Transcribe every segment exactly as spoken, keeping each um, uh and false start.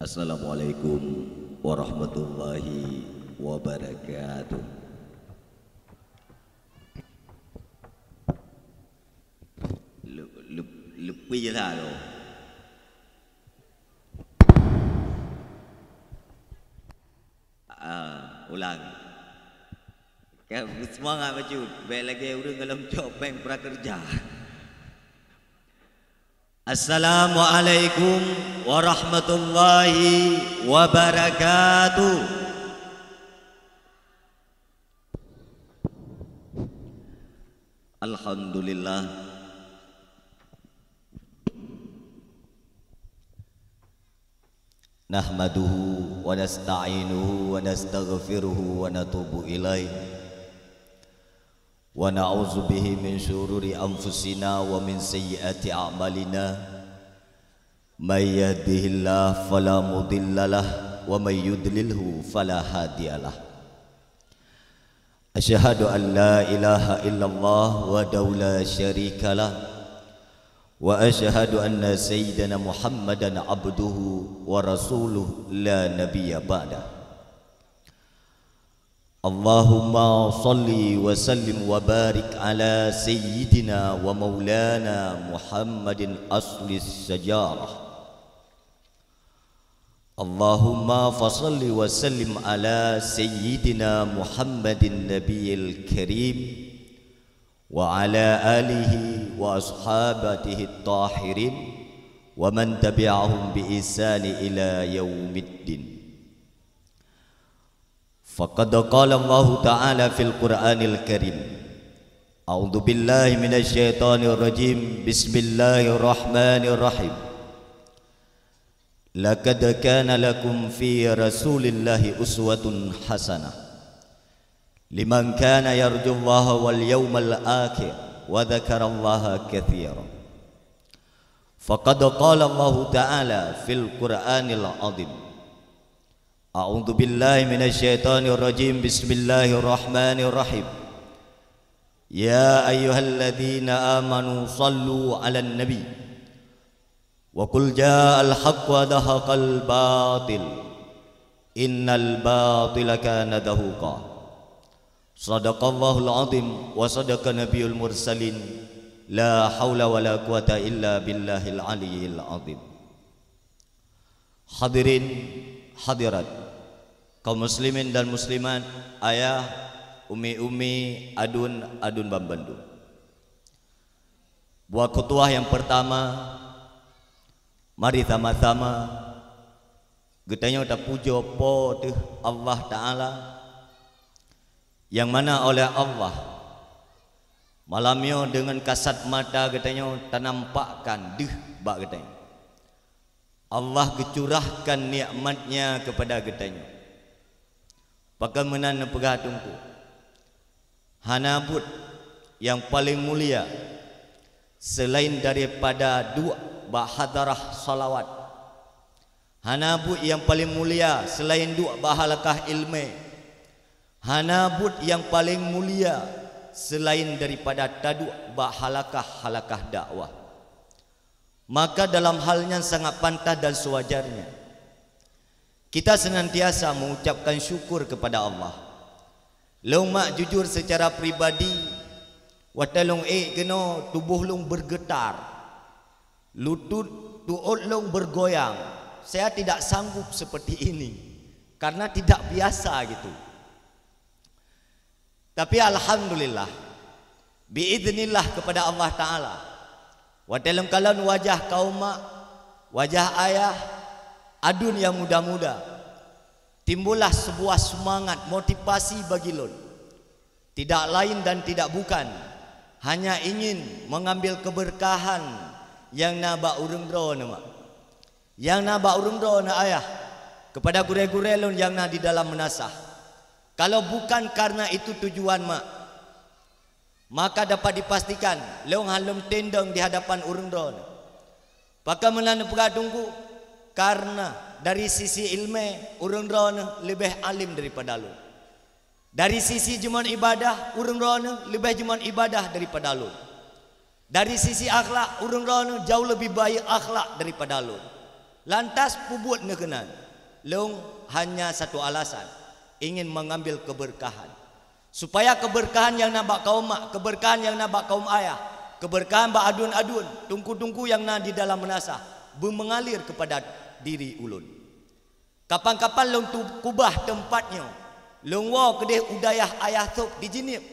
Assalamualaikum warahmatullahi wabarakatuh. Leu-, leu-, leupie je lah tu. Ah, ulang. Ka seumangat bacut, bèk lagèe ureueng gohlom cok péng prakerja. Assalamualaikum warahmatullahi wabarakatuh. Alhamdulillah. Nahmaduhu wa nasta'inuhu wa nastaghfiruhu wa natubu ilaih. Wa na'udzu bihi min syururi anfusina wa min sayyiati a'malina. May yahdihillahu fala mudhillalah wa may yudlilhu fala hadiyalah. Asyhadu an la ilaha illallah wahdahu la syarikalah. Wa asyhadu anna sayyidana Muhammadan abduhu wa rasuluh la nabiyya ba'dah. Allahumma shalli wa sallim wa barik ala sayyidina wa maulana Muhammadin aslis sajarah. Allahumma fasalli wa sallim ala sayyidina Muhammadin nabiyil karim wa ala alihi wa ashabatihi tahirin wa man tabi'ahum bi ihsani ila yaumiddin. Faqad qala Allahu ta'ala fil Qur'anil Karim. A'udzu billahi minasy syaithanir rajim. Bismillahirrahmanirrahim. Laqad kana lakum fi Rasulillahi uswatun hasanah. Liman kana yarjullaha wal yaumal akhir wa dzakarallaha katsira. Faqad qala Allahu ta'ala fil Qur'anil azim. A'udzu billahi minasy syaithanir rajim. Bismillahirrahmanirrahim. Ya ayyuhalladzina amanu shallu 'alan nabi. Wa qul ja'al haqq wa zahaqal batil. Innal batila kana zahuqa. Shadaqallahul azim wa shadaqa nabiyul mursalin. La haula wa la quwata illa billahil aliyyil azim. Hadirin hadirat, kaum muslimin dan muslimat, ayah, umi-umi, adun-adun ban bandum. Buat khutbah nyang peurtama, mari sama-sama geutanyoe tapujoe Po teuh Allah Ta'ala, nyang mana oleh Allah malam nyoe deungon kasat mata geutanyoe tanampakkan deuh bak geutanyoe. Allah geucurahkan nikmat-Nya keupada geutanyoe. Pakon meunan neupeugah Teungku, hana buet nyang paleng mulia seulaén daripada duek bak hadarah salawat. Hana buet nyang paleng mulia seulaén duek bak halakah ileumèe. Hana buet nyang paleng mulia seulaén daripada taduek bak halakah-halakah dakwah. Maka dalam hal nyan sangat pantas dan seuwajarnya kita senantiasa mengucapkan syukur kepada Allah. Lôn mak jujur secara pribadi, watèe lôn ék keunoe tuboh lôn bergetar, lutut tuôt lôn bergoyang. Saya tidak sanggup seperti ini karena tidak biasa gitu. Tapi alhamdulillah, biiznillah kepada Allah Ta'ala, watèe lôn kalon wajah kaum mak, wajah ayah, adun nyang muda-muda, timbullah sebuah seumangat motivasi bagi lôn. Tidak lain dan tidak bukan, hanya ingin mengambil keberkahan nyang na bak ureueng droeneuh mak. Nyang na bak ureueng droeneuh ayah, kepada gurèe-gurèe lôn nyang na di dalam meunasah. Kalau bukan karena itu tujuan mak, maka dapat dipastikan lôn han lôn tendong di hadapan ureueng droeneuh. Pakon meunan neupeugah Teungku, karena dari sisi ileumèe ureueng droeneuh leubeh além daripada lôn. Dari sisi jeuet ibadah ureueng droeneuh leubeh jeuet ibadah daripada lôn. Dari sisi akhlak ureueng droeneuh jauh lebih baik akhlak daripada lôn. Lantas peubuet neukeunan, lôn hanya satu alasan, ingin mengambil keberkahan. Supaya keberkahan nyang na bak kaum mak, keberkahan nyang na bak kaum ayah, keberkahan bak aduen-aduen, teungku-teungku nyang na di dalam meunasah, beumeungalir kepada diri ulôn. Kapan-kapan lôn tu kubah teumpat nyoe, lôn woe keudeh u dayah Ayah Sôb di Jeunieb.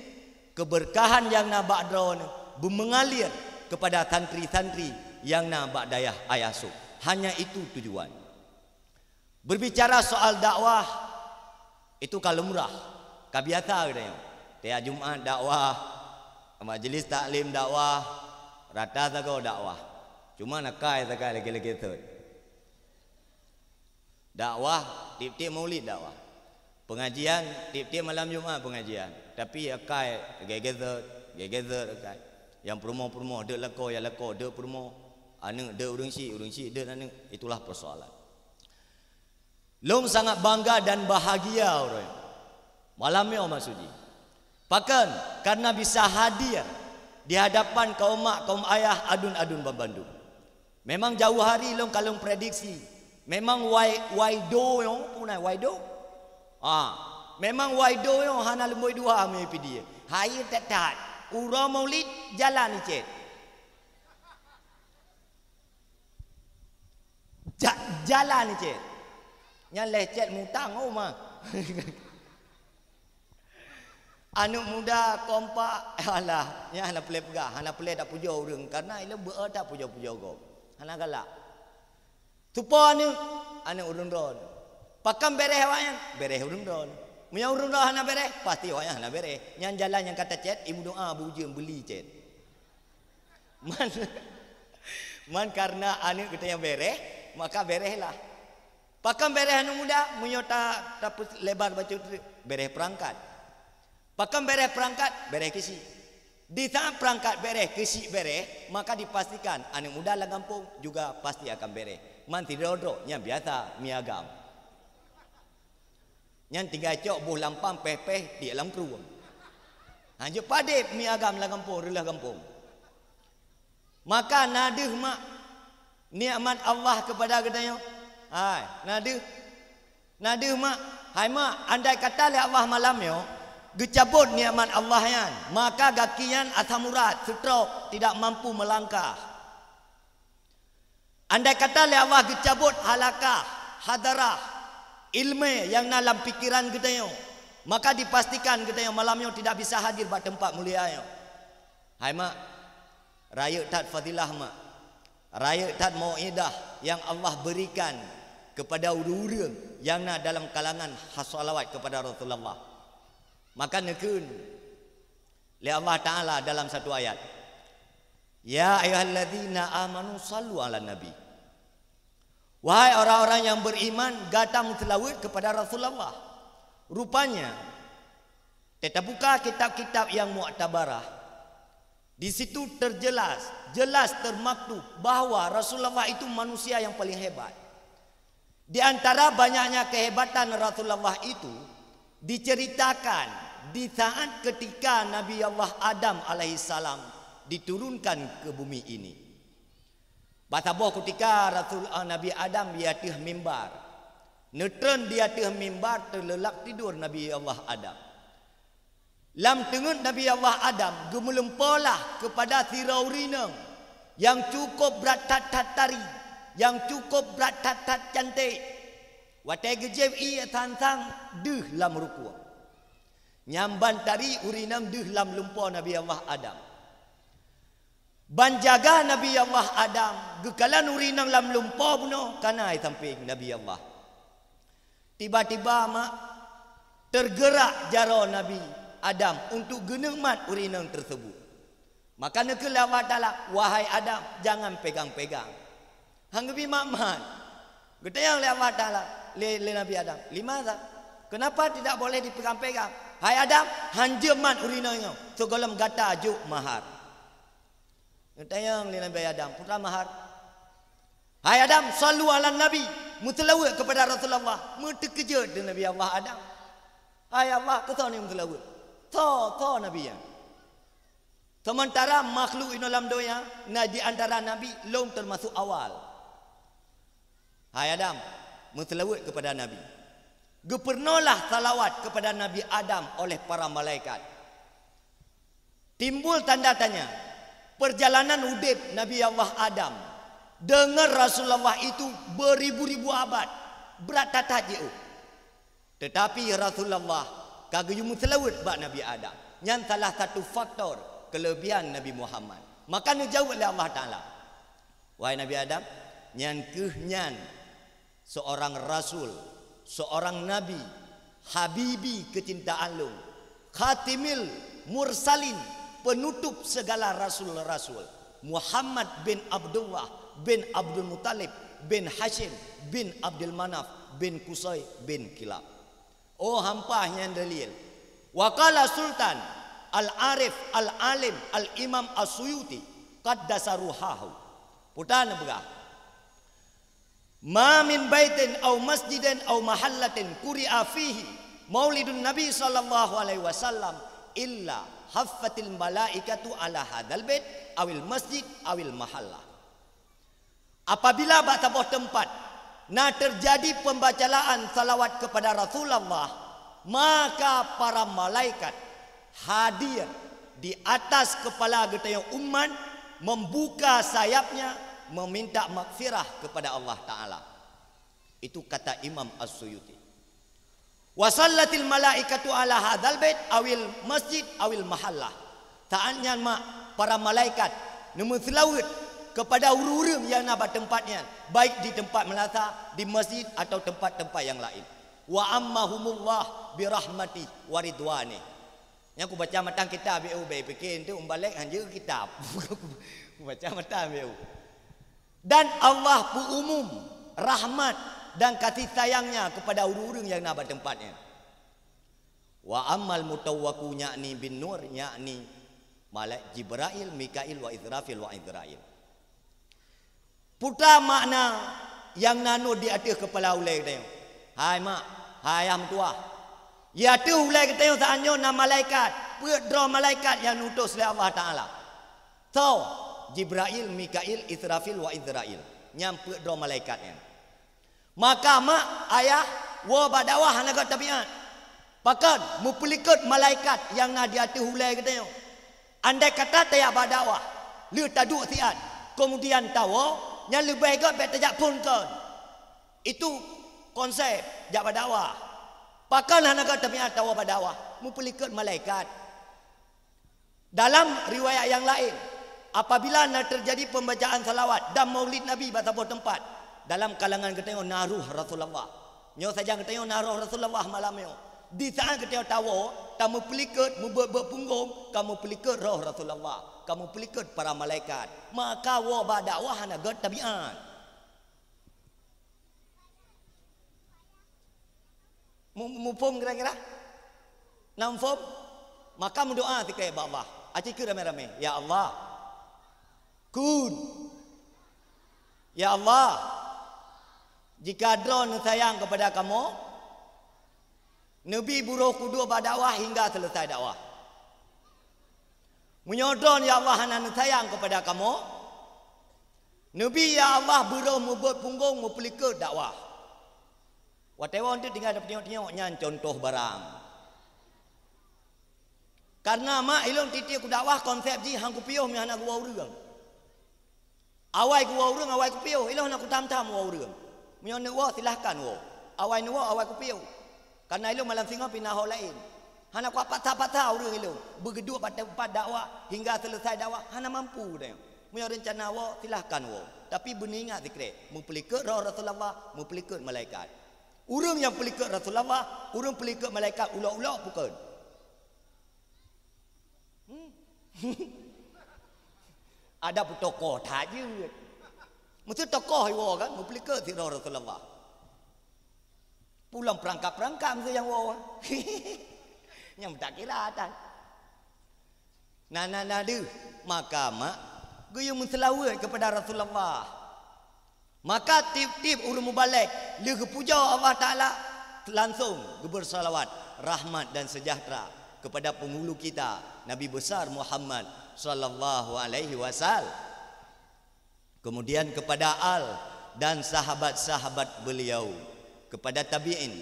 Keberkahan nyang na bak droeneuh beumeungalir kepada santri-santri nyang na bak dayah Ayah Sôb. Hanya itu tujuan. Berbicara soal dakwah, itu ka lumrah, ka biasa geutanyoe. Tiap Jumat dakwah, majlis taklim dakwah, rata sagoe dakwah. Cuma akai sagai lagèe-lagèe thot. Dakwah, tiep-tiep Maulid dakwah. Pengajian, tiep-tiep malam Jumat pengajian. Tapi akai lagèe-lagèe thot, lagèe-lagèe thot akai. Nyang peurumoh-peurumoh deuek lakoe, nyang lakoe deuek peurumoh. Aneuk deuek ureueng chik, ureueng chik deuek aneuk. Itulah persoalan. Lôn sangat bangga dan bahagia uroe nyoe. Malam nyoe maksud jih. Pakon? Karena bisa hadir di hadapan kaum mak, kaum ayah, aduen-aduen banmandum. Memang jauh hari lôn ka lôn prediksi. Memang wai, waido nyoe, peue nan waido? Ha. Memang waido nyoe hana lumbôi dua meunyoe pidie. Hai that-that. Uroe Maulid jalan icet. Ja-, jalan cit. Nyan lhèe cit mutang, oh, ma. Aneuk muda kompak, alah, nyan hana peureulèe peugah, hana peureulèe tapujoe ureueng, karena ilôn beu-, tapujoe-pujoe gob. Hana galak. Tupo aneuk, aneuk ureueng droeneuh. Pakon bèrèh awaknyan? Bèrèh ureueng droeneuh. Meunyoe ureueng droeneuh hana bèrèh, pasti awaknyan hana bèrèh. Nyan jalan nyang ka tacèt, imeudoa beu ujeuen beuli cit. Man, man karena aneuk geutanyoe bèrèh, maka bèrèhlah. Pakon bèrèh aneuk muda? Meunyoe ta, tapeulebar bacut, bèrèh peurangkat. Pakon bèrèh peurangkat? Bèrèh keuchik. Di saat peurangkat bèrèh, keuchik bèrèh, maka dipastikan aneuk muda lam gampông juga pasti akan bèrèh. Man sidroe-droe, nyan biasa mi agam. Nyan tinggai cok boh lampang péh-péh di lam krueng. Hanjeuet padeb mi agam lam gampông, reuloh gampông. Maka na deuh mak nikmat Allah keupada geutanyoe? Hai, na deuh? Na deuh mak? Hai mak, andai kata lé Allah malam nyoe geucabot nikmat Allah nyan, maka gaki nyan asam urat, stroke, tidak mampu melangkah. Andai kata lé Allah geucabot halakah, hadarah, ileumèe nyang na lam pikeran geutanyoe, maka dipastikan geutanyoe malam nyoe tidak bisa hadir bak teumpat mulia nyoe. Hai mak, rayeuk that fadilah mak, rayeuk that mauidhah nyang Allah berikan kepada ureueng-ureueng nyang na dalam kalangan shalawat kepada Rasulullah. Maka neukheun lé Allah Taala dalam satu ayat, "Ya ayyuhalladzina amanu sallu ala nabi." Wahai orang-orang yang beriman, gata meuseulaweuet kepada Rasulullah. Rupanya, teuta buka kitab-kitab yang muktabarah, di situ terjelas, jelas termaktub bahwa Rasulullah itu manusia yang paling hebat. Di antara banyaknya kehebatan Rasulullah itu diceritakan di saat ketika Nabi Allah Adam alaihissalam diturunkan ke bumi ini. Bak saboh kutika Rasul, eh, Nabi Adam di ateueh mimbar. Neutreun di ateueh mimbar, teuleulak tidur Nabi Allah Adam. Lam teungeut Nabi Allah Adam geumeulumpolah keupada sidroe ureueng inong nyang cukup brat that-that tari, nyang cukup brat that-that canték. Watèe geujieb ié sang-sang deuh lam rukueng. Nyan ban tari ureueng inong deuh lam lumpoe Nabi Allah Adam. Ban jaga Nabi Allah Adam, geukalon ureueng inong lam lumpoe bunoe ka na i sampéng Nabi Allah. Tiba-tiba mak, tergerak jaroe Nabi Adam untuk geunikmat ureueng inong tersebut. Maka neukheun lé Allah Taala, "Wahai Adam, jangan pegang-pegang." Han geubi mat-mat. Geutanyong lé Allah Taala, lé, lé Nabi Adam, "Limadza? Kenapa tidak boleh dipegang-pegang?" "Hai Adam, hanjeuet mat ureueng inong nyoe, sigohlom gata jok mahar." Geutanyong lé Nabi Adam, "Peue mahar?" "Hai Adam, sallu ala nabi, meuseulaweuet keupada Rasulullah." Meuteukeujot lé Nabi Allah Adam. "Hai Allah, keu soe ni meuseulaweuet? Soe, soe nabi nyan?" Seumeuntara makhluk inoe lam donya, na di antara nabi, lôn teumasuk awal. "Hai Adam, meuseulaweuet keupada Nabi." Geupeurunoelah salawat keupada Nabi Adam oleh para malaikat. Timbul tanda tanya, peurjalanan udeb Nabi Allah Adam deungon Rasulullah itu beuribu-ribu abad, brat that-that jiôh. Teutapi Rasulullah ka geuyue meuseulaweuet bak Nabi Adam. Nyan salah satu faktor keuleubihan Nabi Muhammad. Maka neujaweueb lé Allah Taala, "Wahai Nabi Adam, nyan kheueh nyan seorang rasul, seorang nabi, habibi keucintaan lôn, khatimil mursalin, peunutup segala rasul-rasul, Muhammad bin Abdullah bin Abdul Muttalib bin Hasyim bin Abdul Manaf bin Qusay bin Kilab." Oh, hampa nyan dalil. Wa qala Sultan Al-Arif Al-Alim Al-Imam As-Suyuti qaddasa ruhahu. Puta neupeugah, "Ma min baitin au masjidin au mahallatin quri'a fihi Maulidun Nabi sallallahu alaihi wasallam illa haffatil malaikatu ala hadzal bait awil masjid awil mahallah." Apabila bak saboh teumpat na teujadi peubacalaan salawat keupada Rasulullah, maka para malaikat hadir di atas keupala geutanyoe umat, membuka sayapnya, meminta maghfirah keupada Allah Taala. Itu kata Imam As-Suyuti. "Wa sallatil malaikatu ala hadzal bait awil masjid awil mahallah." Saát nyan mak para malaikat neumeuseulaweuet keupada ureuëng-ureuëng nyang na bak teumpat nyan, baik di teumpat meulasa, di masjid, atau teumpat-teumpat nyang laén. "Wa ammahumullah birahmati wa ridwani." Nyan kubaca matan kitab, beu, beu pike enteuk mubalek hanjeuet kitab. Kubaca matan, beu. Dan Allah peuumum rahmat dan kasih sayang-Nya keupada ureuëng-ureuëng nyang na bak teumpat nyan. "Wa ammal mutawwaku yakni bin nur, yakni malaikat Jibrail, Mikail, wa Israfil, wa Izrail." Puta makna nyang na nut di ateueh keupala ulée geutanyoe. Hai mak, hai ayah meutuwah. Di ateueh ulée geutanyoe saát nyoe na malaikat, peuet droe malaikat nyang neutus lé Allah Taala. Soe? Jibrail, Mikail, Israfil, wa Izrail. Nyan peuet droe malaikat nyan. Maka mak, ayah, woe bak dakwah hana gét tabiát. Pakon? Meupeulikot malaikat nyang na di ateueh ulée geutanyoe. Andai kata tajak bak dakwah, lheueh taduek siat, keumudian tawoe, nyan leubeh gét bék tajak phon kon. Itu konsep jak bak dakwah. Pakon hana gét tabiát tawoe bak dakwah? Meupeulikot malaikat. Dalam riwayat nyang laén, apabila na teujadi peumbacaan salawat dan maulid Nabi bak saboh teumpat, dalam kalangan geutanyoe na roh Rasulullah. Nyoe sajan geutanyoe na roh Rasulullah malam nyoe. Di saát geutanyoe tawoe, tameupeulikot, meubeuet-beuet punggong, ka meupeulikot roh Rasulullah, ka meupeulikot para malaikat. Maka woe bak dakwah hana gét tabiát. Mu-, muphom kira-kira? Na muphom? Maka meudoa sikée bak Allah. Aci keu ramé-ramé, "Ya Allah, kun. Ya Allah, jika Droe neusayang keupada kamoe, neubi buroe kuduek bak dakwah hingga seuleusai dakwah. Meunyoe Droe, ya Allah, hana neusayang keupada kamoe, neubi, ya Allah, buroe meubeuet punggong meupeulikot dakwah." Watée woe teuk tinggai tapeutingok-tingok nyan contoh barang. Karena mak ilong tieb-tieb kudakwah konsep jih han kupiôh meuhana kuwoe ureuëng. Awai kuwoe ureuëng, awai kupiôh, ilong hana kutam-tam woe ureuëng. Meunyoe neuk woe, silahkan woe. Awai neuk woe, awai kupiôh. Karena ilong malam singoh pih na ho laén. Hana kuat paksa-paksa ureuëng ilong beugeuduek bak teumpat dakwah hingga seuleusai dakwah, hana mampu deh. Meunyoe reuncana woe, silahkan woe. Tapi beuneuingat sikrék, meupeulikot roh Rasulullah, meupeulikot malaikat. Ureuëng nyang peulikot Rasulullah, ureuëng peulikot malaikat ulok-ulok bukon. Hmm. Ada pun tokoh that jeuet. Mesti tokoh iwoe kan, meupeulikot sidroe Rasulullah. Pulang perangkap-perangkap mesti nyang woe. Nyang tak kira atas. Na, na, na deuh. Maka mak geuyue meuseulaweuet keupada Rasulullah. Maka tieb-tieb ureuëng mubalek lheueh geupujoe Allah Taala, langsong geubeusalawat, rahmat dan seujahteura keupada peunghulu kita, Nabi Besar Muhammad sallallahu alaihi wasallam. Kemudian keupada al dan sahabat-sahabat beliau, kepada tabi'in,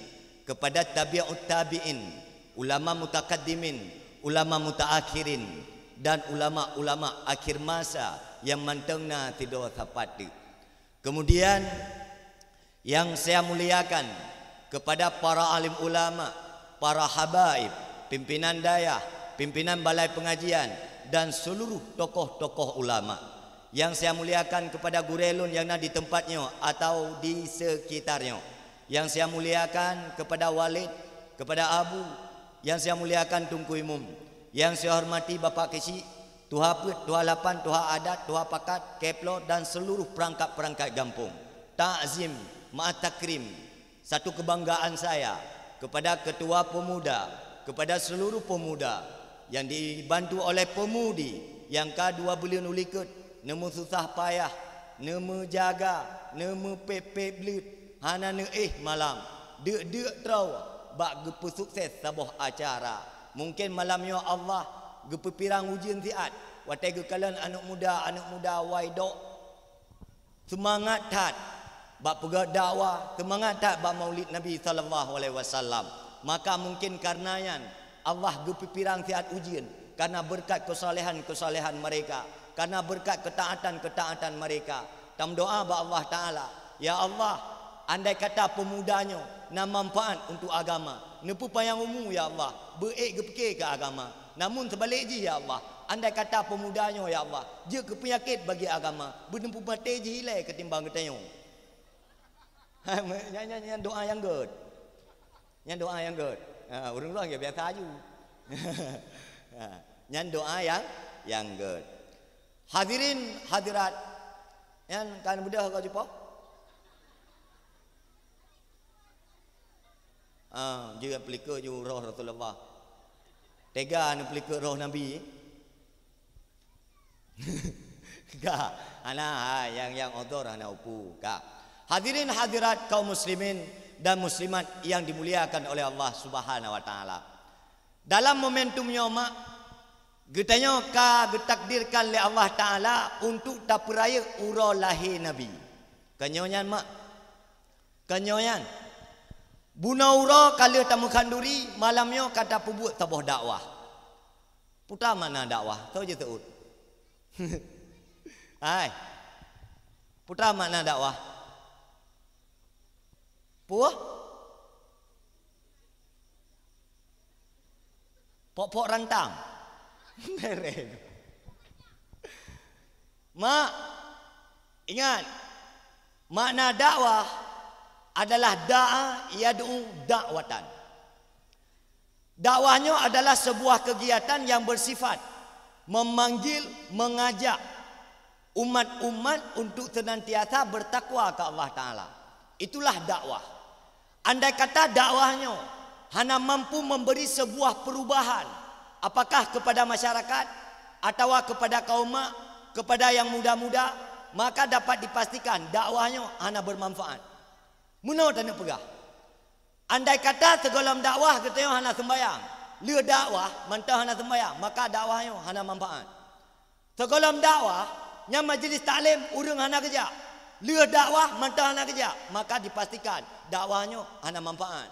kepada tabi'ut tabi'in, ulama mutakaddimin, ulama mutaakhirin, dan ulama-ulama akhir masa nyang mantong na sidroe sapat teuk. Kemudian, yang saya muliakan kepada para alim ulama, para habaib, pimpinan dayah, pimpinan balai pengajian, dan seluruh tokoh-tokoh ulama. Yang saya muliakan kepada gurée lôn nyang na di tempat nyoe atau di sekitar nyoe. Yang saya muliakan kepada walid, kepada abu, yang saya muliakan Teungku Imum, yang saya hormati Bapak Keuchik, Tuha Peuet, Tuha Lapan, Tuha Adat, Tuha Pakat, Keplo, dan seluruh perangkat-perangkat gampông. Takzim, ma'at takrim, satu kebanggaan saya kepada ketua pemuda, kepada seluruh pemuda yang dibantu oleh pemudi yang ka dua buleuen u likot, neumeususah payah, neumeujaga, neumeupéb-péb bleuet, hana neuéh malam, deuk-deuk troe bak geupeusukses saboh acara. Mungken malam nyoe Allah geupeupirang ujeuen siat, watée geukalon aneuk muda, aneuk muda wai dok, seumangat that bak peugét dakwah, seumangat that bak Maulid Nabi sallallahu alaihi wasallam. Maka mungkin karena nyan Allah geupeupirang siat ujeuen karena beureukat keusalehan-keusalehan mereka, karena beureukat keutaatan-keutaatan mereka. Tameudoá bak Allah Taala, "Ya Allah, andai kata pemuda nyoe na manfaat untuk agama, neupeupanyang umu, ya Allah, beuék geupike keu agama. Namun seubalek jih, ya Allah, andai kata pemuda nyoe, ya Allah, jeuet keu peunyakét bagi agama, beuneupeue maté jih ilée keutimbang geutanyoe." Nyan, nyan, nyan doa nyang gét. Nyan doa nyang gét. Ha, ureuëng droe biasa aju. Ha, nyan doa nyang, nyang gét. Hadirin hadirat, nyan kan mudah kau jumpa? Ah, jeuet peulikot ju roh Rasulullah. Tega neupeulikot roh Nabi. Ka, hana, ha, nyang, nyang odor hana upu. Ka. Hadirin hadirat kaum muslimin dan muslimat yang dimuliakan oleh Allah Subhanahu wa Taala. Dalam momentum nyoe mak, geutanyoe ka geutakdirkan lé Allah Taala untuk tapeurayeuk uroe lahé Nabi. Keunyoe nyan mak, keunyoe nyan, bunoe uroe ka lheueh tameukhanduri, malam nyoe ka tapeubuet saboh dakwah. Peue makna dakwah? Soe jiseuôt? Hai. Peue makna dakwah? Peue? Pok-pok rantang. Mereng. Mak, ingat, makna dakwah adalah da'a yad'u da'watan. Dakwah nyoe adalah sebuah kegiatan yang bersifat memanggil, mengajak umat-umat untuk senantiasa bertakwa ke Allah Taala. Itulah dakwah. Andai kata dakwah nyoe hana mampu memberi sebuah perubahan, apakah kepada masyarakat atawa kepada kaum mak, kepada yang muda-muda, maka dapat dipastikan dakwah nyoe hana bermanfaat. Meunoe taneuk peugah, andai kata sigohlom dakwah geutanyoe hana seumbayang, lheueh dakwah mantong hana seumbayang, maka dakwah nyoe hana manfaat. Sigohlom dakwah, nyang majlis taklim ureuëng hana geujak, lheueh dakwah mantong hana geujak, maka dipastikan dakwah nyoe hana manfaat.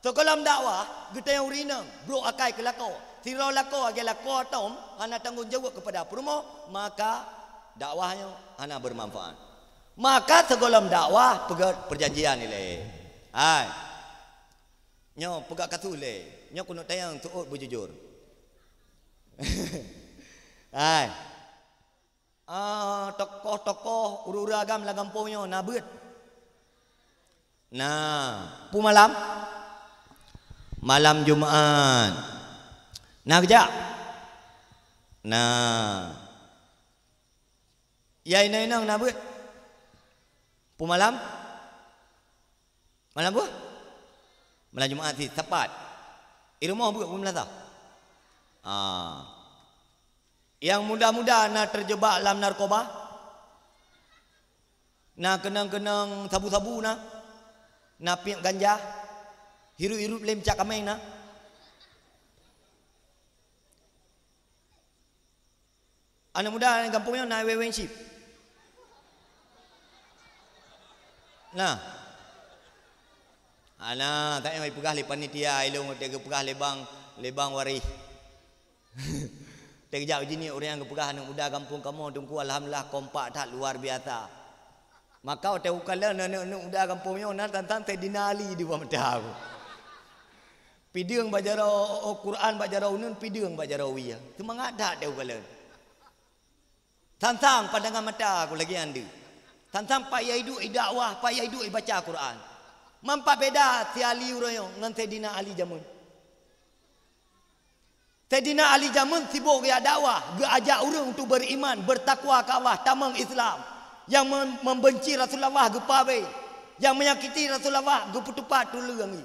Sigohlom dakwah, geutanyoe ureuëng inong brok akai keu lakoe, sidroe lakoe lagée lakoe tom hana tanggong jaweueb keupada peurumoh, maka dakwah nyoe hana bermanfaat. Maka sigohlom dakwah peugét perjanjian ilée. Hai. Nyoe peugah kasus lé. Nyoe keuneuk tanyong seuôt beujujur. Hai. Ah, tokoh-tokoh ureuëng-ureuëng agam lam gampông nyoe na beuet. Nah, peue malam? Malam Jumat. Na geujak? Nah. Ya inong-inong na beuet. Peue malam? Malam peue? Malam Jumat sit, sapat. I rumoh beuet beumeulasa. Ah. Nyang muda-muda na terjebak lam narkoba. Na keunong-keunong sabu-sabu na. Na piep ganja. Hirup-hirup lé meucak kaméng na. Aneuk muda gampông nyoe na wewe chip. Nah. Ana, tak payah peugah lé panitia, ilong teuka peugah lé bang, lé bang waréh. Teuka jak uji ni ureuëng nyang geupeugah aneuk muda gampông kamoe teungku, alhamdulillah, kompak that, luar biasa. Maka watée ukalon aneuk-aneuk muda gampông nyoe na tantang Saidina Ali di bawah mata aku. Pideueng bak jaroe, Quran bak jaroe uneun, pideueng bak jaroe wie. Seumangat that teuka ukalon. Tantang pandangan mata aku lagi ande. Tantang payah iduek dakwah, payah iduek ibaca Quran. Mampat beda si Ali uroe nyoe ngon Saidina Ali jameun. Saidina Ali jameun sibok geuyak dakwah, geuajak ureuëng untuk beriman, bertakwa ke Allah, tamong Islam. Yang mem-, membenci Rasulullah geupabé, yang menyakiti Rasulullah geupeutupat tuleueng.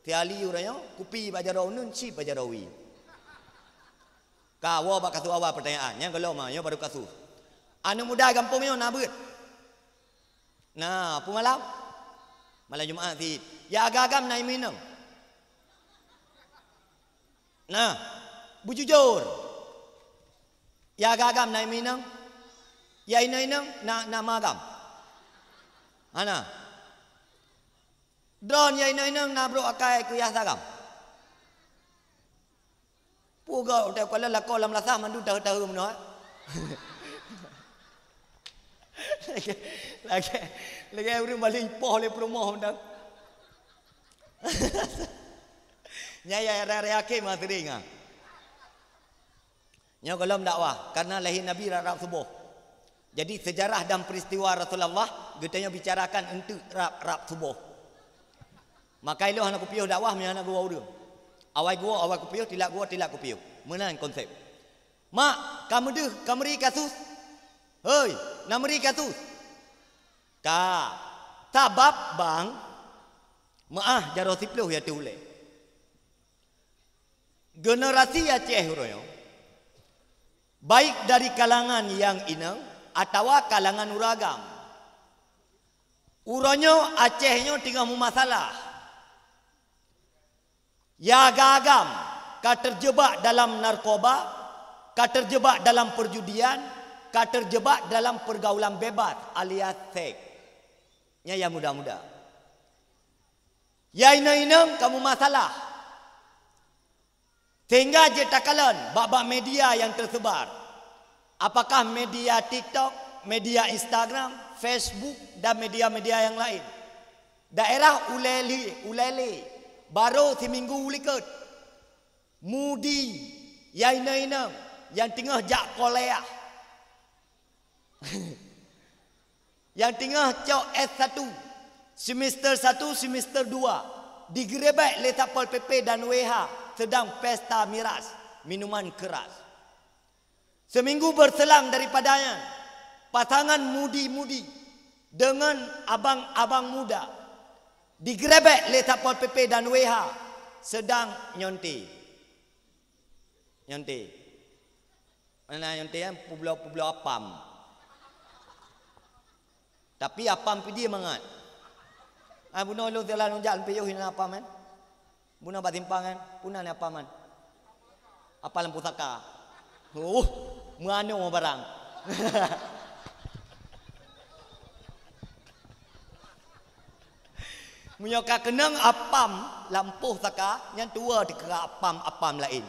Si Ali uroe nyoe kupi bak jaroe uneun, chip bak jaroe wie. Ka woe bak kasus awai pertanyaan, nyang golom nyoe baru kasus. Aneuk muda gampông nyoe na beuet. Na, peue malam? Malam Jumat sit. Ya agam-agam na imeunang. Nah, bujujur. Ya agam-agam na imeunang. Ya inong-inong na, na magam. Hana. Droeneuh ya inong-inong na brok akai keu yah sagam. Peugah utai kuala lakoe lam lasah mandum tahe-tahe meunoe. Lagée, lagée ureuëng balik ipoh lé peurumoh mantong. Nyan ya raya-raya akhé mah sering ah. Nyoe golom dakwah karena lahé Nabi rab-rab suboh. Jadi sejarah dan peristiwa Rasulullah geutanyoe bicarakan enteuk rab-rab suboh. Maka ilong hana kupiôh dakwah meunyoe hana geuwoe ureuëng. Awai geuwoe, awai kupiôh, tilak geuwoe, tilak kupiôh. Meunan konsep. Mak, ka meudeuh, ka meuri kasus. Hei, na meuri kasus. Ka. Sabab bang meuah jaroe siploh ya teuh ulée. Generasi Aceh uroe nyoe, baik dari kalangan nyang inong atawa kalangan ureuëng agam. Uroe nyoe Aceh nyoe teungoh meumasalah. Ya agam-agam ka terjebak dalam narkoba, ka terjebak dalam perjudian, ka terjebak dalam pergaulan bebas alias seks. Nyan ya muda-muda. Ya inong-inong ka meumasalah. Sehingga jeuet takalon bak-bak media nyang tersebar. Apakah media TikTok, media Instagram, Facebook, dan media-media nyang laén. Daerah ulée lé, ulée lé, barô siminggu likot. Mudi, ya inong-inong nyang teungoh jak kuliah. Nyang teungoh cok S satu, semester satu, semester dua, digeurebek lé Satpol P P dan W H sedang pesta miras, minuman keras. Seminggu berselang daripadanya, pasangan mudi-mudi dengan abang-abang muda digeurebek lé Satpol P P dan W H sedang nyonte. Nyonte. Mana nyonte kan publoe-publoe apam. Tapi apam pidie mangat. Ah, bunoe lôn jalan lôn jak lôn piôh inan apam kan. Bunoe bak simpang kan, puna ni apam kan. Apam lampu saka. Uh, meuanoe barang. Meunyoe ka keunong apam lampu saka, nyan tuwoe dikeurah apam-apam laén.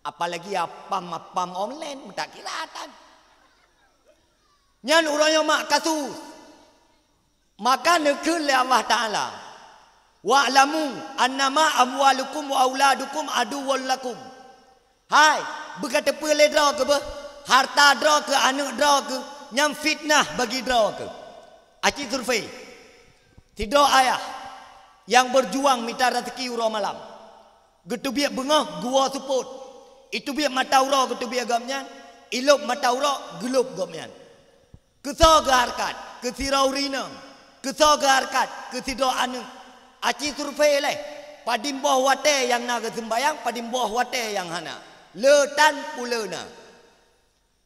Apalagi apam-apam online, meutakira tan. Nyan uroe nyoe mak kasus. Maka neukheun lé Allah Taala, "Wa'lamu annama amwalukum wa auladukum aduwwul lakum." Hai, beuka teupeue lé droe keuh beuh, harta droe keuh, aneuk droe keuh, nyan fitnah bagi droe keuh. Aci survei. Sidroe ayah nyang berjuang mita rezeki uroe malam. Geuteubiet beungoh geuwoe seupôt. Iteubiet mata uroe geuteubiet gobnyan, ilôb mata uroe geulôb gobnyan. Keusoe geuhareukat keu sidroe ureuëng inong, keusoe geuhareukat keu sidroe aneuk. Aci survei lé, padum boh watée nyang na geuseumbayang, padum boh watée nyang hana. Le tan peue le na.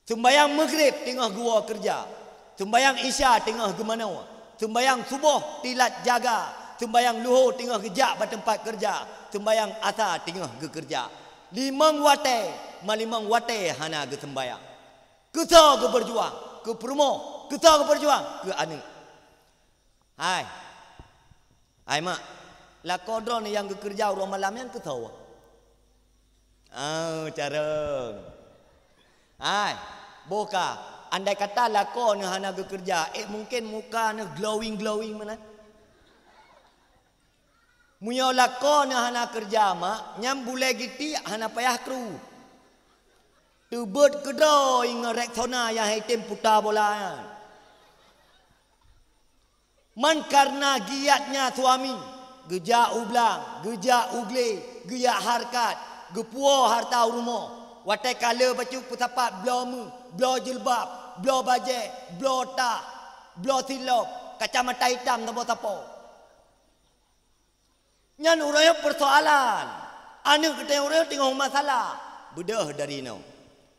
Seumbayang Maghrib teungoh geuwoe keureuja, seumbayang Isya teungoh geumanoe, seumbayang Suboh tilat jaga, seumbayang Luho teungoh geujak bak teumpat keureuja, seumbayang Asa teungoh geukeureuja. Limong watée, ma limong watée hana geuseumbayang. Keusoe geubeurjuang? Keu peurumoh. Keusoe geubeurjuang? Keu aneuk. Hai. Hai mak, lakoe droeneuh nyang geukeureuja uroe malam nyan keu soe? Oh, carông. Hai, boh ka, andai kata lakoe neuh hana geukeureuja, eh, mungken muka neuh glowing-glowing meunan. Meunyoe lakoe neuh hana keureuja mak, nyan bulèe gitiek hana payah kru. Teubeuet keudroe ngon Rexona nyang hai tem puta bola nyan. Man kareuna giatnya suami, geujak u blang, geujak u glé, geujak hareukat, geupuwoe hareuta u rumoh. Watèe ka le bacut peusapat bloe meu, bloe jilbab, bloe bajèe, bloe tah, bloe silop, kacamata itam saboh sapo. Nyan uroe nyoe peusoalan. Aneuk geutanyoe uroe nyoe teungoh masalah. Beudôh dari nyoe.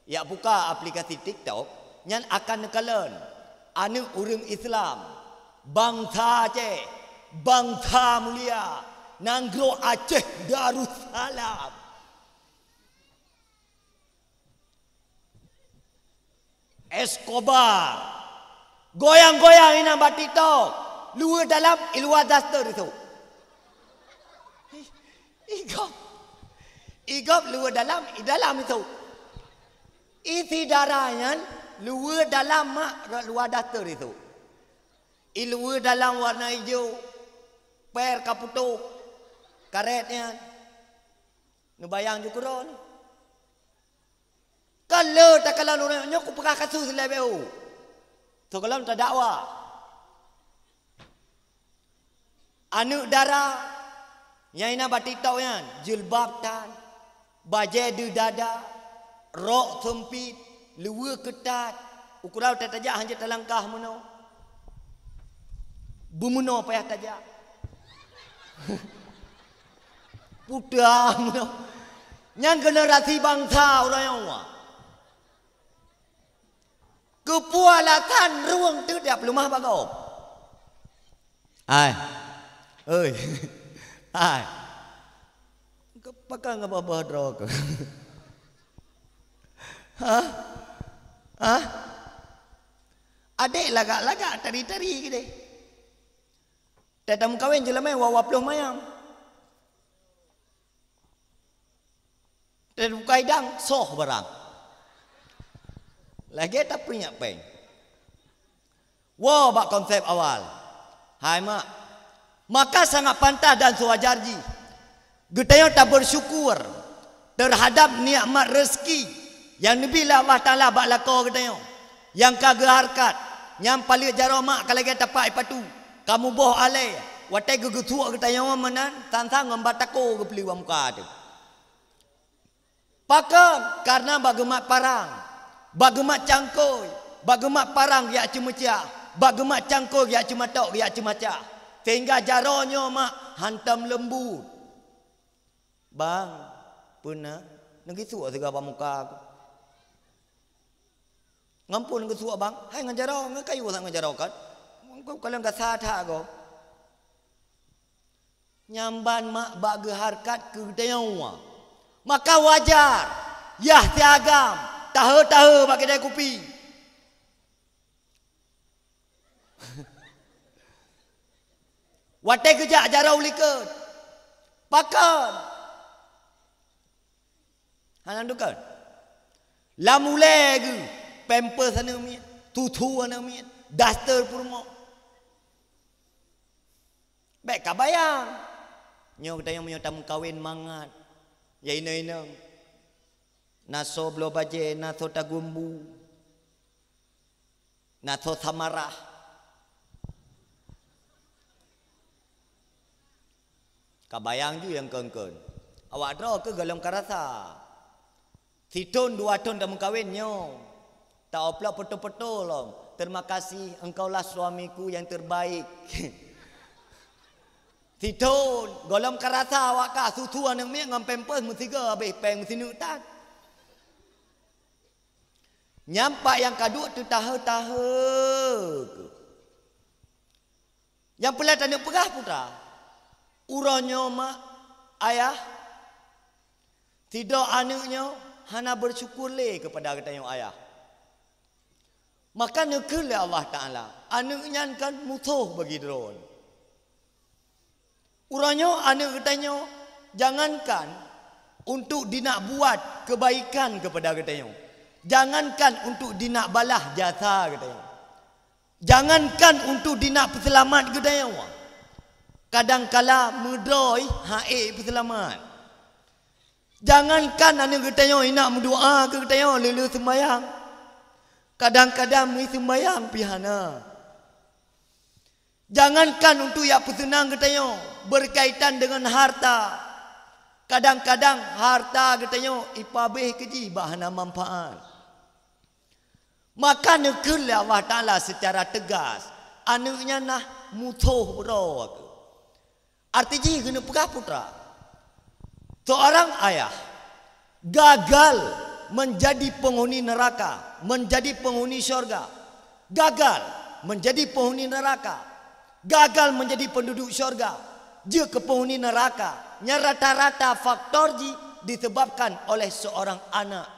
Jak buka aplikasi TikTok, nyan akan neukalon aneuk ureueng Islam, bansa Aceh, bansa mulia, nanggroe Aceh Darussalam. Escobar. Goyang-goyang inan bak TikTok. Luweue dalam, i luwa daster isôk. I gob. I gob luweue dalam, i dalam isôk. Isi dara nyan luweue dalam mak rot luwa daster isôk. I luweue dalam warna ijo, per ka putôh, karet nyan. Neubayang ju keudroe nyoe. Ka le takalon ureueng nyoe kupeugah kasus lé B O. Sigohlom tadakwa. Aneuk dara nyang inan bak TikTok nyan, jilbab tan, bajèe deuh dada, rok seumpit, luweue keutat, ukurau tajak hanjeuet talangkah meunoe. Beumeunoe payah tajak. Putra meunoe. Nyan generasi bansa ureueng nyoe. Keupeue alasan ruweueng teuh tiep leumah bak gob? Hai. Oi. Hai. Pakon ngapa bah droe keuh? Hah? Hah? Adék lagak-lagak tari-tari keudeh. Teuh tameukawen jeulamé wawa ploh mayam. Teuh bukai dang soh barang. Lagèe tapeuingat péng. Woe bak konsep awal. Hai mak, maka sangat pantas dan seuwajar jih geutanyoe tabeusyukur teuhadab nikmat reuseuki nyang neubi lé Allah Taala bak lakoe geutanyoe nyang ka geuhareukat. Nyang paleuet jaroe mak ka lagèe tapak ipatu, ka muboh alèe watèe geugeusuek geutanyoe meunan sang-sang ngon batako geupeuleueh bak muka teuh. Pakon? Kareuna bak geumat parang, bak geumat cangkôi, bak geumat parang geujak ceumeucah, bak geumat cangkôi geujak ceumatok, geujak ceumacah, sehingga jaroe nyoe mak hantom leumbut. Bang, peue na? Neugeusuek sigoe bak muka ku. Ngon peue neugeusuek bang? Hai ngon jaroe, ngon kayue that ngon jaroe kan? Kalon gasa that gob. Nyan ban mak bak geuhareukat keu geutanyoe. Maka wajar, yah siagam, taheu-taheu bak keudè kupi. Watèe geujak jaroe u likot, pakon? Hana dukon. Lam ulèe geuh, pampers aneuk miet, tutu aneuk miet, daster peurumoh. Bèk kabayang. Nyoe geutanyoe meunyoe tameukawen mangat, ya inong-inong. Na soe bloe bajèe, na soe tagumbu, na soe samarah. Kabayang ju nyang kon-kon. Awak droe keuh gohlom karasa. Sithon dua thon tameukawen nyoe. Taoplok foto-foto lom. Terima kasih, engkaulah suamiku yang terbaik. Sithon, gohlom karasa awak kah susu aneuk miet ngon pampers meusigoe habéh péng meusineuk that. Nyan pat nyang ka duek teutaheu-taheu keuh. Nyang peureulèe taneuk peugah putra, uroe nyoe mak, ayah, sidroe aneuk nyoe hana beusyukur lé keupada geutanyoe ayah. Maka neukheun lé Allah Taala, aneuk nyan kan musoh bagi droe. Uroe nyoe aneuëk geutanyoe, jangankan untuk dinak buat kebaikan kepada geutanyoe, jangankan untuk dinak balah jasa geutanyoe, jangankan untuk dinak peuseulamat geutanyoe, kadangkala meudroe han ék peuseulamat. Jangankan aneuëk geutanyoe inak meudoa keu geutanyoe lé-lé seumbahyang, kadang-kadang meuseumbahyang pih hana. Jangankan untuk jak peuseunang geutanyoe beurkaitan deungon harta, kadang-kadang harta geutanyoe ipabéh keu jih bah hana manfaat. Maka neukheun lé Allah Taala seucara teugas, aneuëk nyan na musoh uroe. Arti jih keuneuk peugah putra. Seorang ayah gagal menjadi penghuni neraka, menjadi penghuni syurga. Gagal menjadi penghuni neraka, gagal menjadi penduduk syurga, jeuet keu penghuni neraka. Nyan rata-rata faktor jih disebabkan oleh seorang anak.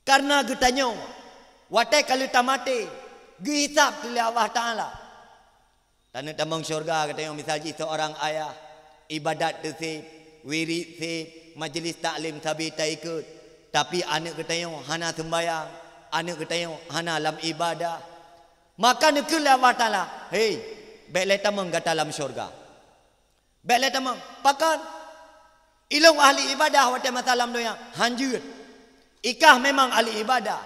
Kareuna geutanyoe, watée ka lheueh tamaté, geuhisab lé Allah Taala. Taneuk tamong syurga geutanyoe, misal jih seorang ayah, ibadat teuh sép, wirit sép, majlis taklim sabe taikot, tapi aneuëk geutanyoe hana seumbahyang, aneuëk geutanyoe hana lam ibadah. Maka neukheun lé Allah Taala, "Hei, bék lé tamong gata lam syurga." Bék lé tamong. Pakon? Ilôn ahli ibadah watée masa lam donya? Han jeuet. Ikah memang ahli ibadah,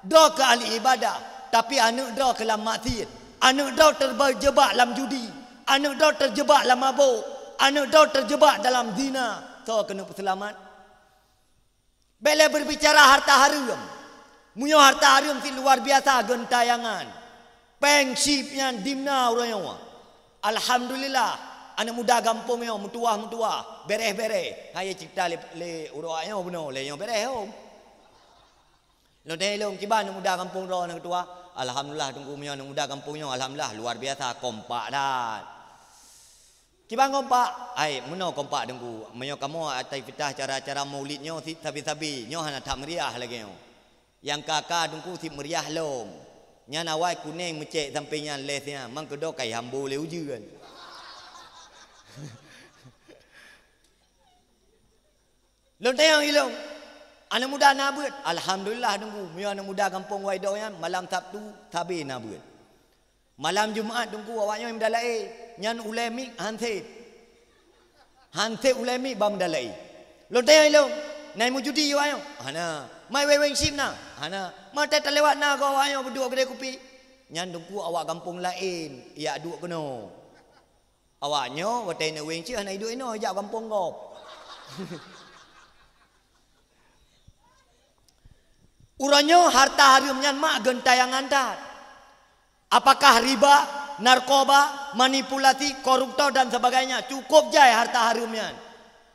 droe keu ahli ibadah, tapi aneuëk droe keu lam maksiet, aneuëk droe terjeubak lam judi, aneuëk droe terjeubak lam mabök, aneuëk droe terjeubak dalam zina. Soe keuneuk peuseulamat? Bék lé berbicara harta hareuem. Meunyoe harta hareuem sit luar biasa geuntayangan, péng chip nyan dimna uroe nyoe. Alhamdulillah, aneuëk muda gampông nyoe meutuwah-meutuwah, béréh-béréh. Hai cerita lé, lé uroe nyoe bunoe, lé nyoe béréh hom. Lôn tanyong lôn, kiban aneuëk muda gampông droe nyang meutuwah? Alhamdulillah Teungku, meunyoe aneuëk muda gampông nyoe alhamdulillah luar biasa kompak that. Kiban kompak? Ai, meunoe kompak Teungku. Meunyoe kamoe aktivitas cara-cara maulid nyoe sit sabe-sabe, nyoe hana that meriah lagée nyoe. Nyang ka-ka Teungku sit meriah lom. Nyan awai kunéng meucék sampéng nyan lé siat, man keudroe ka ihambo lé ujeuen. Lôn tanyong ilôn, aneuëk muda na beuet? Alhamdulillah Teungku, meunyoe aneuëk muda gampông Waidong nyan malam Sabtu sabe na beuet. Malam Jumat Teungku awaknyoe meudalaé, nyan ulée miet han sép. Han sép ulée miet ban meudalaé. Lôn tanyong ilôn, na meujudi awaknyoe? Hana. Ma iweng-weng chip na? Hana. Ma watée talewat na gob awaknyoe beuduek keudée kupi? Nyan Teungku awak gampông laén ijak duek keunoe. Awaknyoe watée inong weng chip hana iduek inoe, ijak gampông gob. Uroe nyoe harta hareuem nyan mak geuntayangan that. Apakah riba, narkoba, manipulasi, koruptor dan sebagainya, cukup jai harta hareuem nyan.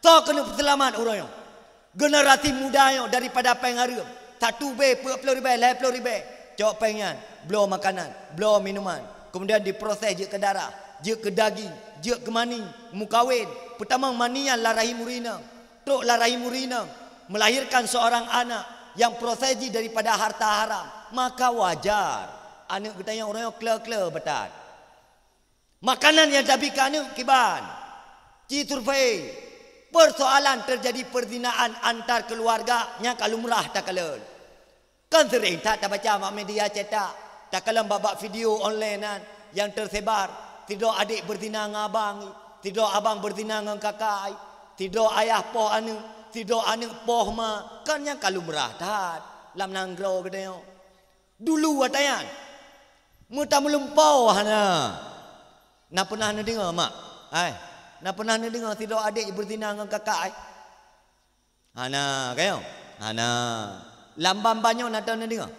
Soe keuneuk peuseulamat uroe nyoe? Generasi muda nyoe daripada péng hareuem, satu bé peuet ploh ribée, lhée ploh ribée, cok péng nyan, bloe makanan, bloe minuman, kemudian diproses jeuet keu darah, jeuet keu daging, jeuet keu mani, meukawen, peutamong mani nyan lam rahim ureueng inong, trok lam rahim ureueng inong, melahirkan seorang anak yang proses jih daripada harta haram, maka wajar aneuëk geutanyoe uroe nyoe kleu-kleu beutat. Makanan nyang tabi keu aneuëk kiban? Ci survei, persoalan terjadi perzinaan antar keluarga nyang ka lumrah takalon. Kan sering that tabaca bak media cetak, takalon bak-bak video online nyan nyang tersebar, sidroe adék berzina ngon abang, sidroe abang berzina ngon kakak, sidroe ayah poh aneuëk, sidroe aneuëk poh ma, kan nyang ka lumrah that lam nanggroe geutanyoe. Dulu watée nyan, meutameulimpau hana. Na peunah neudeungoe, mak? Hai, na peunah neudeungoe sidroe adék beuzina ngon kakak, hai? Hana, ka nyoe? Hana. Lam ban-ban nyoe na teuh neudeungoe?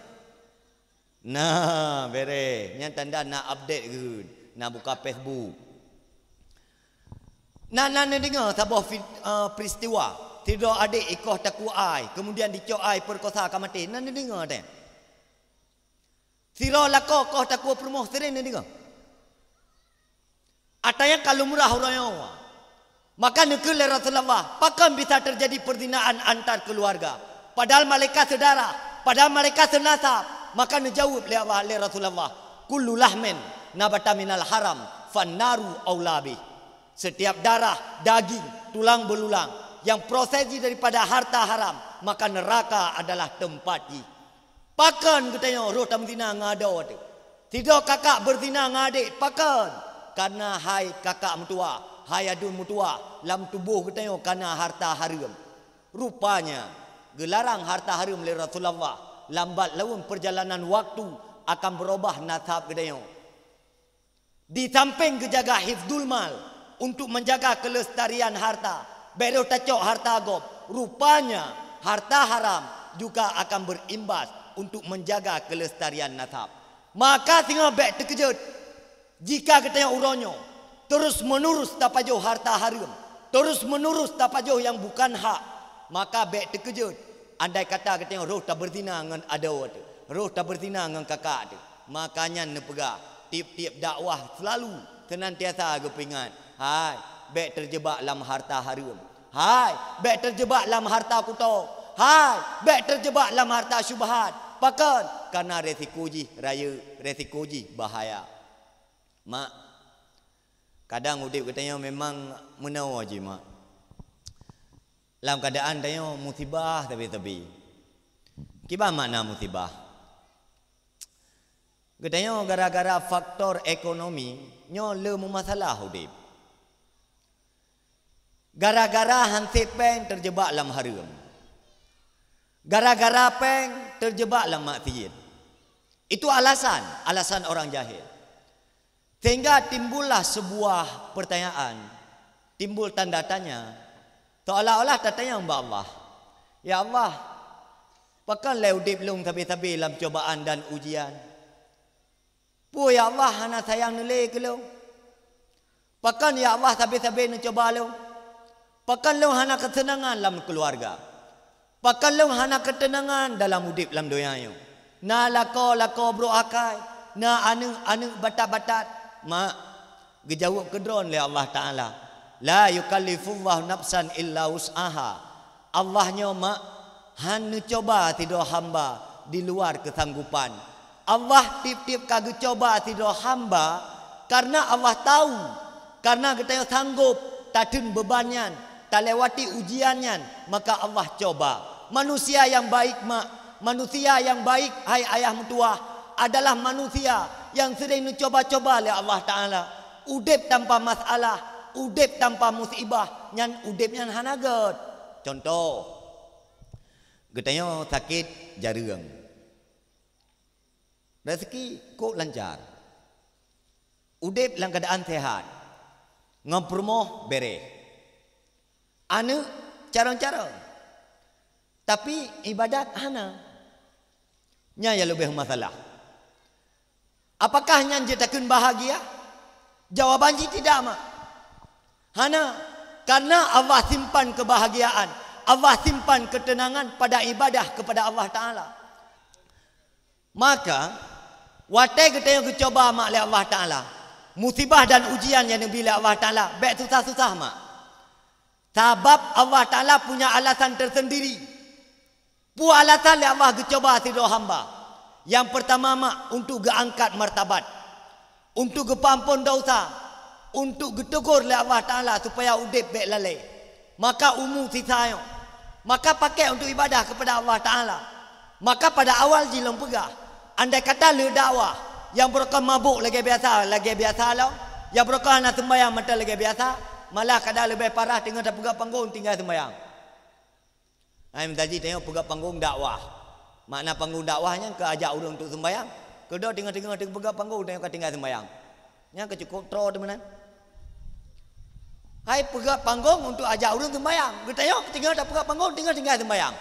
Na, bereh. Nyan tanda na update geuh, na buka Facebook. Na, na neudeungoe saboh fi-, eh, peristiwa, sidroe adék ikoh takue ai, kemudian dicok ai, perkosa ka maté. Na neudeungoe teuh? Sidroe lakoe koh takue peurumoh, sering neudeungoe? Ata nyan ka lumrah uroe nyoe. Maka neukheun lé Rasulullah, pakon bisa terjadi perzinaan antar keluarga, padahal mereka seudara, padahal mereka seunasab? Maka neujaweueb lé Allah, lé Rasulullah, "Kullu lahmin nabata minal haram, fannaru aula bih." Setiap darah, daging, tulang belulang yang prosesi daripada harta haram, maka neraka adalah tempat jih. Pakon geutanyoe roh tameuzina ngon adoe teuh? Sidroe kakak beuzina ngon adék, pakon? Karena hai kakak meutuwah, hai aduen meutuwah, lam tuboh geutanyoe kana harta hareuem. Rupanya, geularang harta hareuem lé Rasulullah, lambat laun peurjalanan waktu akan beurubah nasab geutanyoe. Di sampéng geujaga hifdul mal untuk menjaga kelestarian harta, bék roh tacok harta gob, rupanya harta haram juga akan berimbas untuk menjaga kelestarian nasab. Maka singoh bék teukeujot, jika geutanyoe uroe nyoe terus menerus tapajoh harta hareuem, terus menerus tapajoh nyang bukan hak, maka bék teukeujot andai kata geutanyoe roh tabeuzina ngon adoe teuh, roh tabeuzina ngon kakak teuh. Maka nyan neupeugah, tiep-tiep dakwah seulalu seunantiasa geupeuingat, "Hai, bék teujeubak lam harta hareuem. Hai, bék teujeubak lam harta kutok. Hai, bék teujeubak lam harta syubhat." Pakon? Karena resiko jih rayeuk, resiko jih bahaya. Mak, kadang udeb geutanyoe memang meunoe jih, Mak. Lam keuadaan tanyoe musibah sabe-sabe. Kiban makna musibah? Geutanyoe gara-gara faktor ekonomi nyoe le meumasalah udeb. Gara-gara hanseb péng teujeubak lam hareuem. Gara-gara péng teujeubak lam maksiet. Itu alasan, alasan orang jahil. Sehingga timbullah sebuah pertanyaan, timbul tanda tanya, seolah-olah tatanyong bak Allah, "Ya Allah, pakon lé udeb lôn sabe-sabe lam cobaan dan ujian? Peue ya Allah hana sayang neulé keu lôn? Pakon ya Allah sabe-sabe neucoba lôn? Pakon lôn hana keuseunangan lam keuluwarga? Pakon lôn hana keuteunangan dalam udeb lam donya nyoe? Na lakoe-lakoe brok akai, na aneuëk-aneuëk batat-batat." Mak, geujaweueb keudroe lé Allah Taala, "La yukallifullahu nafsan illa wus'aha." Allah nyoe, Mak, hán neucoba sidroe hamba di luar keusanggopan. Allah tiep-tiep ka geucoba sidroe hamba, karena Allah tahu, karena geutanyoe sanggop tatheun beuban nyan, talewati ujian nyan, maka Allah coba. Manusia yang baik, Mak, manusia yang baik, hai ayah meutuwah, adalah manusia yang sering neucoba-coba lé Allah Taala. Udeb tanpa masalah, udeb tanpa musibah, nyan udeb nyan hana gét. Contoh, geutanyoe sakét jareueng. Rezeki kok lancar. Udeb lam keuadaan sehat. Ngon peurumoh bereh. Aneuëk carông-carông. Tapi ibadat hana. Nyan nyang leubeh masalah. Apakah nyan jeuet takheun bahagia? Jawaban jih tidak, Mak. Hana. Karena Allah simpan kebahagiaan, Allah simpan ketenangan pada ibadah kepada Allah Taala. Maka, watée geutanyoe geucoba, Mak, lé Allah Taala, musibah dan ujian nyang neubi lé Allah Taala, bék susah-susah, Mak. Sabab Allah Taala punya alasan tersendiri. Peue alasan lé Allah geucoba sidroe hamba? Nyang peurtama, Mak, untuk geuangkat martabat, untuk geupeuampon desya, untuk geuteugor lé Allah Taala supaya udeb bék lalée. Maka umu sisa nyoe, maka pakék untuk ibadah kepada Allah Taala. Maka pada awal jih lôn peugah, andai kata le dakwah, nyang beureukoh mabök lagée biasa, lagée biasa lom, nyang beureukoh hana seumbahyang mantong lagée biasa, malah kadang leubeh parah teungoh tapeugah panggong tinggai seumbahyang. Hai meusaji tanyoe peugah panggong dakwah. Makna panggong dakwah nyan keu ajak ureuëng untuk seumbahyang. Keudroe teungoh-teungoh teupeugah panggong tanyoe ka tinggai seumbahyang. Nyan keu cukôp troe teumeunan. Hai peugah panggong untuk ajak ureuëng seumbahyang. Geutanyoe teungoh tapeugah panggong teungoh tinggai seumbahyang.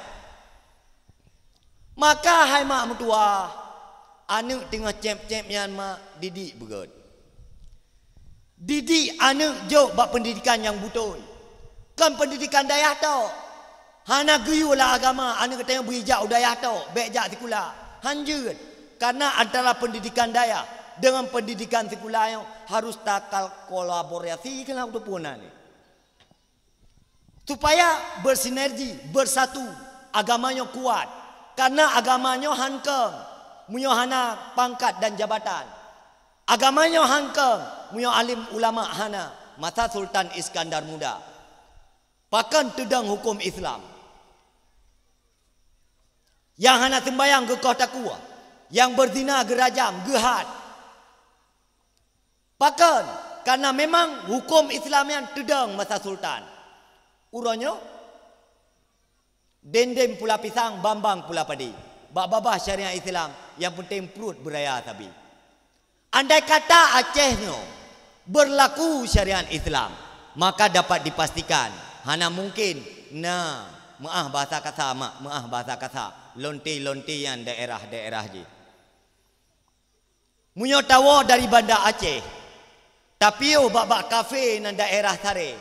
Maka hai mak meutuwah, aneuëk teungoh céb-céb nyan mak didik beugét. Didik aneuëk jok bak peundidikan nyang beutôi, kon peundidikan dayah tok. Hana geuyue lam agama aneuëk geutanyoe bri jak u dayah tok, bék jak sikula. Hanjeuet, karena antara peundidikan dayah deungon peundidikan sikula nyoe harus takal kolaborasi keunan untuk puna ni. Supaya bersinergi, bersatu, agama nyoe kuat. Karena agama nyoe han keueng meunyoe hana pangkat dan jabatan. Agama nyoe han keueng meunyoe alim ulama hana. masa Sultan Iskandar Muda. Pakon teudong huköm Islam? Nyang hana seumbahyang geukoh takue, nyang beuzina geurajam, geuhat. Pakon? Karena memang huköm Islam nyan teudong masa sultan. Uroe nyoe, dendeng pula pisang, bambang pula padi. Bak babah syariat Islam, nyang penting pruet beuraya sabe. Andai kata Aceh nyoe berlaku syariat Islam, maka dapat dipastikan hana mungkin na, meu'ah bahasa kasa, mak, meu'ah bahasa kasa, lonte-lonte nyang daerah-daerah jih. Meunyoe tawoe dari Banda Aceh, tapiôh bak-bak kafe nan daerah Sare,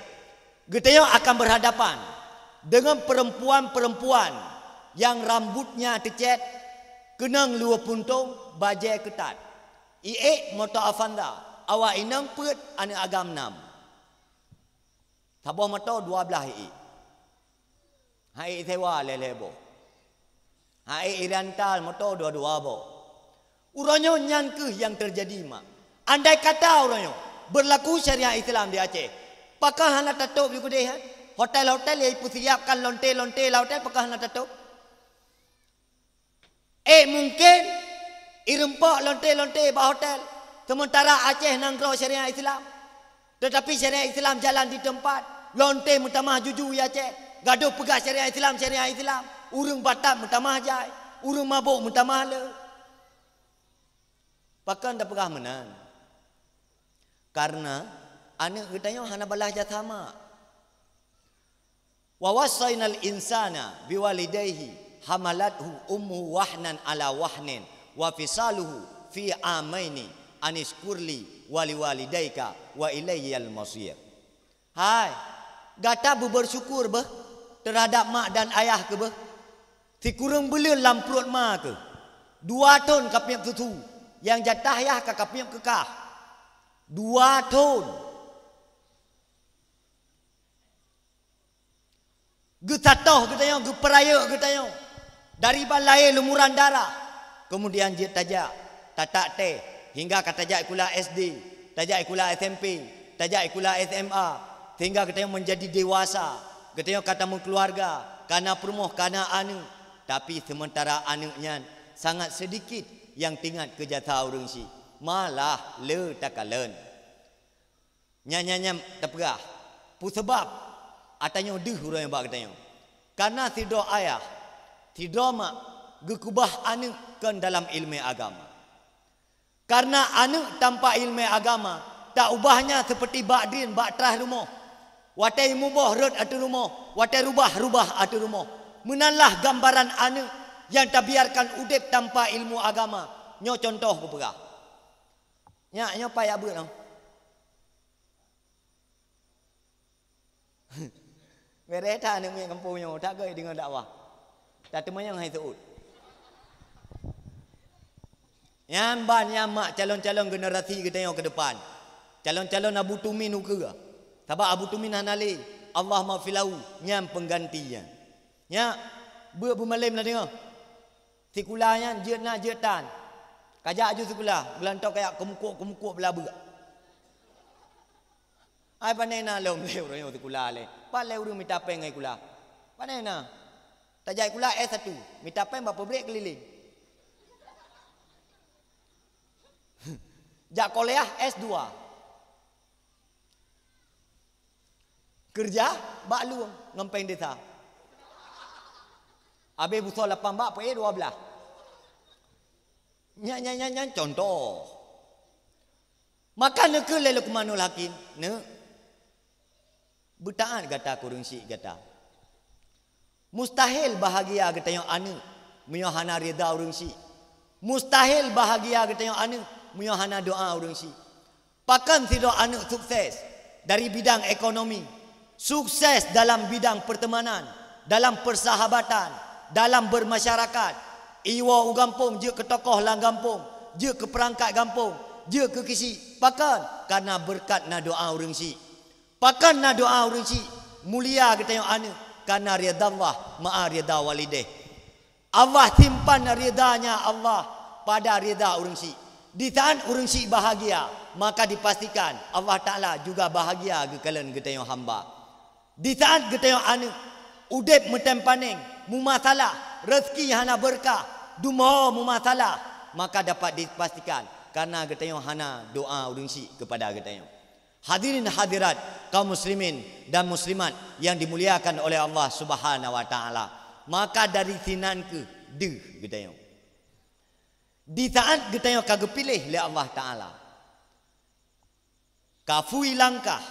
geutanyoe akan berhadapan dengan perempuan-perempuan yang rambutnya teucet, keunong luweue puntông, bajée keutat. Iék moto Avanza, awak inong peuet, aneuëk agam nam. Saboh moto dua blaih iék. Hai iék sewa lhée-lhée boh. Hai iék rental moto dua-dua boh. Uroe nyoe nyan kheueh nyang teujadi, mak. Andai kata uroe nyoe berlaku syariat Islam di Aceh, pakon hana tatôb di keudeh, ha? Hotel-hotel nyang ipeusiapkan lonte-lonte lam hotel, pakon hana tatôb? Eh, mungkin irumpok lonte-lonte bak hotel, sementara Aceh nanggroe syariat Islam. Tetapi syariat Islam jalan di teumpat, lonte meutamah juju i Aceh. Gadoh peugah syariat Islam, syariat Islam. Ureuëng batat meutamah jai, ureuëng mabök meutamah le. Pakon tapeugah meunan? Karena aneuëk geutanyoe hana balaih jasa mak. "Wa wassainal insana biwalidaihi hamalathu ummuhu wahnan ala wahnin wa fisaluhu fi amaini anishkurli wa liwalidaika wa ilayyal masir." Hai, gata beubeusyukur beuh teuhadab mak dan ayah keuh beuh. Sikureueng buleuen lam pruet ma keuh, dua thon kapiep susu, nyang jatah yah ka kapiep keukah. Dua thon. Geusatoh geutanyoe, geupeurayeuk geutanyoe dari ban lahé lumuran darah. Keumudian jeuet tajak, tatak teh, hingga ka tajak sikula S D, tajak sikula S M P, tajak sikula S M A, sehingga geutanyoe meunjadi dewasa. Geutanyoe ka tameukeuluwarga, ka na peurumoh, ka na aneuëk. Tapi seumeuntara aneuëk nyan sangat seudikit nyang teuingat keu jasa ureuëng syiek, malah le takalon. Nyan, nyan, nyan tapeugah, peue sabab ata nyoe deuh uroe nyoe bak geutanyoe? Kareuna sidroe ayah, sidroe mak geukeubah aneuëk kon dalam iéleumé agama. Kareuna aneuëk tanpa iéleumé agama, taubahnya seperti bak drien bak traih rumoh. Watée muboh rhot ateueh rumoh, watée rubah, rubah ateueh rumoh. Meunanlah gambaran aneuëk nyang tabiarkan udeb tanpa ilmu agama. Nyoe cuntoh kupeugah. Nyak nyoe payah beuet nyoe. Bereh that aneuëk miet gampông nyoe, that gét deungoe dakwah. That teumanyong hai seuôt. Nyan ban nyan mak calon-calon generasi geutanyoe keu depan. Calon-calon Abu Tumin ukeue. Sabab Abu Tumin hana lé, Allahumma filahu, nyan pengganti nyan. Nyak, beuet beumalém na deungoe. Sikula nyan jeuet na jeuet tan. Kajak aju sikula, geulantok kajak keumukuk-keumukuk beulabeuk. Ai pane na lom lé ureuëng nyang sikula lé. Pat lé ureuëng mita péng ngon sikula. Pane na. Tajak sikula S satu, mita péng bak peubrek keulileng. Jak kuliah S dua. Keureuja bak lueng ngon péng desa. Abéh busoe lapan bak peuék dua blaih. Nyan, nyan, nyan, nyan cuntoh. Maka neukheun lé Luqmanul Hakim, "Neuk, beutaát gata keu ureuëng syiek gata." Mustahil bahagia geutanyoe aneuëk meunyoe hana rida ureuëng syiek. Mustahil bahagia geutanyoe aneuëk meunyoe hana doa ureuëng syiek. Pakon sidroe aneuëk sukses dari bidang ekonomi, sukses dalam bidang pertemanan, dalam persahabatan, dalam bermasyarakat, iwoe u gampông jeuet keu tokoh lam gampông, jeuet keu peurangkat gampông, jeuet keu keuchik. Pakon? Kareuna beureukat na doa ureuëng syiek. Pakon na doa ureuëng syiek? Mulia geutanyoe aneuëk kareuna ridha Allah ma'a ridha walideh. Allah simpan ridha-Nya Allah pada ridha ureuëng syiek. Di saat ureuëng syiek bahagia, maka dipastikan Allah Taala juga bahagia geukalon geutanyoe hamba. Di saat geutanyoe aneuëk udeb meutem paneng, mumasalah, rezeki hana berkah, dumho mumasalah, maka dapat dipastikan karena geutanyoe hana doa ureuëng syiek kepada geutanyoe. Hadirin hadirat, kaum muslimin dan muslimat yang dimuliakan oleh Allah Subhanahu wa Taala, maka dari sinan keuh deuh geutanyoe. Di saat geutanyoe ka geupiléh lé Allah Taala, ka fui langkah,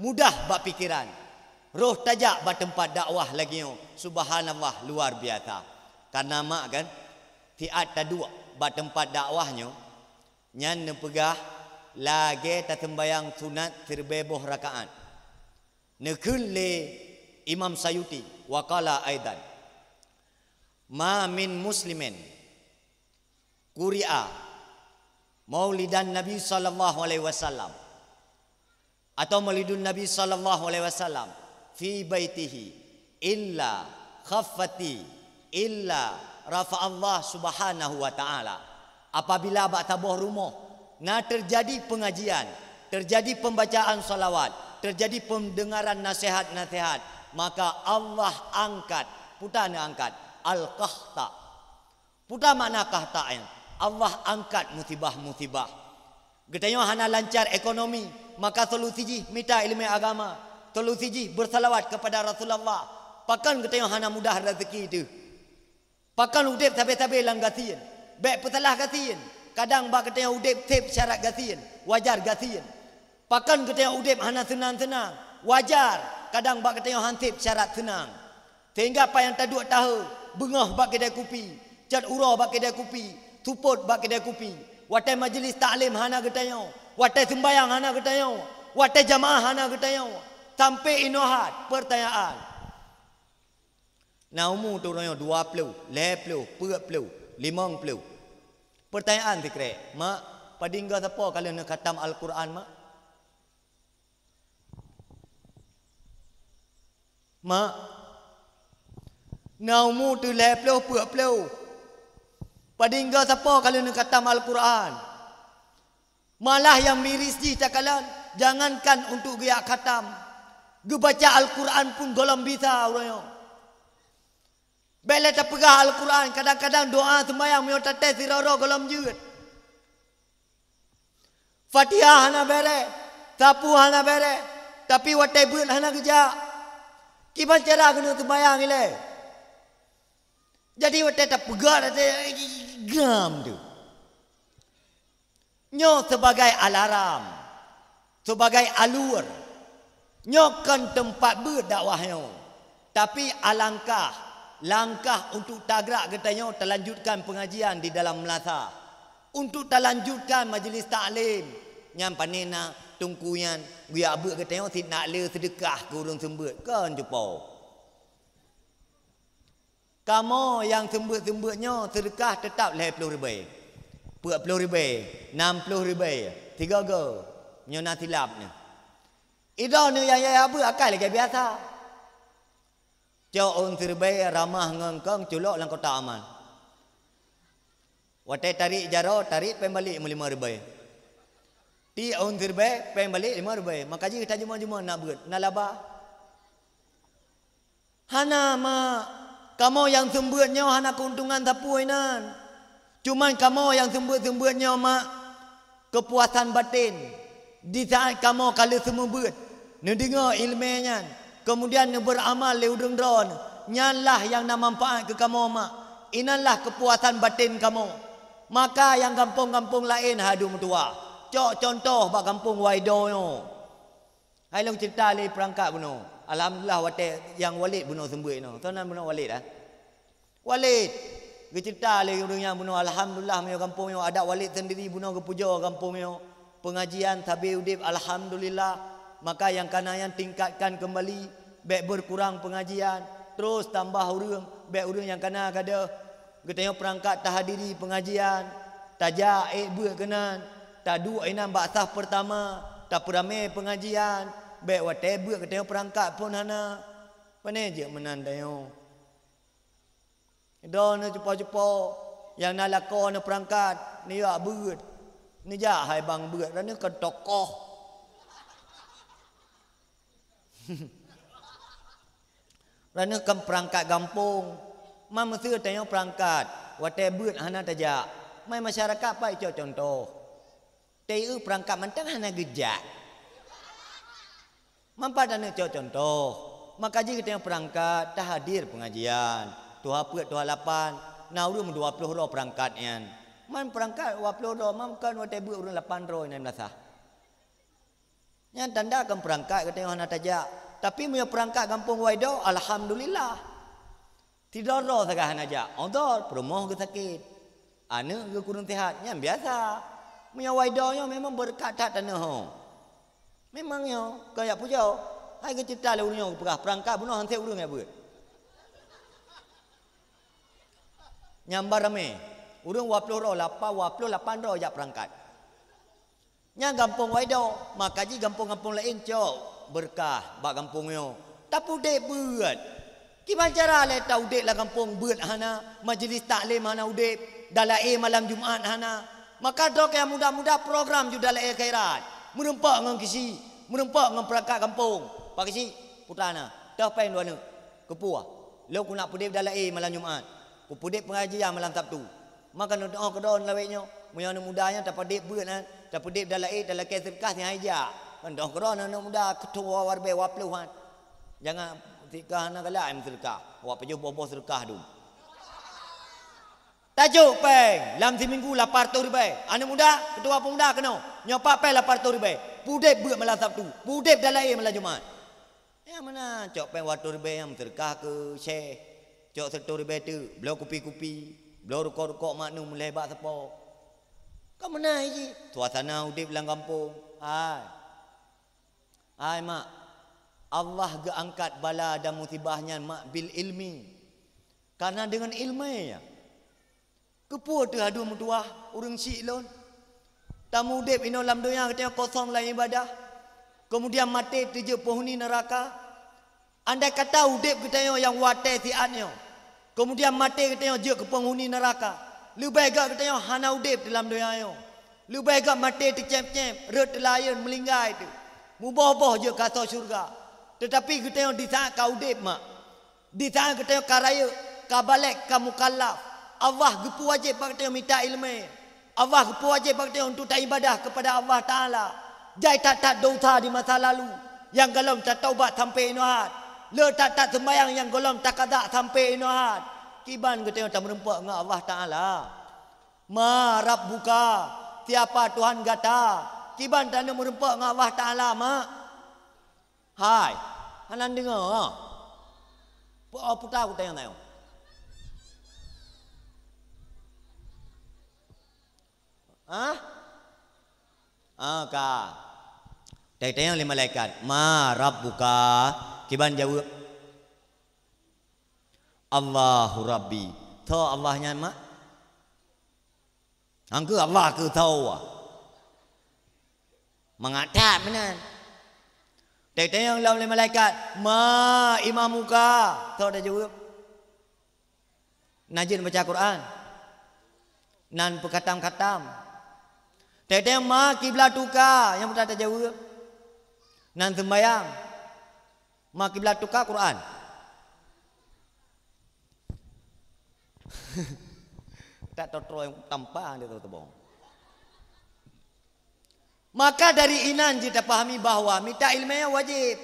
mudah bak pikeran, roh tajak bak teumpat dakwah lagée nyoe, subhanallah, luar biasa. Karena mak kan, siat taduek bak teumpat dakwah nyoe, nyan neupeugah lagée taseumbayang sunat sireubée boh rakaat. Neukheun lé Imam Sayuti, wa qala aidan, ma min muslimin quri'a maulidan Nabi sallallahu alaihi wasallam atau maulidun Nabi sallallahu alaihi wasallam fi baitihi illa khaffati illa rafa Allah Subhanahu wa Taala. Apabila bak saboh rumoh na terjadi pengajian, terjadi pembacaan salawat, terjadi pendengaran nasihat-nasihat, maka Allah angkat, puta neuangkat, al-qahta. Puta makna qahta nyan? Allah angkat musibah-musibah. Geutanyoe hana lancar ekonomi, maka solusi jih mita ileumé agama, solusi jih bersalawat kepada Rasulullah. Pakon geutanyoe hana mudah rezeki teuh? Pakon udeb sabe-sabe lam gasien? Bék peusalah gasien. Kadang bak geutanyoe udeb seb syarat gasien, wajar gasien. Pakon geutanyoe udeb hana seunang-seunang? Wajar, kadang bak geutanyoe han seb syarat seunang. Sehingga pat nyang taduek tahe, beungoh bak keudai kupi, cot uroe bak keudai kupi, seupôt bak keudai kupi. Watée majelis taklim hana geutanyoe, watée seumbayang hana geutanyoe, watée jamaah hana geutanyoe, sampai inoe hat. Pertanyaan, na umu teuh uroe nyoe dua ploh, lhée ploh, peuet ploh, limong ploh. Pertanyaan sikrek, mak, padinggoe sapo ka lheueh neukhatam Al-Quran, mak? Mak, na umu teuh lhée ploh, peuet ploh. Padinggoe sapo ka lheueh neukhatam Al-Quran? Malah nyang miris jih takalon, jangankan untuk geujak khatam, geubaca Al-Quran pun gohlom bisa uroe nyoe. Bék lé tapeugah Al-Quran, kadang-kadang doa seumbayang meunyoe taté sidroe-droe gohlom jeuet. Fatihah hana béreh, sapu hana béreh, tapi watée beuet hana geujak. Kiban cara keuneuk seumbayang ilée? Jadi watée tapeugah, watée gam tu. Nyoe sebagai alarm, sebagai alur. Nyoe kon teumpat beuet dakwah nyoe, tapi alangkah, langkah untuk tagrak geutanyoe talanjutkan pengajian di dalam meulasa, untuk talanjutkan majlis taklim. Nyan pane na teungku nyan geujak beuet geutanyoe sit nak le seudeukah keu ureuëng seumeubeuet, kon cupo. Kamoe nyang seumeubeuet-seumeubeuet nyoe seudeukah teutab lhée ploh ribée, peuet ploh ribée, nam ploh ribée, tiga go, nyoe na silap nyoe. Idroeneuh nyang yah beuet akai lagée biasa. Cok ôn siribée ramah ngon kong culok lam kotak amal. Watée tarék jaroe, tarék péng balek meulimong ribée. Tiek ôn siribée, péng balek limong ribée. Maka jih tajumah-jumah nak beuet, na laba. Hana, mak. Kamoe nyang seumeubeuet nyoe hana keuntungan sapeue inan. Cuman kamoe nyang seumeubeuet-seumeubeuet nyoe, mak, keupuasan baten. Di saát kamoe ka lheueh seumeubeuet, neudeungoe iéleumé nyan, keumudian neubeuamal lé ureuëng droeneuh, nyan lah nyang na manfaát keu kamoe, mak. Inan lah keupuasan baten kamoe. Maka nyang gampông-gampông laén hai dum meutuwah. Cok cuntoh bak gampông Waido nyoe. Hai lôn ceurita lé peurangkat bunoe. Alhamdulillah, watée nyang Walid bunoe seumeubeuet inoe. Soe nan bunoe Walid, ah? Walid. Geuceurita lé ureuëng nyang bunoe, alhamdulillah, meunyoe gampông nyoe adat Walid sendiri bunoe geupujoe gampông nyoe. Pengajian sabe udeb, alhamdulillah. Maka nyang kana nyan tingkatkan keumbali, bék beukurang pengajian, terus tambah ureuëng, bék ureuëng nyang kana gadôh. Geutanyoe peurangkat tahadiri pengajian, tajak ék beuet keunan, taduek inan bak saf peurtama, tapeuramé pengajian, bék watée beuet geutanyoe peurangkat phon hana. Pane jeuet meunan tanyoe. Droeneuh cupo-cupo nyang na lakoe neupeurangkat, neuyue beuet. Neujak hai bang beuet, raneuk kon tokoh. Raneuk kon peurangkat gampông. Man meuseu tanyoe peurangkat, watée beuet hana tajak. Man masyarakat pat icok cuntoh. Teu peurangkat mantong hana geujak. Man pat taneuk cok cuntoh. Maka jih geutanyoe peurangkat tahadir peungajian. Tuha peuet, tuha lapan, na ureuëng dua ploh droe peurangkat nyan. Man peurangkat dua ploh droe, man kon watée beuet ureuëng lapan droe nyang meunasah. Nyan tanda kon peurangkat geutanyoe hana tajak. Tapi meunyoe peurangkat gampông Waido, alhamdulillah. Sidroe droe sagai hana jak, odor, peurumoh geusakét, aneuëk geukureueng sihat, nyan biasa. Meunyoe Waido nyoe memang beureukat that tanoh. Memang nyoe, keu jak pujoe. Hai geuceurita lé ureuëng nyoe geupeugah, peurangkat bunoe han sép ureuëng jak beuet. Nyan ban ramé. Ureuëng dua ploh droe, lapan, dua ploh lapan droe jak peurangkat. Nyan gampông Waido, maka jih gampông-gampông laén cok beureukat bak gampông nyoe. Tapeuudeb beuet. Kiban cara lé taudeb lam gampông beuet hana, majlis taklim hana udeb, dalaé malam Jumat hana. Maka droe nyang muda-muda program ju dalaé khairat. Meureumpok ngon geuchik, meureumpok ngon peurangkat gampông. Pak Geuchik, putra na, toh péng dua neuk. Keupeue? Lôn keuneuk peudeb dalaé malam Jumat. Kupeudeb peungajian malam Sabtu. Maka neudoa keudroe lawét nyoe, meunyoe aneuëk muda nyan tapeudeb beuet nyan, tapeudeb dalaé, talakée seudeukah si hai jak. Neudoa keudroe aneuëk muda keutoe warbe waploh nyan. Jangan seudeukah hana galak ai meuseudeukah, awak pajoh boh-boh seudeukah dum. Tajok péng lam siminggu lapan reutôh ribée. Aneuëk muda, keutua peumuda keunoe, nyoe pat péng lapan reutôh ribée. Peudeb beuet malam Sabtu, peudeb dalaé malam Jumat. Nyang meunan cok péng dua reutôh ribée nyang meuseudeukah keu syeh, cok sireutôh ribée teuk, bloe kupi-kupi, bloe rukok-rukok maknum lhée bak sapo. Ka meunan jih suasana udeb lam gampông. Hai. Hai mak, Allah geuangkat bala dan musibah nyan mak bil ilmi. Karena deungon iéleumé nyan. Keupeue teuh adoe meutuwah ureuëng syiek lôn? Tameudeb inoe lam donya geutanyoe kosong lam iébadah, keumudian maté teujeuet peuhuni neuraka. Andai kata udeb geutanyoe nyang watée siat nyoe, keumudian maté geutanyoe jeuet keu peuhuni neuraka, leubeh gét geutanyoe hana udeb di lam donya nyoe. Leubeh gét maté teucéb-céb, rhot teulayeuen, meulinggai teuh, muboh-boh jeuet keu asoe syeuruga. Teutapi geutanyoe disaát ka udeb mak, disaát geutanyoe ka rayeuk, ka balek, ka mukallaf, Allah geupeuwajéb bak geutanyoe mita iéleumé. Allah geupeuwajéb bak geutanyoe untuk taibadah keupada Allah Taala. Jai that-that desya di masa lalu nyang gohlom tataubat sampoe inoe that. Le that-that seumbahyang nyang gohlom takazak sampoe inoe that. Kiban geutanyoe tameureumpok ngon Allah Taala? Ma rabbuka, siapa Tuhan gata? Kiban taneuk meureumpok ngon Allah Taala mak? Hai, hana deungoe? Peu-, oh, puta kutanyong-tanyong. Hah? Ah, ka. Tanyong lé malaikat, "Ma rabbuka?" Kiban jaweueb, "Allahu Rabbi." Tho Allah nyan mak? Angkeu Allah keu tho. Mangat that meunan. Tanyong lom lé malaikat, "Ma imamuka?" Tho tajaweueb. Nan jeuet baca Quran. Nan peukhatam-khatam. Tanyong, "Ma kiblatuka?" Nyang mudah tajaweueb. Nan seumbahyang. "Ma kiblatuka?" Quran. Tak totroe tampa dia tu tebong. Maka dari inan jih tapahami bahwa mita iéleumé wajéb.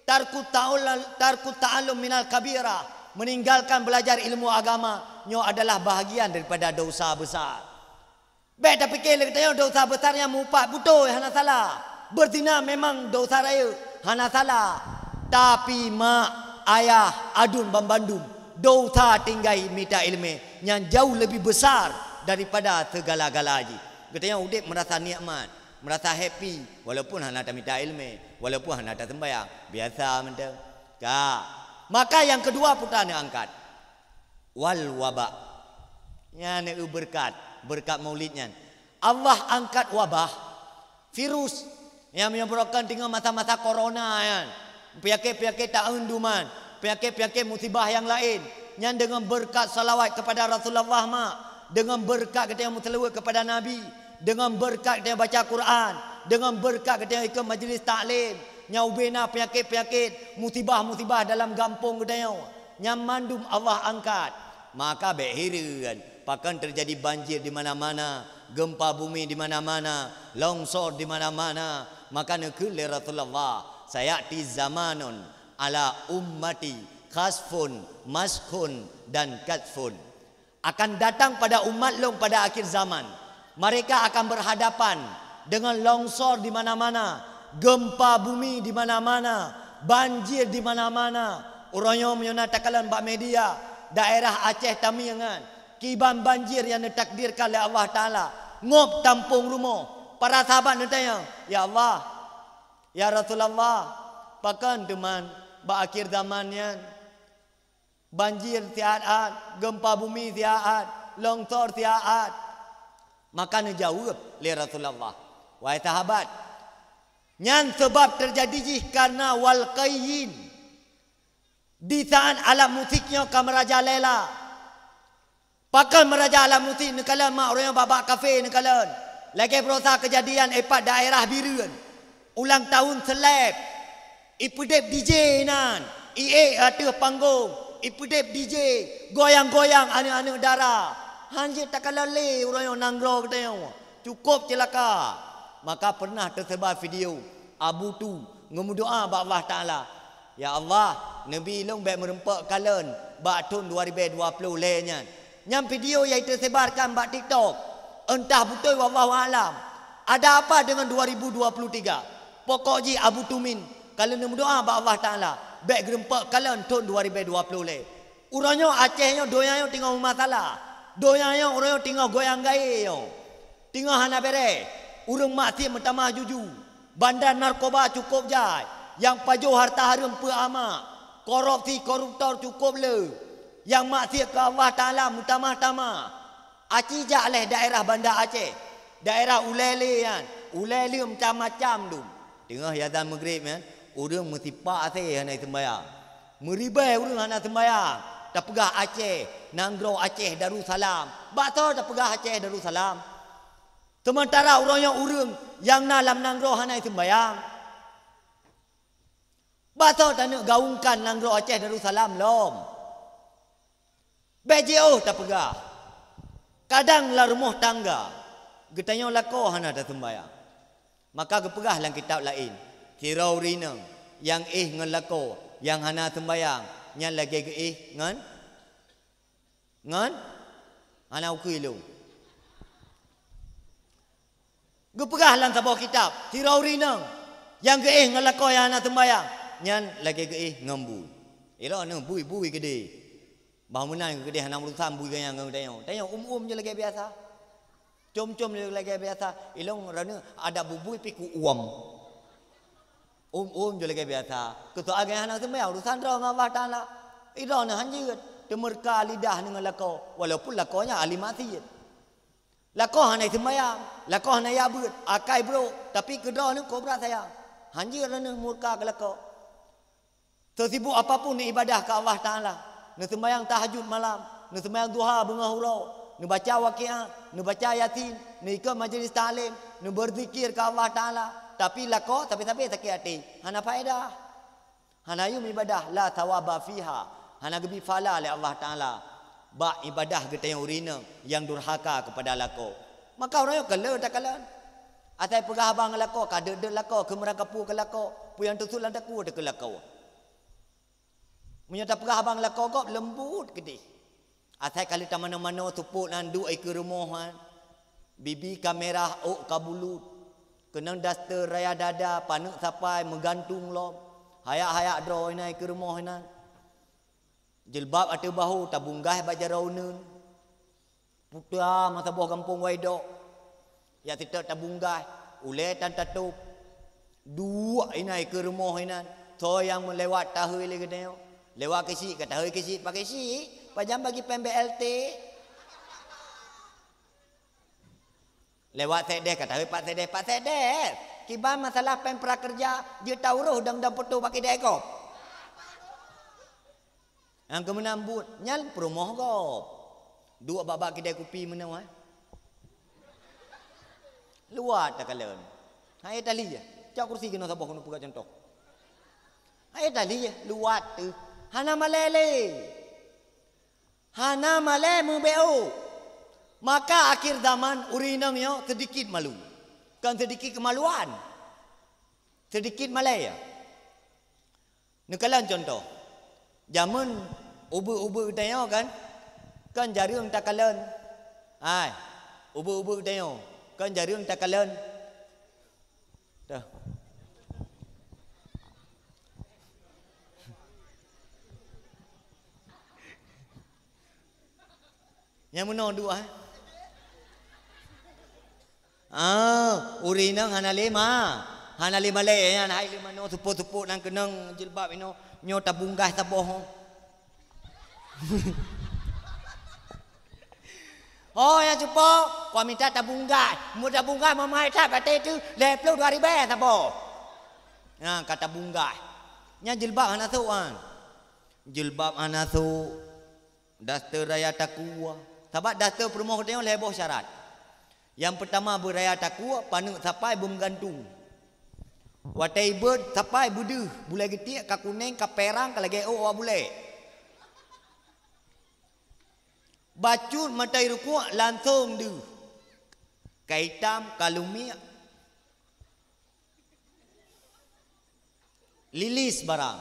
Tarkut ta'ul-, tarkut ta'allum minal kabirah, meninggalkan belajar ilmu agama nyoe adalah bahagian daripada dosa besar. Bék tapike lé geutanyoe dosa besar nyang meuupat beutôi hana salah. Beuzina memang dosa rayeuk hana salah. Tapi mak, ayah, aduen banmandum, dosa tinggai mita iéleumé nyang jauh lebih besar daripada segala-gala jih. Geutanyoe udeb meurasa nikmat, meurasa happy, walaupun hana tamita iéleumé, walaupun hana taseumbahyang, biasa mantong. Ka. Maka nyang keudua putra neuangkat. Wal waba. Nyan eu beureukat, beureukat Maulid nyan. Allah angkat wabah, virus, nyang meunyoe barokon teungoh masa-masa corona nyan. Peunyakét-peunyakét taeun duman, peunyakét-peunyakét musibah nyang laén. Nyan deungon beureukat salawat keupada Rasulullah mak, deungon beureukat geutanyoe meuseulaweuet keupada Nabi, Deungon beureukat geutanyoe baca Quran, deungon beureukat geutanyoe ikot majlis taklim, nyang ubé na peunyakét-peunyakét, musibah-musibah dalam gampông geutanyoe, nyan mandum Allah angkat. Maka bék hireuen, pakon teujadi banjir di mana-mana, geumpa bumi di mana-mana, longsor di mana-mana. Maka neukheun lé Rasulullah, "Sayati zamanun ala ummati khasfun, maskhun, dan katfun." Akan datang pada umat lôn pada akhir zaman, mereka akan berhadapan dengan longsor di mana-mana, gempa bumi di mana-mana, banjir di mana-mana. Uroe nyoe meunyoe na takalon bak media, daerah Aceh Tamiang nyan, kiban banjir nyang neutakdirkan lé Allah Taala, ngop tampông rumoh. Para sahabat neutanyong, "Ya Allah, ya Rasulullah, pakon teuma bak akhir zaman nyan?" Banjir siat-at, gempa bumi siat-at, longsor siat-at. Maka neujaweueb lé Rasulullah, "Wahai sahabat, nyan sabab teujadi jih kareuna walqayyin, di saat alat musik nyoe ka meurajalela." Pakon meurajalela musik neukalon, mak, uroe nyoe bak-bak kafe neukalon. Lagée baroesa keujadian ipat daerah Bireuen. Ulang tahun seleb. Ipeudeb D J nan. Iék ateueh panggong. Ipeudeb D J. Goyang-goyang aneuëk-aneuëk dara. Hanjeuet takalon lé uroe nyoe nanggroe geutanyoe. Cukôp ceulaka. Maka pernah teusebar video Abu Tu ngeumeudoá bak Allah Taala, "Ya Allah, neubi lôn bék meureumpok kalon bak thon dua ribée dua ploh lhée nyan." Nyan video nyang teusebarkan bak TikTok. Entah beutôi, wallahu a'lam. Ada apa dengan dua ribu dua puluh tiga? Pokok jih Abu Tumin ka lheueh neumeudoá bak Allah Taala, bék geureumpok kalon thon dua ribée dua ploh lhée. Uroe nyoe Aceh nyoe, donya nyoe teungoh meumasalah. Donya nyoe uroe nyoe teungoh goyang gaé nyoe. Teungoh hana béreh. Ureuëng maksiet meutamah juju. Bandar narkoba cukôp jai. Nyang pajoh hareuta hareuem peuet amak. Korupsi, koruptor cukôp le. Nyang maksiet keu Allah Taala meutamah-tamah. Aci jak lé daerah Banda Aceh. Daerah ulée lé nyan. Ulée lé macam-macam dum. Teungoh azan Maghrib nyan, ureuëng meusipak asée hana seumbahyang. Meuribée ureuëng hana seumbahyang. Tapeugah Aceh, nanggroe Aceh Darussalam. Bak soe tapeugah Aceh Darussalam? Seumeuntara uroe nyoe ureuëng nyang na lam nanggroe hana seumbahyang. Bak soe taneuk gaungkan nanggroe Aceh Darussalam lom? Bék jiôh tapeugah. Kadang lam rumoh tangga, geutanyoe lakoe hana taseumbahyang. Maka geupeugah lam kitab laén, "Sidroe ureuëng inong nyang éh ngon lakoe nyang hana seumbahyang, nyan lagée geuéh ngon, ngon hana ukeue lôn." Geupeugah lam saboh kitab, "Sidroe ureuëng inong nyang geuéh ngon lakoe nyang hana seumbahyang, nyan lagée geuéh ngon bui." Ilôn nyoe bui-bui keudeh. Bah meunan keudeh hana urusan bui geuh nyan ngon tanyoe. Tanyoe uem-uem je lagée biasa. Com-com je lagée biasa. Ilôn raneuk adak bubui pih ku uem. Uem-uem je lagée biasa. Keu soe agée hana seumbahyang urusan droe ngon Allah Taala. Ilôn nyoe hanjeuet teumeurka lidah ngon lakoe, walaupun lakoe nyan ahli maksiet. Lakoe hana seumbahyang, lakoe hana jak beuet, akai brok, tapi keudroe nyoe kobra sayang. Hanjeuet droeneueh murka keu lakoe. Seusibuk apapun ibadah keu Allah Taala, neuseumbahyang tahajud malam, neuseumbahyang duha beungoh uroe, neubaca Waqiah, neubaca Yasin, neuikot majlis taklim, neubeurzikir keu Allah Taala, tapi lakoe sabe-sabe sakét até, hana faedah. Hana yum ibadah, la thawaba fiha, hana geubi phala lé Allah Taala bak ibadah geutanyoe ureuëng inong nyang durhaka keupada lakoe. Maka ureuëng nyoe ka le takalon. Asai peugah haba ngon lakoe, ka deuet-deuet lakoe, keu meurangkapeue keu lakoe, peue nyang teusuet lam takue teuh keu lakoe. Meunyoe tapeugah haba ngon lakoe gob leumbot keudeh. Asai ka lheueh tamanoe-manoe seupôt nan duek ikeue rumoh nyan, bibi ka mirah, ôk ka bulut, keunong daster raya dada, paneuk sapai meugantung lom, hayak-hayak droe inan ikeue rumoh inan. Jilbab ateueh bahô tabunggaih bak jaroe uneuen, puta meusaboh gampông Waidok. Jak sitot tabunggaih, ulée tan tatôb. Duek inan ikeue rumoh inan, soe nyang meulewat tahôi lé geutanyoe. Lewat keuchik ka tahôi keuchik, pakai chik, pajan bagi péng B L T. Lewat sekdes ka tahôi Pak Sekdes, Pak Sekdes, kiban masalah péng prakerja, jeuet ta uroh dang-dang peutoh bak kidai gob. Nyang keu meunan buet, nyan peurumoh gob. Duek bak-bak kidai kupi meunoe, eh. Luwat takalon. Hai tali ya. Cok kursi keunoe saboh keunoe peugah contoh. Hai tali ya, luwat teuh. Hana malèe lé. Hana malèe meubeuet. Maka akhir zaman ureueng inong nyoe sedikit malu. Kon sedikit kemaluan. Sedikit malèe ya. Neukalon contoh. Jameun ubeut-ubeut geutanyoe kan, kan jareueng takalon. Hai, ubeut-ubeut geutanyoe, kan jareueng takalon. Dah. Nyang meunoe dua, eh? Ah, ureueng inong hana lé ma. Hana lé malèe nyan, hai lé manoe seupôt-seupôt nang keunong jilbab inoe, nyoe tabunggaih saboh. Oh, nyang cupo, kau minta tabunggaih. Meu tabunggaih mamai that batée teuh lhèe ploh dua ribèe saboh. Nah, ka tabunggaih. Nyan jilbab hana sôk, ah. Jilbab hana sôk. Daster raya takue. Sabab daster peurumoh geutanyoe lhèe boh syarat. Nyang peutama beuraya takue, paneuk sapai beumeugantung. Watèe ibeuet sapai beudeuh, bulèe geutiek ka kunéng, ka pèrang, ka lagèe ôk awak bulèe. Bacut mata irukuek langsong deuh. Ka itam, ka lumiek. Lilis barang.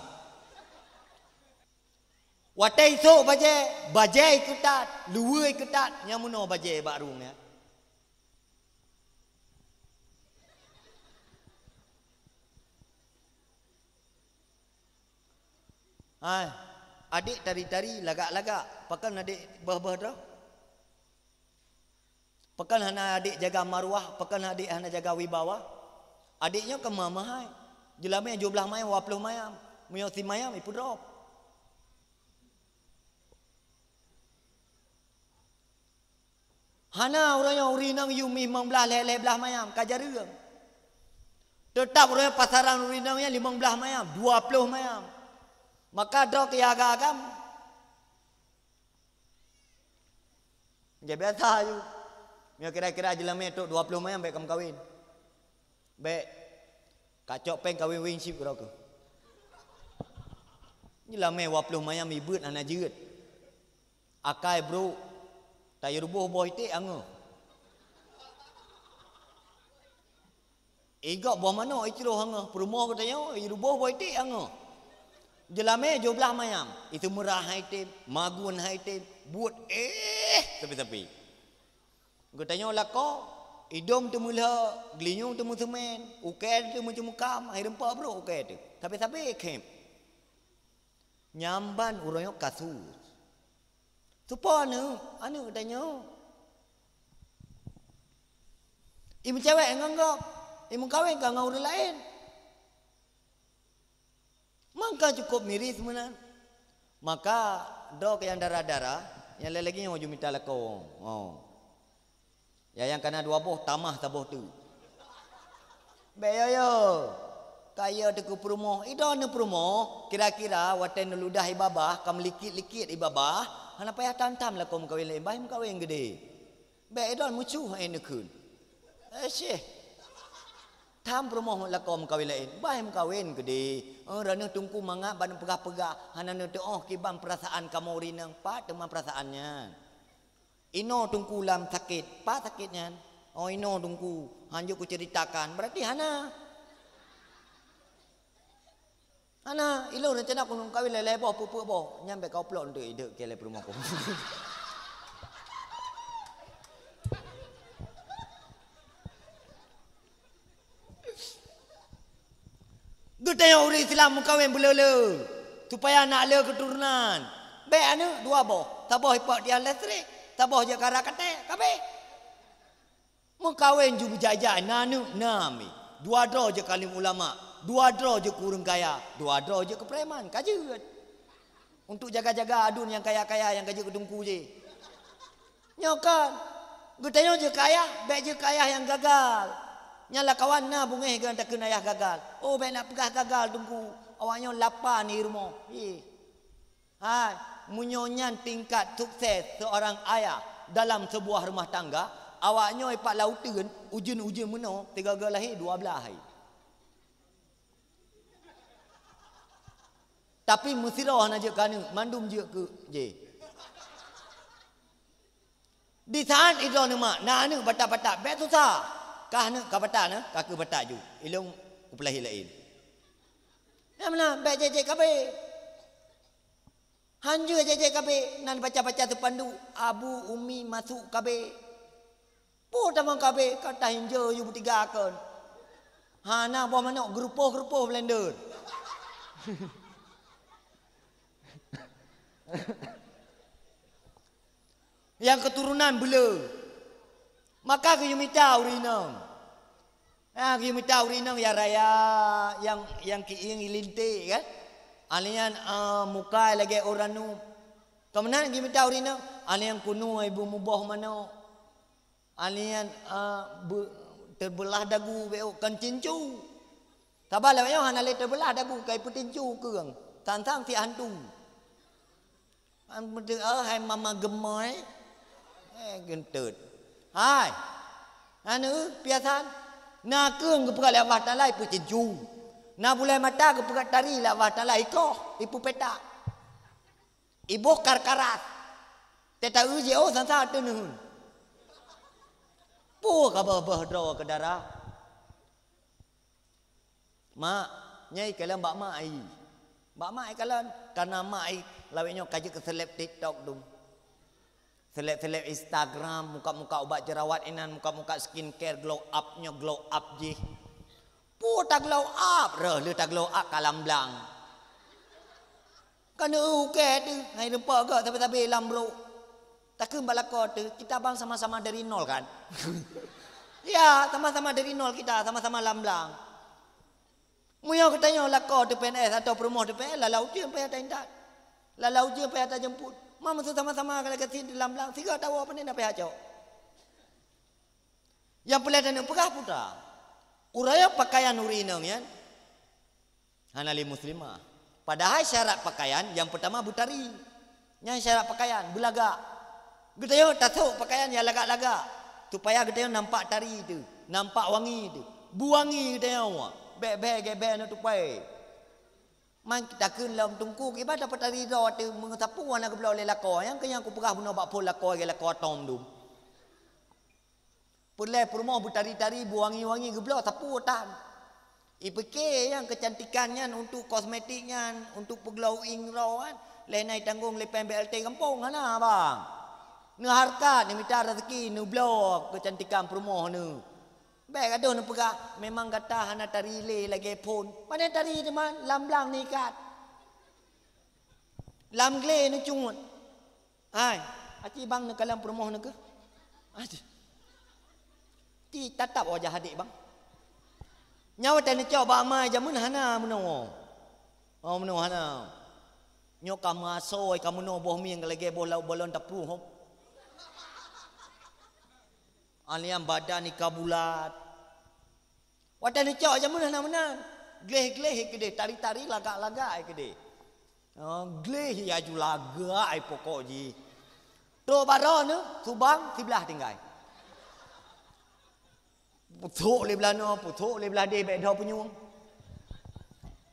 Watèe isôk bajèe, bajèe ikeutat, luweue ikeutat, nyang meunoe bajèe bak rueng nyan. Hai, adék tari-tari, lagak-lagak, pakon adék beuh-beuh droe? Pakon hana adék jaga maruah, pakon adék hana jaga wibawa? Adék nyoe ka meuhai. Jeulamèe jôk blaih mayam, dua ploh mayam. Meunyoe simayam, ipeudrob. Hana uroe nyoe ureueng inong yum limong blaih, lhèe-lhèe blaih mayam, ka jareueng. Teutap uroe nyoe pasaran ureueng inong nyan limong blaih mayam, dua ploh mayam. Maka droe keu agam-agam. Nyan biasa ju. Nyoe kira-kira jeulamèe trôk dua ploh mayam bèk ka meukawen. Bèk kacok péng kawén win cit keudroe keuh. Jeulamèe dua ploh mayam ibeuet hana jeuet. Akai brôk, tayue ruboh boh iték angeuh. Igok boh manok icroh angeuh, peurumoh geutanyoe iruboh boh iték angeuh. Jeulamèe jôk blaih mayam, iseumeurah hai tem, magun hai tem, buet éh sabe-sabe. Geutanyoe lakoe, idông teumeulhok, geulinyueng teumeuseumén, ukèe teumeuceumukam, hai rumpok brôk ukèe teuh. Sabe-sabe khém. Nyan ban uroe nyoe kasus. Soe po aneuk? Aneuk geutanyoe. Imeucewek ngon gob, imeukawen ka ngon ureueng laén. Maka cukup miris meunan. Maka droe keu nyang dara-dara, nyang lé lagèe nyoe ju mita lakoe. Oh. Ya nyang kana dua boh tamah saboh teuk. Bèk yo-yo. Ka yo teuh keu peurumoh, idroe neuh peurumoh, kira-kira watèe neuludah i babah, ka meulikit-likit i babah, hana payah tam-tam lakoe meukawen laén, bah meukawen geudeh. Bèk idroe meucuh hai neukheun. Eh syeh. Tham peurumoh lakoe meukawen laén, bah meukawen geudeh. Eh, droeneuh teungku mangat ban peugah-peugah, hana neuteu'oh kiban peurasaan kamoe ureueng inong, pat teuma peurasaan nyan. Inoe teungku lam sakét, pat sakét nyan? Oh, inoe teungku, hanjeuet kuceuritakan. Berarti hana. Hana, ilôn rencana keuneuk meukawen lhèe-lhèe boh, peuet-peuet boh. Nyan bèk ka upload eunteuk idék keu lé peurumoh ku. Geutanyoe ureueng Islam meukawen beuleu-leu, supaya na le keuturonan. Bèk aneuk dua boh, saboh ipok tiang listrik, saboh jeuet kara katé, ka abéh. Meukawen ju beujai-jai, na aneuk na mi. Dua droe jeuet keu alim ulama, dua droe jeuet keu ureueng kaya, dua droe jeuet keu preman, ka jeuet. Untuk jaga-jaga aduen nyang kaya-kaya nyang ka jeuet keu teungku jih. Nyoe kan, geutanyoe jeuet keu ayah, bèk jeuet keu ayah nyang gagal. Nyan lakawan na beungéh geuh takheun ayah gagal. Oh, bèk na peugah gagal teungku, awak nyoe lapa ni rumoh. Ih. Hai, meunyoe nyan tingkat sukses seorang ayah dalam sebuah rumah tangga, Awak nyoe ipat lauteun, ujeuen-ujeuen meunoe, tiga-tiga lahé dua blaih hai. Tapi meusidroe hana jeuet keu aneuk, mandum jeuet keu jih. Di saat idroe neumak, na aneuk batat-batat, bèk susah. Kah aneuk ka batat na, ka keu batat ju. Ilong kupeulahé laén. Nyang meunan, bèk jét-jét kabé. Hanjeuet jét-jét kabé, nan baca-baca teupanduk, abu, umi, masuk kabé. Peue tamong kabé, ka tahinjeu yue beutiga kon. Hana boh manok, geurupoh-geurupoh blender. Nyang keuturonan beuleu. Maka geuyue mita ureueng inong. Ah, geuyue mita ureueng inong nyang raya, nyang, nyang kieng ilinték kan. Alèh nyan, ah, muka lagèe ureueng anu. Keumeunang geuyue mita ureueng inong, alèh nyan keunoe ibu muboh manok. Alèh nyan, ah, be-, teubeulah dagu bèk kon cincu. Saba lawét nyoe hana lé teubeulah dagu, ka ipeutincu keueng. Sang-sang si hantu. An beutôi, "Oh, hai mama gemoe." Eh, geunteut. Hai. Aneuk, piasan. Na keueng geupeugah lé Allah Taala ipeutincu. Na bulèe mata geupeugah tari lé Allah Taala ikoh, ipeupetak. Iboh kar-karat. Teuta eu jiôh sansa teuneun. Peue ka beuh-beuh droe keu dara? Mak, nyan ikalon bak mak ai. Bak mak ikalon, kareuna mak ai lawét nyoe ka jeuet keu seleb TikTok dum. Seleb-seleb Instagram, muka-muka ubat jerawat inan, muka-muka skincare glow up nyoe glow up jih. Peue ta glow up, reuh lheueh ta glow up ka lam blang. Ka neueu ukèe teuh, hai rumpok gèt sabe-sabe lam brôk. Takheun bak lakoe teuh, kita bang sama-sama dari nol kan? Ya, sama-sama dari nol kita, sama-sama lam blang. Meunyoe geutanyoe lakoe teuh P N S atau peurumoh teuh P N S, lala ujeuen payah taintat. Lala ujeuen payah tajemput. Ma meusu sama-sama ka lagèe sit lam blang, sigoe tawoe pane na payah cok. Nyang peureulèe taneuk peugah putra. Uroe pakaian ureueng inong nyan hana lé muslimah. Padahai syarat pakaian nyang peutama beutari. Nyan syarat pakaian, beulagak. Geutanyoe tasok pakaian nyang lagak-lagak, supaya geutanyoe nampak tari teuh, nampak wangi teuh. Beuwangi geutanyoe, bèk bèe gèbèe ngon tupai. Man takheun lom teungku, kiban dapat tari droe teuh meunyoe sapeue hana geubloe lé lakoe, nyang keu nyang kupeugah bunoe bak phon lakoe lagèe lakoe atom dum. Peureulèe peurumoh beutari-tari, beuwangi-wangi geubloe sapeue tan. Ipike nyang keucantikan nyan untuk kosmetik nyan, untuk peuglowing droe kan. Lheuh nyan itanggong lé pèng B L T gampông, hana bang. Neuhareukat, neumita raseuki, neubloe keucantikan peurumoh neuh. Bèk gadoh neupeugah, memang gata hana tari lé lagèe phon. Pane tari teuma lam blang neuikat. Lam glé neucungut. Hai, aci bang neukalon peurumoh neuh keuh. Aci. Ti tatap wajah adék bang. Nyoe watèe neucok bak ma jameun hana meunoe. Oh, meunoe hana. Nyoe ka meuasoe, ka meunoe boh mieng lagèe boh laôt balon tapluh hom. Alèh nyan badan ika bulat. Watèe neucok jameun hana meunan. Gleh-gleh keudeh, tari-tari lagak-lagak keudeh. Oh, gleh ya ju lagak ai pokok jih. Trok bak droeneuh, subang siblah tinggai. Puthok lé blah noe, puthok lé blah deh, bèk dho punyueng.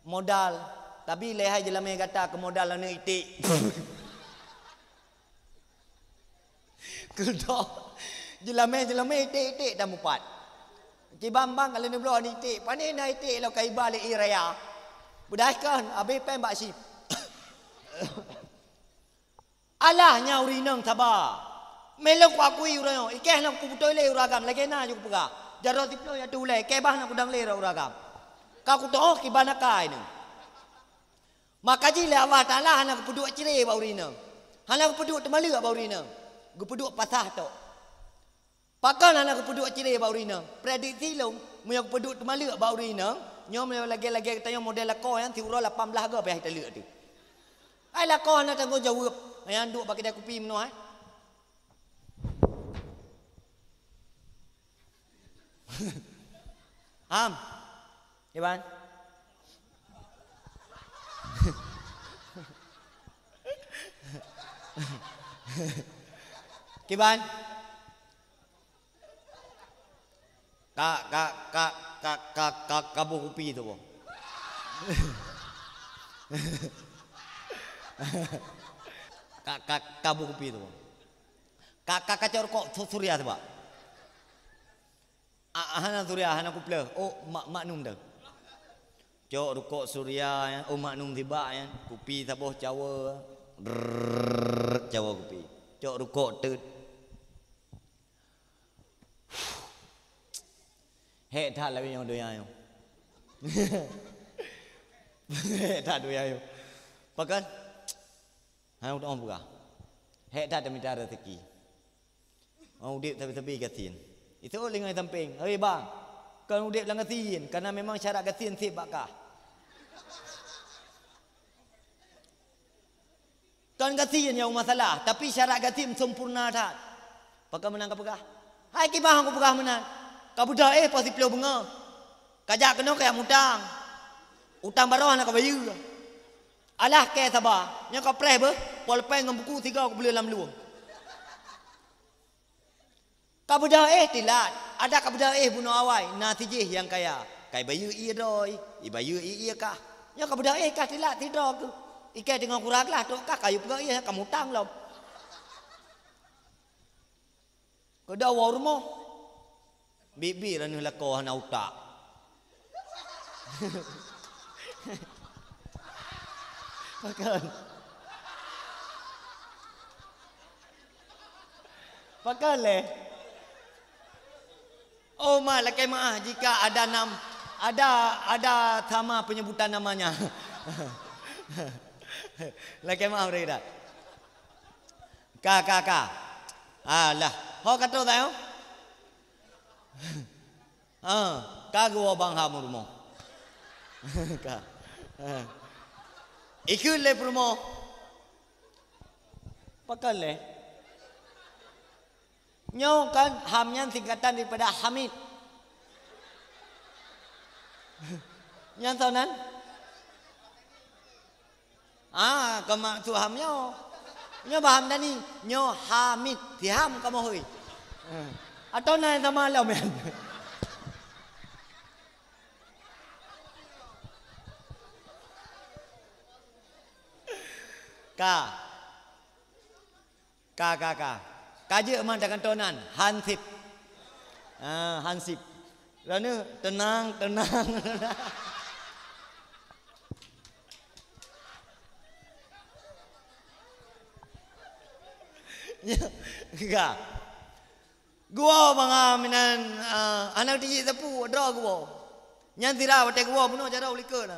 Modal. Tapi lé hai jeulamé gata keu modal aneuk iték. Keudok. Jeulamé-jeulamé iték-iték dan mupat. Kiban bang ka lheueh neubloe aneuk iték, pane na iték lom ka iba lé ie raya. Beudai kon, abéh pèng bak sip. Alah nyan ureueng inong saba. Meuh lôn kuakui uroe nyoe, i kèe na kubeutôi lé ureueng agam, lagèe na ju kupeugah. Jaroe siplôh ya teu ulèe, i kèe bah na kudong lé ureueng agam. Ka kutu'oh kiban akai neuh. Maka jih lé Allah Taala hana geupeuduek ciré bak ureueng inong. Hana geupeuduek teumaleuek bak ureueng inong. Geupeuduek pasah tok. Pakon hana geupeuduek ciré bak ureueng inong? Prediksi lôn, meunyoe geupeuduek teumaleuek bak ureueng inong, nyoe meunyoe lagèe-lagèe geutanyoe model lakoe nyan siuroe lapan blaih goe payah taleuek teuh. Ai lakoe hana tanggong jaweueb, nyan duek bak keude kupi meunoe, eh. Ham. Iban. Kiban. Ka, ka, ka, ka, ka, ka, kaboh kupi tu boh. Ka, ka, kaboh kupi tu boh. Ka, ka, kacok rukok su-, Surya tu bah. Ah, hana Surya, hana kupleuh. Oh, mak, maknum tu. Cok rukok Surya, ya. Oh, maknum sibak, ya. Kupi saboh cawa. Brrrr, cawa kupi. Cok rukok teut. Hék that lagèe nyoe donya nyoe. Hék that donya nyoe. Pakon? Hana utang peugah. Hék that tamita rezeki. Orang udép sabe-sabe gasien. Itu lingoi sampéng. Hei bang, kon udép lam gasien, karena memang syarat gasien sép bak kah. Kon gasien nyang masalah, tapi syarat gasien sempurna that. Pakon meunan kapeugah? Hai kiban kupeugah meunan. Kabeudôh éh poh siplôh beungoh. Kajak keunoe kajak mutang. Utang baroe hana kabayeue. Alah kèe saba, nyoe kapreh beuh, polpeng ngon buku sigoe kupeuleueh lam lueng. Kabeudôh éh tilat, adak kabeudôh éh bunoe awai, na sijih nyang kaya. Kai bayeue ie droe, ibayeue ie kah. Nyoe kabeudôh éh kah tilat sidroe keuh. Ikèe teungoh kurang glah trok kah kayue peugah ie ka mutang lom. Keudah woe rumoh. Biet-biet droeneuh lakoe hana utak. Pakon? Pakon lé? Oh, mak, lakèe meu'ah jika ada nam-, ada, ada sama penyebutan namanya. Lakèe meu'ah, Bre, dah. Ka, ka, ka. Alah, ho ka troh tanyoe? Ha, ka geuwoe bang ham rumoh. Ka. Ha. Ikheun lé peurumoh. Pakon lé? Nyoe kan ham nyan singkatan daripada Hamid. Nyang soe nan? Ah, kon maksud ham nyoe. Nyoe bah Hamdani, nyoe Hamid, si ham kamoe hôi. Eh, atau na nyang sama lom nyan. Ka. Ka, ka, ka. Ka jeuet man takantoe nan, hansip. Ah, hansip. Droeneuh, teunang, teunang, teunang. Ya, ka. Geuwoe mangat meunan, ah, hana tijik sapeue, droe geuwoe. Nyan sira watèe geuwoe bunoe jaroe u likot na.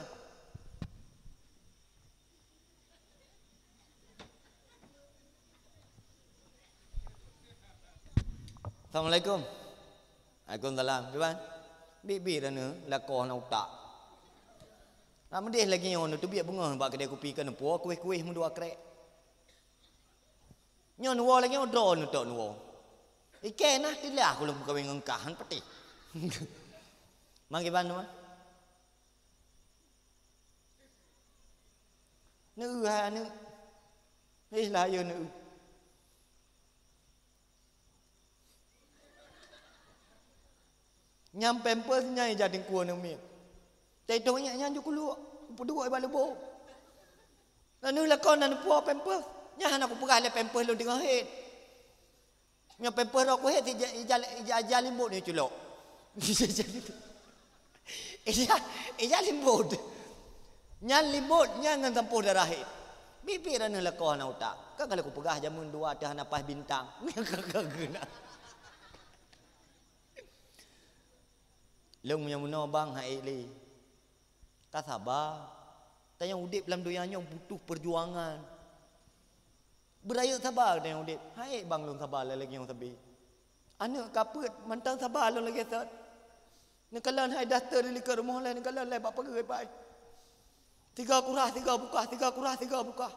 Assalamualaikum. Waalaikumsalam. Kiban? Biet-biet droeneuh lakoe hana utak. Nak meudeh lagèe nyoe, neuteubiet beungoh bak keudè kupi keu neupuwoe kuéh-kuéh meudua krek. Nyoe neuwoe lagèe nyoe droe neutok neuwoe. Ikèe na tilah kulôn meukawen ngon kah, han patéh. Mang kiban teuma? Neueu hai aneuk. Ih, lah, ya, neueu. Nyang pampers nyan ija teungku aneuk miet. Teutoh nyan, nyan ju kuluk, peuduek bak lubô. Lalu lakon na neupuwoe pampers. Nyan hana kupeugah lé pampers lôn teungoh hét. Nyoe pampers roh kuhét ija, ija, ija, ija limbot nyoe culok. Ija, ija limbot. Nyan limbot, nyan ngon sampôh darah hét. Biet-biet droeneuh lakoe hana utak. Kan ka lheueh kupeugah jameun dua teuh hana paih bintang. Lôn meunyoe meunoe bang han ék lé. Ka saba. Tanyoe udép lam donya nyoe butuh peujuangan. Beurayeuk saba tanyoe udép. Han ék bang lôn saba lagèe nyoe sabe. Aneuk ka peuet mantong saba lôn lagèe sot. Neukalon hai daster di likot rumoh lé, neukalon lé bak pageue pai. Tiga kurah, tiga bukah, tiga kurah, tiga bukah.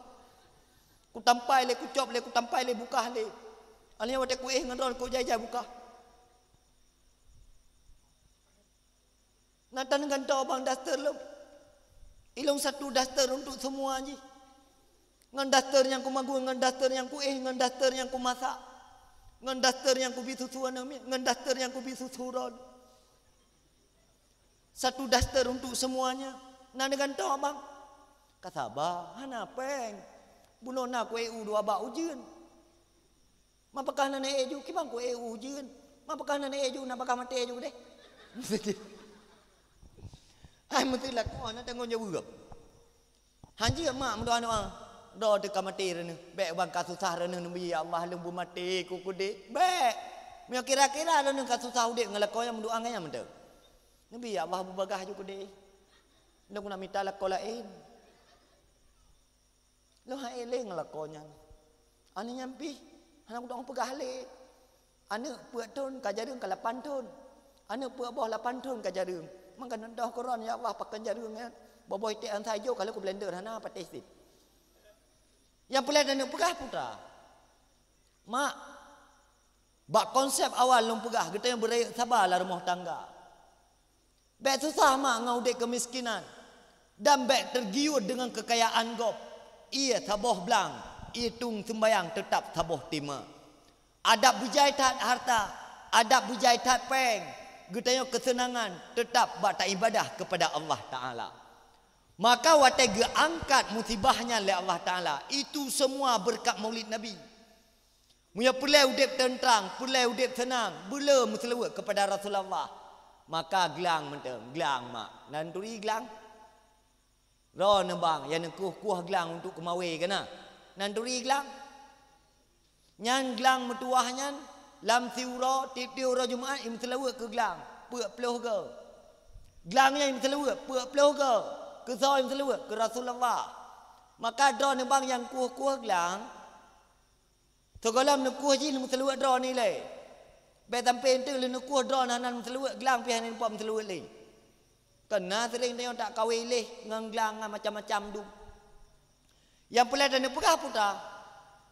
Kutampai lé, kucop lé, kutampai lé, bukah lé. Akhé watèe kuéh ngon droe, kujai-jai bukah. Na tan gantoe bang daster lom. Ilong satu daster untuk semua jih. Ngon daster nyang kumagun, ngon daster nyang kuéh, ngon daster nyang kumasak. Ngon daster nyang kubi susu aneuk miet, ngon daster nyang kubi susu droe. Satu daster untuk semuanya. Na neugantoe, bang. Ka saba, hana péng. Bunoe na kuék u dua bak ujeuen. Ma pakah na neuék ju, kiban kuék u ujeuen. Ma pakah na neuék ju, na pakah maté ju deh. Hai meuteulakoe na tanggong jaweueb. Hanjeuet mak meudoa-doa. Droe teuka maté droeneuh. Bék ban ka susah droeneuh, neubi ya Allah lôn beumaté ku keudéh. Bék. Meunyoe kira-kira droeneuh ka susah udép ngon lakoe nyan, meudoa ngon nyan mantong. Neubi ya Allah beubagaih ju keudéh. Lôn keuneuk mita lakoe laén. Lôn han ék lé ngon lakoe nyan. Aneuk nyan pih hana kudong peugah lé. Aneuk peuet thon ka jareueng ka lapan thon. Aneuk peuet boh lapan thon ka jareueng. Mangka neudoh keu droe, ya Allah, pakon jareueng nyan. Boh-boh iték ansa ijo ka lheueh kublender hana patéh sit. Nyang peureulée taneuk peugah putra. Mak, bak konsep awal lôn peugah, geutanyoe beurayeuk saba lam rumoh tangga. Bék susah mak ngon udép keumiskinan, dan bék teugiur deungon keukayaan gob. Ie saboh blang, ie tueng seumbayang teutab saboh teuma. Adak beujai that hareuta, adak beujai that péng, geutanyoe keuseunangan teutab bak taibadah keupada Allah Taala. Maka watée geuangkat musibah nyan lé Allah Taala, itu semua beureukat Maulid Nabi. Meunyoe peureulée udép teuntrang, peureulée udép seunang, beule meuseulaweuet keupada Rasulullah, maka glang mantong, glang mak. Na neuturi glang? Droeneuh bang, nyang neukueh-kueh glang untuk keumawe keunan. Na neuturi glang? Nyan glang meutuwah nyan, lam siuroe, tieb-tieb uroe Jumat, imeuseulaweuet keu glang, peuet ploh goe. Glang nyan imeuseulaweuet, peuet ploh goe. Keu soe imeuseulaweuet? Keu Rasulullah. Maka droeneuh bang nyang kueh-kueh glang, sigohlom neukueh jih, neumeuseulaweuet droeneuh ilée. Bék sampoe enteuk lheueh neukueh droeneuh hana neumeuseulaweuet, glang pih hana neupok meuseulaweuet lé. Keunan seuréng tanyoe tak kawé lé ngon glang, ngon macam-macam dum. Nyang peureulée taneuk peugah putra,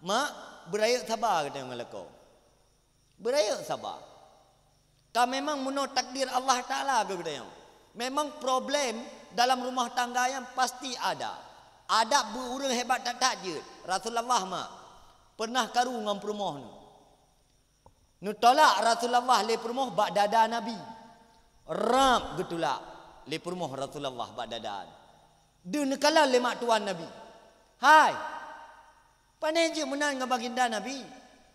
mak, beurayeuk saba geutanyoe ngon lakoe. Beurayeuk saba. Ka memang meunoe takdir Allah Taala keu geutanyoe. Memang problem dalam rumah tangga nyan pasti ada. Adak beu ureuëng hebat that-that jeuet. Rasulullah mak pernah karu ngon peurumoh nyoe. Neutolak Rasulullah lé peurumoh bak dada Nabi. Rab geutulak lé peurumoh Rasulullah bak dada. Deuh neukalon lé mak tuan Nabi. Hai, pane jeuet meunan ngon baginda Nabi?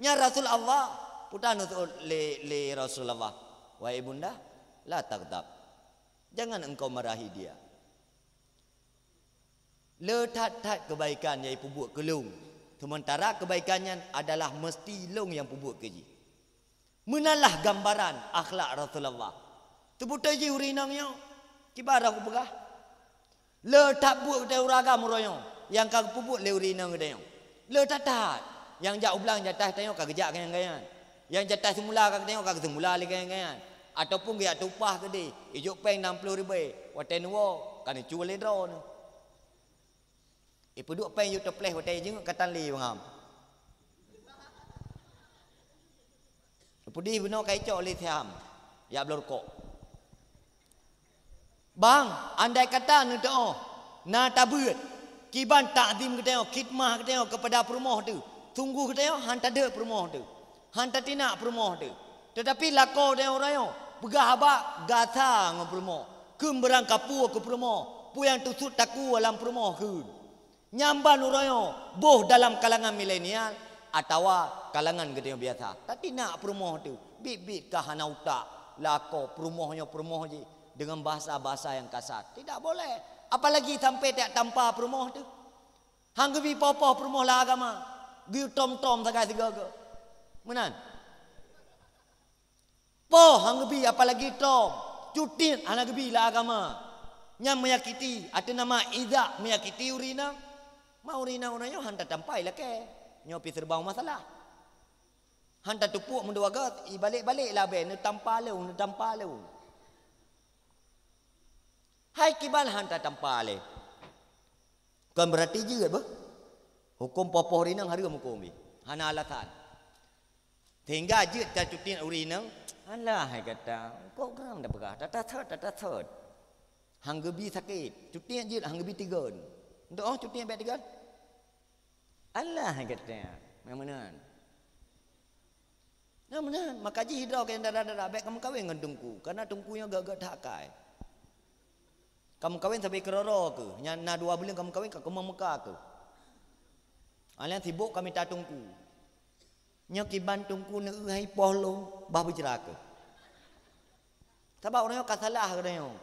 Nyan Rasul Allah. Putra neuseuôt lé, lé Rasulullah, "Wahai ibunda, la taghdab. Jangan engkau marahi dia." Le that-that keubaikan nyang ipeubuet keu lôn, seumeuntara keubaikan nyan adalah meusti lôn nyang peubuet keu jih. Meunan lah gambaran akhlak Rasulullah. Teubeutôi jih ureuëng inong nyoe, kiban roh kupeugah. Le that buet geutanyoe ureuëng agam uroe nyoe nyang ka geupeubuet lé ureuëng inong geutanyoe. Le that-that nyang jak u blang jatah tanyoe ka geujak keu nyang geuh nyan. Nyang jatah seumula ka geutanyoe ka geuseumula lé keu nyang geuh nyan. Ataupun geujak tupah keudeh, ijok péng nam ploh ribée, watée neuwoe ka neucue lé droeneuh. Ipeuduek péng yue teupleh watée jingeuk ka tan lé bangai. Pudih bunoe ka icok lé siham, jak bloe rukok. Bang, andai kata neuteuoh na tabeuet kiban takzim geutanyoe, khidmah geutanyoe keupada peurumoh teuh, sunggoh geutanyoe han tadeuek peurumoh teuh, han tatinak peurumoh teuh. Teutapi lakoe tanyoe uroe nyoe peugah haba gata ngon peurumoh, kheun beurangkapeue keu peurumoh, peue nyang teusut takue lam peurumoh kheun. Nyan ban uroe nyoe boh dalam kalangan milenial atawa kalangan geutanyoe biasa. Tatinak peurumoh teuh, biet-biet ka hana utak, lakoe peurumoh nyoe peurumoh jih deungon bahasa-bahasa nyang kasar. Tidak boleh. Apalagi sampai tajak tampa peurumoh teuh. Han geubi poh-poh peurumoh lam agama, geuyue tom-tom sagai sigoe-goe. Meunan. Poh han geubi, apalagi tom, cutiet hana geubi lam agama. Nyan menyakiti, ateueh nama iza menyakiti ureuëng inong. Ma ureuëng inong uroe nyoe han tatampa ilakée. Nyoe pih seureubang masalah. Han tatupuk meudua goe, ibalek-balek labée, neutampa lôn, neutampa lôn. Hai kiban han tatampa lé. Kon beurati jeuet beuh. Huköm poh-poh ureuëng inong hareuem huköm jih. Hana alasan. Sehingga jeuet ka cutiet ureuëng inong, "Alah hai gata, kok geurang tapeugah, tatasot, tatasot." Han geubi sakét, cutiet jeuet han geubi tigon. Untuk oh cutiet bék tigon. "Alah hai gata, nyang meunan." Nyang meunan, maka jih droe keu nyang dara-dara bék kameukawen ngon teungku, karena teungku nyoe gét-gét that akai. Ka meukawen sabe keudroe-droe keuh. Nyan na dua buleuen ka meukawen ka keumong muka keuh. Alah sibok ka mita teungku. Nyoe kiban teungku neueu hai poh lôn bah beujra keuh. Sabab ureuëng nyoe ka salah geutanyoe.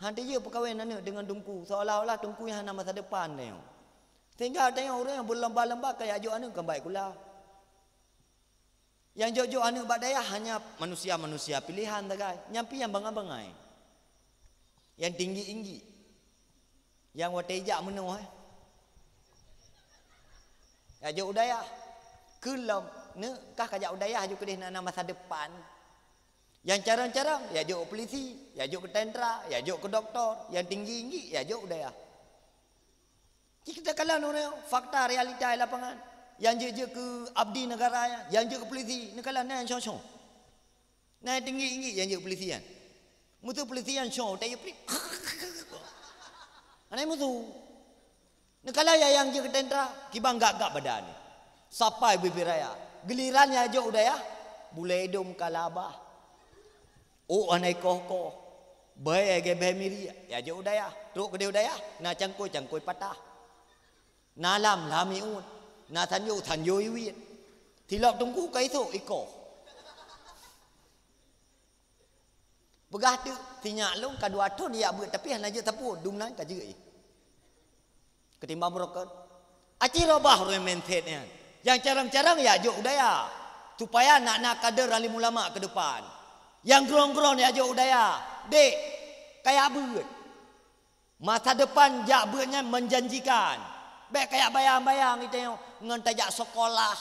Han teujeuet peukawen aneuëk deungon teungku, seolah-olah teungku nyang hana masa depan tanyoe. Sehingga tanyoe ureuëng nyang beulomba-lomba kajak jok aneuëk keu baik kula. Nyang jok-jok aneuëk bak dayah hanya manusia-manusia pilihan sagai, nyang pih nyang bangai-bangai. Nyang tinggi-tinggi. Nyang watée jak meunoh, eh. Jak jok u dayah. Keu lom, neuk kah kajak u dayah ju keudeh na, na masa depan. Nyang carong-carong, jak jok u polisi, jak jok keu tentara, jak jok keu doktor, nyang tinggi-tinggi, jak jok u dayah. Cit takalon ureuëng, fakta realita di lapangan. Nyang jeuet-jeuet keu abdi negara nyan, nyang jeuet keu polisi, neukalon na nyang shoe-shoe. Na nyang tinggi-tinggi nyang jeuet polisi nyan. Meuseu polisi nyan shoe, tak jeuet polisi. Hana meuseu. Neukalon nyang jeuet keu tentara, kiban gak-gak badan. Sapai bibir raya. Giliran nyang jok u dayah, bulée idong ka labah. Ôk hana ikoh-koh. Bèe gebèe miri, jak jok u dayah. Trok keudeh u dayah, na cangkôi-cangkôi patah. Na lam, lam iut. Na sanjô, sanjô iwiet. Tilop teungku ka isôk ikoh. Peugah teuk, sinyak lôn ka dua thon jak beuet, tapi hana jeuet sapeue, dum nan ka jeuet. Keutimbang beurokon. Aci robah ureuëng mindset nyan. Nyang carông-carông jak jok u dayah. Supaya na, na kader alim ulama keu depan. Nyang grong-grong jak jok u dayah. Dek, kajak beuet. Masa depan jak beuet nyan menjanjikan. Bèk kajak bayang-bayang geutanyoe ngon tajak sekolah.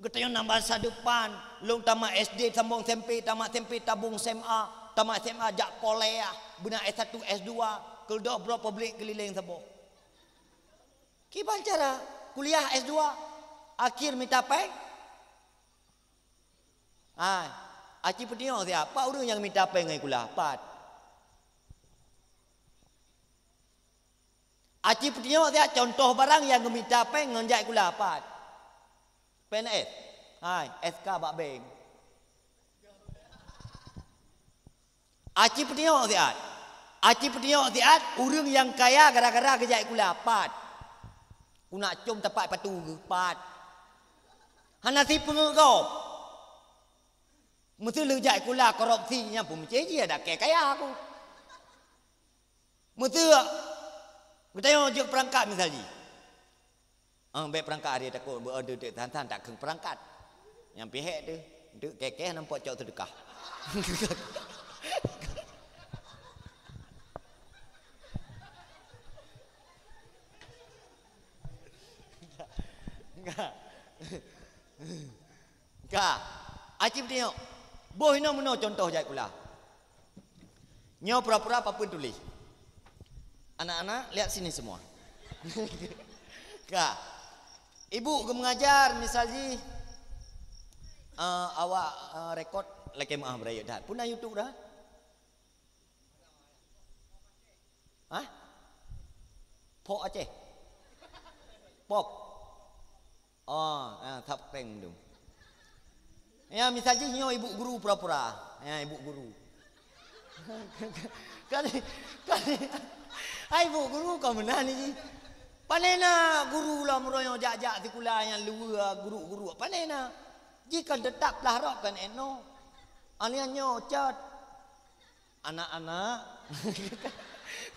Geutanyoe na masa depan, lôn tamat S D sambong S M P, tamat S M P tabong S M A, tamat S M A jak kuliah, beuna S satu, S dua, keudroe broe pablék keulileng saboh. Kiban cara kuliah S dua, akhir mita péng? Hai, aci peutingok siat, pat ureuëng nyang mita péng ngon kuliah? Pat. Aci peutingok siat contoh barang nyang geumita péng ngon jak kuliah? Pat. P N S. Hai, S K bak bank. Aci peutingok siat. Aci peutingok siat ureuëng nyang kaya gara-gara geujak kuliah? Pat. Ku nak com tapak patu geuh? Pat. Hana sipeungeut gob. Meuseu lheueh jak kuliah korupsi nyang peumeucéh jih ada kaya aku. Meuseu geutanyoe jeuet peurangkat misal jih. Ah, bèk peurangkat hari takot beu-, eh, deuek tan-tan tak kheun peurangkat. Nyang pihek tu, deuek kekeh nampak cok seudeukah. Enggak. Ka, aci peutingok. Boh inoe meunoe contoh jak kuliah. Nyoe pura-pura papeuen tuléh. Anak-anak, lihat sini semua. Ka. Ibu geumengajar misal jih, eh, awak, eh, rekod lakée meuah beurayeuk that. Pun na YouTube dah? Hah? Pok Aceh? Pok? Oh, ah, thap peng tu. Ya, misal jih nyoe ibu guru pura-pura. Ya, ibu guru. Kali, kali. Hai ibu guru kau meunan ni. Pane na guru lah meuronyong jak-jak sikula nyang luwa guru-guru. Pane na. Jih kan tetap lah rot kan eno. Anian nyoe cat. Anak-anak.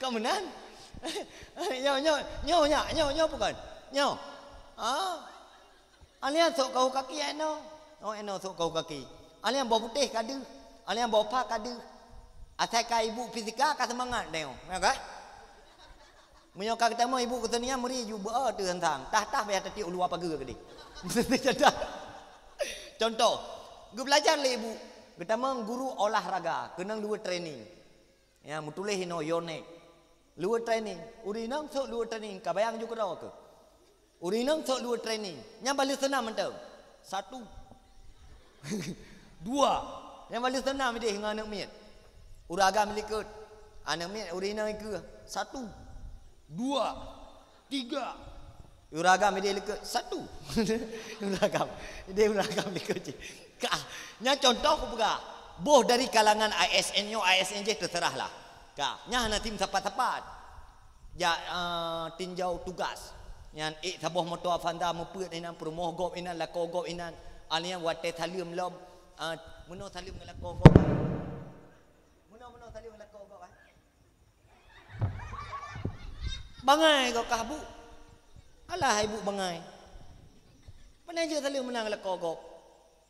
Kau meunan? Nyoe, nyoe, nyoe, nyoe, nyoe, nyoe bukan? Nyoe. Ah. Alian sok kau kaki eno. Oh, eno sok kau kaki. Alian boh putéh ka deuh. Alian boh pha ka deuh. Asai ka ibu fisika ka seumangat nyoe. Ya ka? Meunyoe ka geutanyoe ibu kesenian meuri ju beu teuh teuntang. Tah-tah payah tatiek u luwa pageue keudeh. Contoh, geubelajar lé ibu, geutamong guru olahraga, keunong luwa training. Ya, meutuléh inoe Yonex. Luwa training. Ureueng inong sôk luwa training, ka bayang ju keudroe keuh. Ureueng inong sôk luwa training. Nyan baleue seunam mantong. Satu. Dua. Nyan baleue seunam ideh ngon aneuk miet. Ureueng agam likot. Aneuk miet ureueng inong ikeue. Satu. Dua. Tiga. Ureueng agam ideh likot. Satu. Ureueng agam. Ideh ureueng agam likot cit. Ka. Nyan contoh kupeugah. Boh dari kalangan A S N nyoe, A S N jih teuseurah lah. Ka, nyan hana tim sapat-sapat. Jak, eh, tinjau tugas. Nyan ék saboh moto Avanza meupeuet inan, peurumoh gob inan, lakoe gob inan. Alia watée saleuem lom, eh, meunoe saleuem ngon lakoe gob. Meunoe, meunoe saleuem ngon lakoe gob, eh. Bangai gob kah bu. Alah ibu bangai. Mana je saleuem meunan ngon lakoe gob.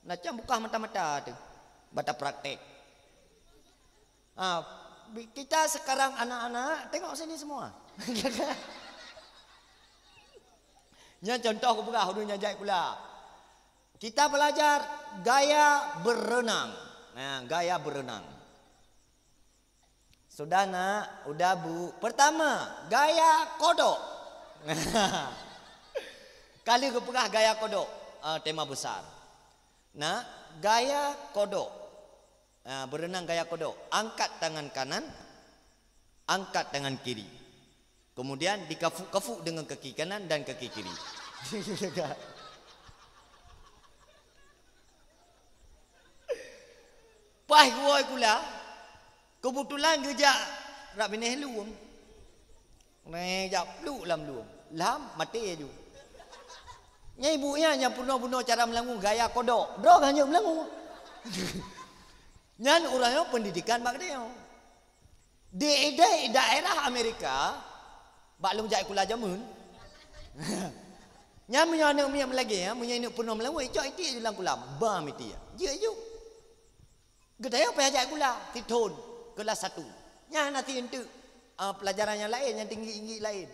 Macam bukah mata-mata tu. Bata praktek. Ha, bi-, kita sekarang anak-anak, tengok sini semua. Nyan contoh kupeugah ureuëng nyang jai kula. Kita belajar gaya berenang. Nah, gaya berenang. Sudah, Nak? Udah, Bu? Pertama, gaya kodok. Kali kupeugah gaya kodok, eh, tema besar. Nah, gaya kodok. Ah, berenang gaya kodok. Angkat tangan kanan, angkat tangan kiri. Kemudian dikafuk-kafuk dengan kaki kanan dan kaki kiri. Paih geuwoe kula, keubeutulan geujak rab binéh lueng. Mé jak pluek lam lueng. Lam, maté laju. Nyan ibu nyan nyang peurunoe-peurunoe cara meulangue gaya kodok. Droe ka hanjeuet meulangue. Nyan ureuëng nyoe pendidikan bak geutanyoe. Di, di daerah Amerika, bak lôn jak sikula jameun. Nyan meunyoe aneuëk miet meulagée, meunyoe ineuëk peurunoe meulangue, icok itiek ju lam kulam. Bam itiek. Jeuet ju. Geutanyoe payah jak sikula, sithon, kelas satu. Nyan hana sieunteuk, ah, pelajaran nyang laén, nyang tinggi-tinggi laén.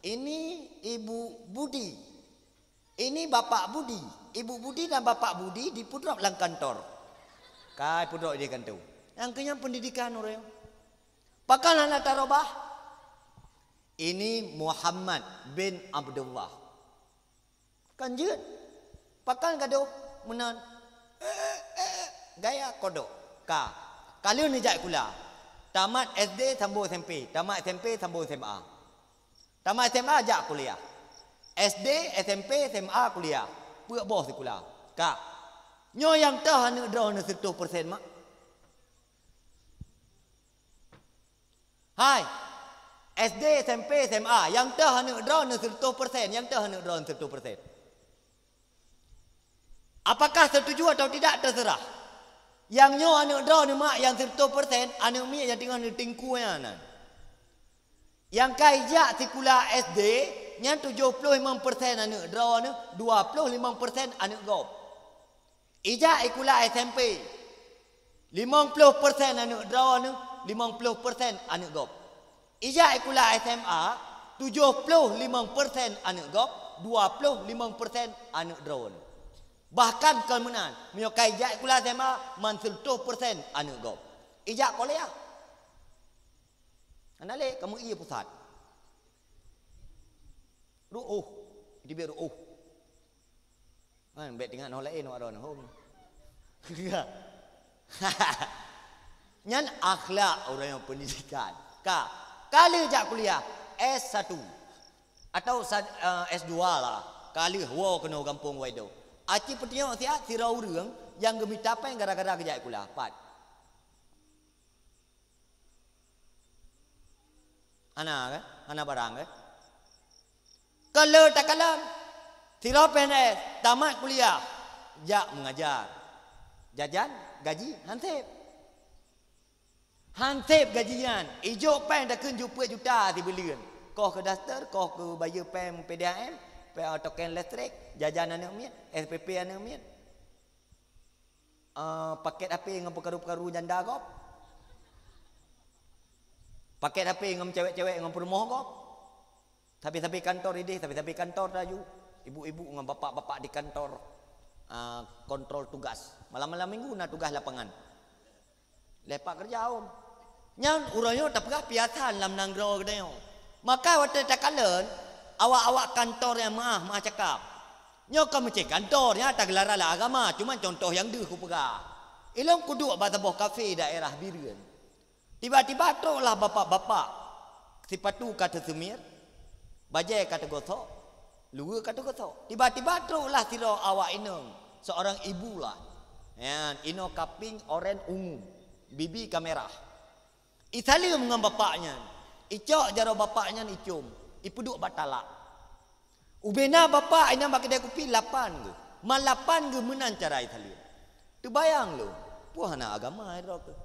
Ini Ibu Budi. Ini Bapak Budi. Ibu Budi dan Bapak Budi dipeudrop lam kantor. Kai peudrop di kantor. Nyang keu nyan pendidikan ureuëng. Pakon hana tarobah? Ini Muhammad bin Abdullah. Kan jeuet. Pakon gadôh meunan. Gaya kodok. Ka. Ka lheueh neujak sikula. Tamat S D sambông S M P. Tamat S M P sambông S M A. Tamat S M A jak kuliah. S D, S M P, S M A kuliah. Peuet boh sikula. Ka. Nyoe nyang toh aneuëk droeneuh seureutôh persen mak? Hai, S D, S M P, S M A, nyang toh aneuëk droeneuh seureutôh persen, nyang toh aneuëk droeneuh seureutôh persen. Apakah setuju atau tidak, terserah. Nyang nyoe aneuëk droeneuh mak nyang seureutôh persen, aneuëk miet nyang teungoh neutingku nyan. Nyang ka ijak sikula S D, nyan tujoh ploh limong persen aneuëk droeneuh, dua ploh limong persen aneuëk gob. Ijak sikula S M P, limong ploh persen aneuëk droeneuh, limong ploh persen aneuëk gob. Ijak sikula S M A, tujoh ploh limong persen aneuëk gob, dua ploh limong persen aneuëk droeneuh. Bahkan kon meunan, meunyoe ka ijak sikula S M A, man seureutôh persen aneuëk gob. Ijak kuliah. Hana lé, kamoe ie pusat. Ru'uh, teubiet ru'uh. Kan, bék teuingat nyoe laén awak droeneuh, hom. Nyan akhlak ureuëng nyang pendidikan. Ka, ka lheueh jak kuliah S satu atau sa-, eh, S dua lah. Ka lheueh woe keunoe gampông Waido. Aci peutunyok siat sidroe ureuëng nyang geumita péng gara-gara geujak sikula. Pat. Hana, kan? Hana barang, kan? Ka lheueh takalon, sidroe P N S, tamat kuliah, jak mengajar. Jajan, gaji, han sép. Han sép gaji nyan, ijok péng takheun jipeuet juta sibuleuen. Koh keu daster, koh keu bayeue péng P D A M, péng token listrik, jajan aneuëk miet, S P P aneuëk miet. Ah, paket H P ngon peukaru-peukaru janda gob. Paket H P ngon cewek-cewek ngon peurumoh gob. Sabe-sabe kantor ideh, sabe-sabe kantor laju. Ibu-ibu ngon bapak-bapak di kantor, ah, kontrol tugas. Malam-malam minggu na tugas lapangan. Lepak kerja om. Nyan uroe nyoe tapeugah piasan lam nanggroe geutanyoe. Maka watée takalon, awak-awak kantor nyang meuah-meuah cakap. Nyoe ka meucéh kantor nyang tageulara lé agama, cuma contoh nyang deuh kupeugah. Ilôn kuduek bak saboh kafe daerah Bireuen. Tiba-tiba troklah bapak-bapak, sipatu ka teuseumir, bajée ka teugosok, luweue ka teugosok. Tiba-tiba troklah sidroe awak inong, seorang ibu lah. Nyan, inoe ka pink, oren, ungu, bibi ka merah. Isaleuem ngon bapak nyan, icok jaroe bapak nyan icôm, ipeuduek bak talak. Ubena bapak inan bak keudè kupi lapan geuh, ma lapan geuh meunan cara isaleuem. Teubayang lôn, peue hana agama droe keuh?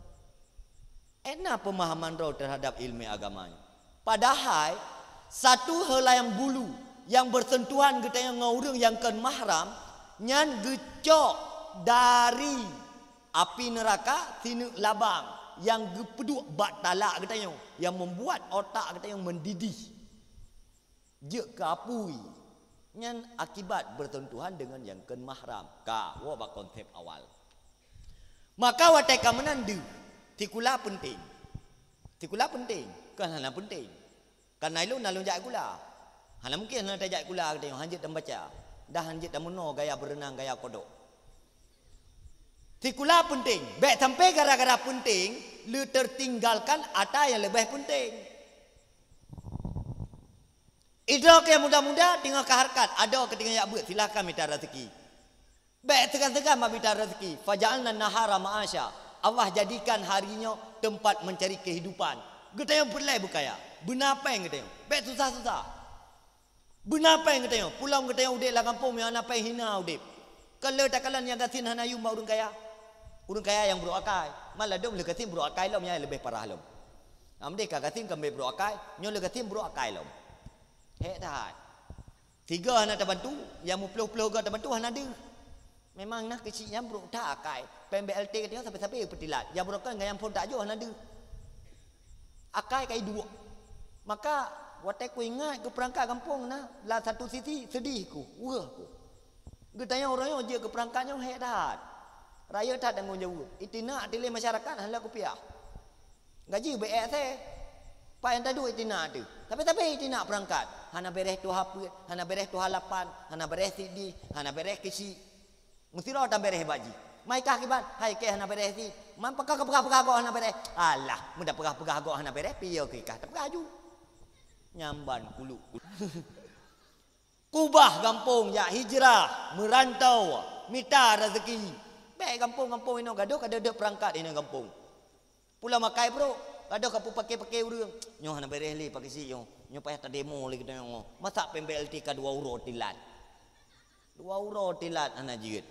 Ena peumahaman droe teuhadab ileumèe agama nyoe. Padahai, satu hal nyang bulu nyang beuseuntuhan geutanyoe ngon ureueng nyang kon mahram, nyan geucok dari api neuraka sineuk labang nyang geupeuduek bak talak geutanyoe, nyang membuat otak geutanyoe mendidih. Jeuet keu apui. Nyan akibat beuseuntuhan deungon nyang kon mahram. Ka, woe bak konsep awal. Maka watèe ka meunan deuh, sikula peunteng. Sikula peunteng, kon hana peunteng. Kareuna lôn na lôn jak sikula. Hana mungken hana tajak sikula geutanyoe, hanjeuet tameubaca, dan hanjeuet tameunoe gaya beureunang, gaya kodok. Sikula peunteng, bèk sampai gara-gara peunteng, le tertinggalkan atra nyang leubeh peunteng. Idroe keuh muda-muda teungoh ka hareukat, adoe keuh teungoh jak beuet, silahkan mita raseuki. Bèk seugan-seugan bak mita raseuki. "Faja'alna nahara ma'asya." Allah jadikan hari nyoe teumpat mencari kehidupan. Geutanyoe peureulèe beukaya. Beuna pèng geutanyoe. Bèk susah-susah. Beuna pèng geutanyoe. Peulom geutanyoe udép lam gampông nyang hana pèng hina udép. Kon lé takalon nyang gasien hana yum bak ureueng kaya. Ureueng kaya nyang brok akai. Malah dum lé gasien brok akai lom nyang leubeh parah lom. Amdeh ka gasien ka mé brok akai, nyoe lé gasien brok akai lom. Hék that. Sigoe hana tabantu, nyang meuploh-ploh goe tabantu hana deuh. Memang na keuchik nyang brok that akai. Pèng B L T ka teungoh sabe-sabe peutilat. Nyang brok kon ngon nyang phôn tajoh hana deuh. Akai ka iduek. Maka, watèe kuingat keu peurangkat gampông na, lam satu sisi sedih ku, weueh ku. Geutanyoe uroe nyoe jeuet keu peurangkat nyoe hék that. Rayeuk that tanggong jaweueb. Itinak tilé masyarakat hana kupiah. Gaji beu ék asèe. Pat nyang taduek itinak teuh. Tapi-tapi itinak peurangkat. Hana bèrèh tuha peuet, hana bèrèh tuha lapan, hana bèrèh sidih, hana bèrèh keuchik. Meusidroe tan bèrèh bak jih. Mai kah kiban, hai kèe hana bèrèh sit. Man pakon ka peugah-peugah gob hana bèrèh. Alah, meuda peugah-peugah gob hana bèrèh, piye keu kah tapeugah aju. Nyan ban kuluk-kuluk. Kubah gampông jak hijrah, meurantau, mita raseuki. Bèk gampông-gampông inoe gadôh ka deuh-deuh peurangkat inoe gampông. Pulang makai brok, gadôh ka peupaké-paké ureueng. Nyoe hana bèrèh lé pakri sit nyoe. Nyoe payah tademo lé geutanyoe. Masak pèng B L T ka dua uroe tilat. Dua uroe tilat hana jeuet.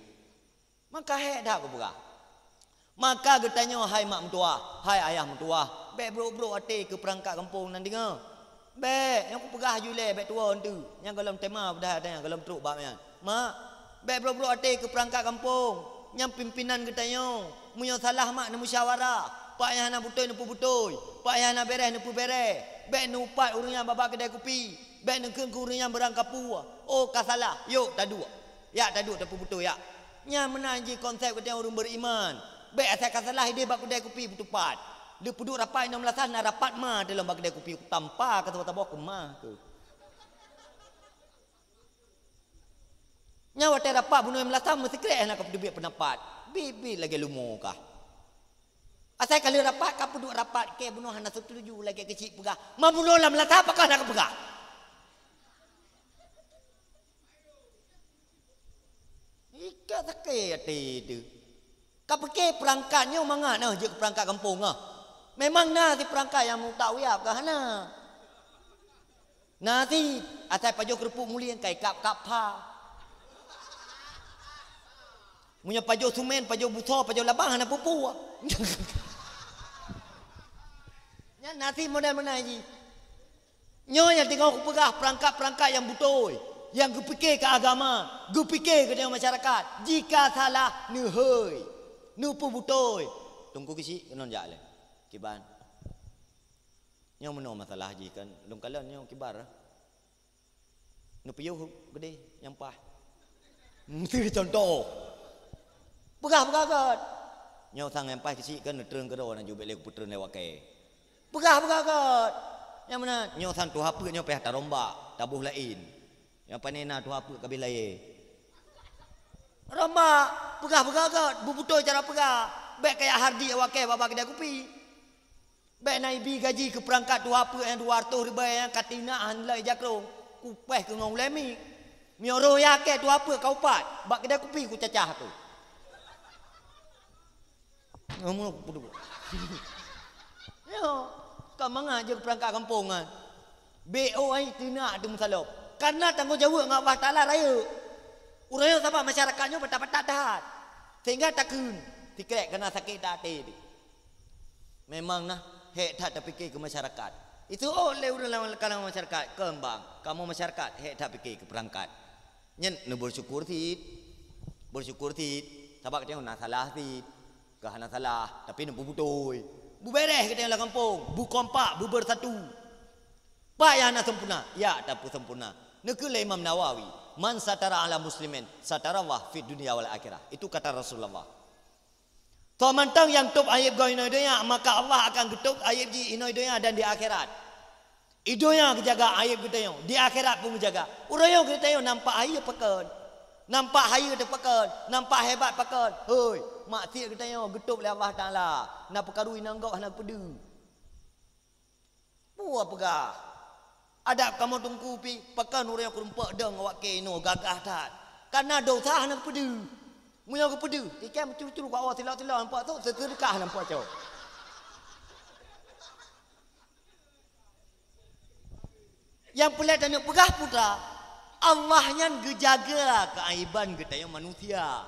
Maka hék that kupeugah. Maka geutanyoe hai mak meutuwah, hai ayah meutuwah, bèk brok-brok até keu peurangkat gampông nan deungoe. Bèk, nyang kupeugah aju lé bèk tuwoe eunteuk, nyang gohlom tema beudah nyang gohlom trok bak nyan. Mak, bèk brok-brok até keu peurangkat gampông, nyang pimpénan geutanyoe. Meunyoe salah mak neumusyawarah, pak nyang hana beutôi neupeubeutôi, pak nyang hana bèrèh neupeubèrèh. Bèk neuupat ureueng nyan babah keudè kupi, bèk neukheun keu ureueng nyan beurangkapeue. Oh ka salah, yok taduek. Jak taduek tapeubeutôi jak. Nyan meunan jih konsep geutanyoe ureueng beriman. Bèk asai ka salah idéh bak keudè kupi peutupat. Leupeuduek rapat inong meulasah na rapat ma teulom bak keudè kupi, tampa ka saboh-saboh keumah keuh. Nyan watèe rapat bunoe meulasah meusikrek hana ka peuteubiet peundapat. Bit-bit lagèe lumo kah. Asai ka lheueh rapat ka peuduek rapat kèe bunoe hana seutuju lagèe keuchik peugah. Ma bunoe lam meulasah pakon hana ka peugah. Ikeu sakét até teuh. Ka pike peurangkat nyoe mangat nyoe jeuet keu peurangkat gampông nyoe. Memang na si peurangkat nyang meutak uyab ka hana. Na si asai pajoh keureupuk mulieng ka ikab-kab pha. Meunyoe pajoh sumen, pajoh buso, pajoh labang hana peue-peue. Nyan na si model meunan jih. Nyoe nyang teungoh kupeugah peurangkat-peurangkat nyang beutôi, nyang geupike keu agama, geupike keu masyarakat. Jika salah, neuhôi, neupeubeutôi. Teungku Keuchik keunoe jak lé. Kiban. Nyoe meunoe masalah jih kan, lôn kalon nyoe kiban. Neupiôh geudeh nyang paih. Meusti contoh. Peugah-peugah gèt. Nyoe sang nyang paih keuchik kan neutreun keudroe na jubek lé kupeutreun lé wakée. Peugah-peugah gèt. Nyang meunan, nyoe sang tuha peuet nyoe payah tarombak, taboh laén. Nyang pane na tuha peuet kabeh layée. Rombak, peugah-peugah gèt, beubeutôi cara peugah. Bèk kaya Hardi awakée bak-bak keudè kupi. Bèk na ibi gaji keu peurangkat tuha peuet nyang dua reutôh ribèe nyang ka tinak hán lé jakrong, kupéh keu ngon ulèe miek. Meunyoe roh yakée tuha peuet ka upat, bak keudè kupi kucacah tu. Ngomong aku peuduek. Nyoe, ka mangat jeuet keu peurangkat gampông nyan. B O I teunak teumeusalop. Karena tanggong jaweueb ngon Allah Taala rayeuk. Ureuëng nyang sabab masyarakat nyoe patat-patat that. Sehingga takheun, sikrek keunan sakét that até deh. Memang nah, hék that tapike keu masyarakat. Itu oh lé ureuëng lam kalangan masyarakat, keumbang. Kamoe masyarakat, hék that pike keu peurangkat. Nyan neubeursyukur cit. Beursyukur cit. Sabab geutanyoe na salah cit. Ka hana salah, tapi neupeubeutôi. Beubeureh geutanyoe lam gampông, beukompak, beubersatu. Pat nyang hana sempurna, ya tapeusempurna. Neukheun lé Imam Nawawi, "Man satara ala muslimin, satarallah fid dunya wal akhirah." Itu kata Rasulullah. Soe mantong nyang tôb aéb gob inoe donya, maka Allah akan geutôb aéb jih inoe donya dan di akhirat. I donya geujaga aéb geutanyoe, di akhirat pun geujaga. Uroe nyoe geutanyoe nampak hayeue pakon, nampak hayeue teu pakon, nampak hebat pakon. Hôi, maksiet geutanyoe geutôb lé Allah Taala. Na peukaru inong gob hana geupeudeuh. Peue peugah? Adab kamoe teungku pih, pakon ureuëng nyang keurumpok dong awak kée inoe gagah that. Kana dosa hana geupeudeuh. Meunyoe geupeudeuh, ikan meucuru-curu kat awak silak-silak nampak tu, seudeukah nampak cok. Nyang peureulée taneuk peugah putra, Allah nyan geujaga keuaiban geutanyoe manusia.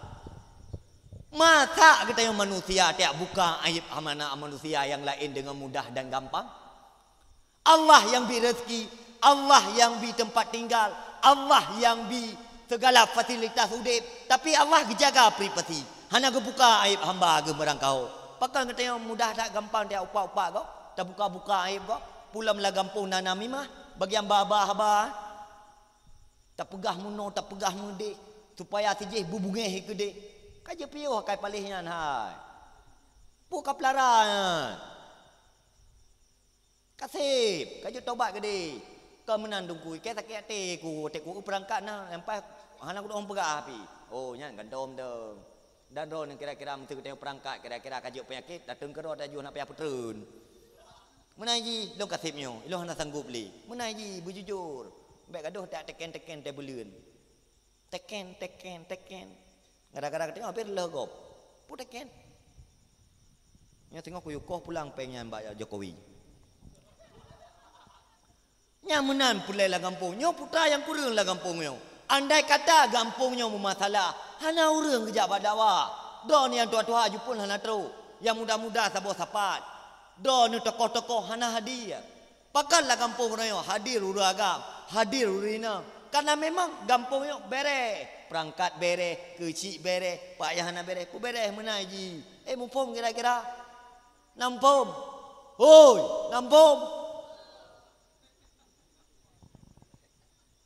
Masa geutanyoe manusia tiak buka aib hana manusia nyang laén deungon mudah dan gampang? Allah nyang bi rezeki, Allah nyang bi teumpat tinggal, Allah nyang bi segala fasilitas udeb, tapi Allah geujaga privasi, hana geubuka aib hamba geuh meurangkau. Pakon geutanyoe mudah that gampang tiak upak-upak gob, tabuka-buka aib gob, pulang lam gampông na namimah, bagian ba-ba haba. Tapeugah meunoe, tapeugah meudeh, supaya sijih beubungéh keudeh. Ka jeuet piôh akai paléh nyan hai. Peue ka peulara nyan? Kaseb, ka jeuet tobat keudeh. Kon meunan teungku, ikée sakét até ku, até ku peurangkat na, nyang paih hana kudong peugah pih. Oh, nyan gandom dong. Dan droeneuh kira-kira meuseuti geutanyoe peurangkat, kira-kira ka jeuet peunyakét, dateueng keudroe tajôh na payah peutreun. Meunan jih, lôn kaseb nyoe, ilôn hana sanggob lé. Meunan jih, beujujur. Bék gadôh tak teken-teken teuh buleuen. Teken, teken, teken. Gara-gara geutanyoe habéh lheueh gob. Peue teken? Nyoe singoh kuyue koh pulang péng nyan bak Jokowi. Nyan meunan peureulée lam gampông. Nyoe putra nyang kureueng lam gampông nyoe. Andai kata gampông nyoe meumasalah, hana ureuëng geujak bak dakwah. Droeneuh nyang tuha-tuha aju pun hana trok. Nyang muda-muda saboh sapat. Droeneuh tokoh-tokoh hana hadir. Pakon lam gampông uroe nyoe hadir ureuëng agam, hadir ureuëng inong. Karena memang gampông nyoe bereh, peurangkat bereh, keuchik bereh, pak yah hana bereh, peubereh meunan jih. Eh, muphom kira-kira? Na muphom? Hoi, na muphom?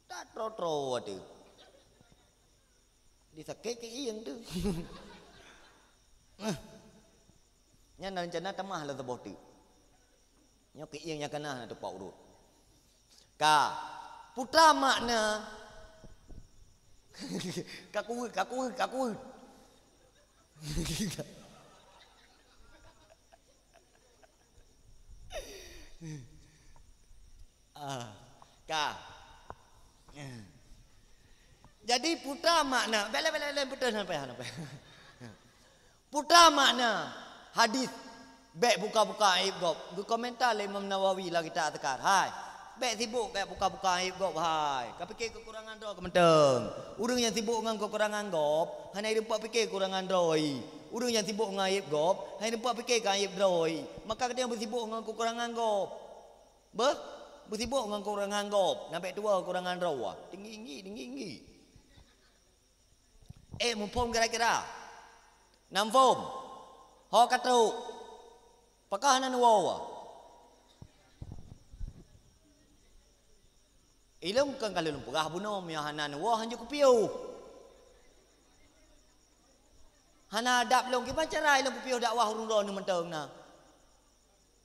Tak tro-tro ateueh. Disakét keuieng tu. Nyan na rencana tamah lam saboh teuk. Nyoe keuieng nyang kana na teupok urot. Ka. Putra makna. Ka kuweuet, ka kuweuet, ka kuweuet. Ah, ka. Jadi putra makna, bela-bela lain putus sampai, sampai. Putra makna hadis, bék buka-buka aib gob. Geukomentar lé Imam Nawawi lam kitab Azkar. Hai, bék sibuk bék buka-buka aib gob, hai. Ka pike keukurangan droe keu mantong. Ureuëng nyang sibuk ngon keukurangan gob, hana ireumpok pike keukurangan droe. Ureuëng nyang sibuk ngon aib gob, hana ireumpok pike keu aib droe. Maka geutanyoe beusibuk ngon keukurangan gob. Beuh, beusibuk ngon keukurangan gob, nabek tuwoe keukurangan droe. Tinggi-tinggi, tinggi-tinggi. Eh, muphom kira-kira? Na muphom? Ho ka trok? Pakon hana neuwoe? Ilôn kon ka lôn peugah bunoe, meunyoe hana neuwoe, hanjeuet kupiôh. Hana adab lôn, kiban cara ilôn kupiôh dakwah ureuëng droeneuh mantong na.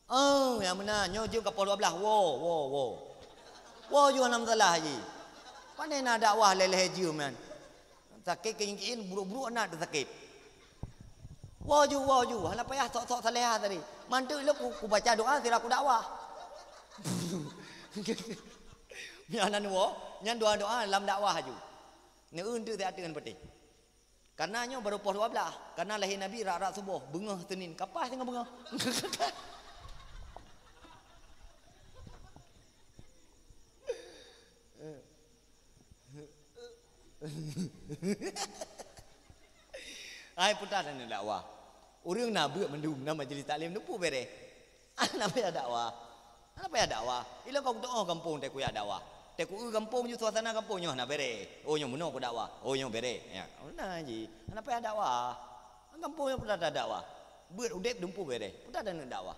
Oh, nyang meunan, nyoe jeuem ka poh dua blaih. Woe, woe, woe. Woe ju hana masalah jih. Pane na dakwah lhèe-lhèe jeuem nyan. Sakét keuieng-keuieng, brôk-brôk na teusakét. Woe ju, woe ju, hana payah sok-sok saleuha tadi. Mantöng lôn ku, kubaca doa sira kudakwah. Nyan na woe, nyan doa-doa lam dakwah ju. Neueu teuk siat teuk ngon patéh. Karena nyoe barô poh dua blaih, karena lahé Nabi rab-rab suboh, beungoh Senin, ka paih singoh beungoh. Hai, peue taneuk dakwah. Ureueng na beuet mandum, na majlis taklim, teumpu bereh. Hana payah dakwah. Hana payah dakwah. Ilong ka kutu'oh gampông teuh kuyak dakwah. Teuh ku-eu gampông ju suasana gampông nyoe hana bereh. Oh, nyoe meunoe kudakwah. Oh, nyoe bereh. Ya, na jih. Hana payah dakwah. Gampông nyoe peue taneuk dakwah. Beuet udeb teumpu bereh. Peue taneuk dakwah.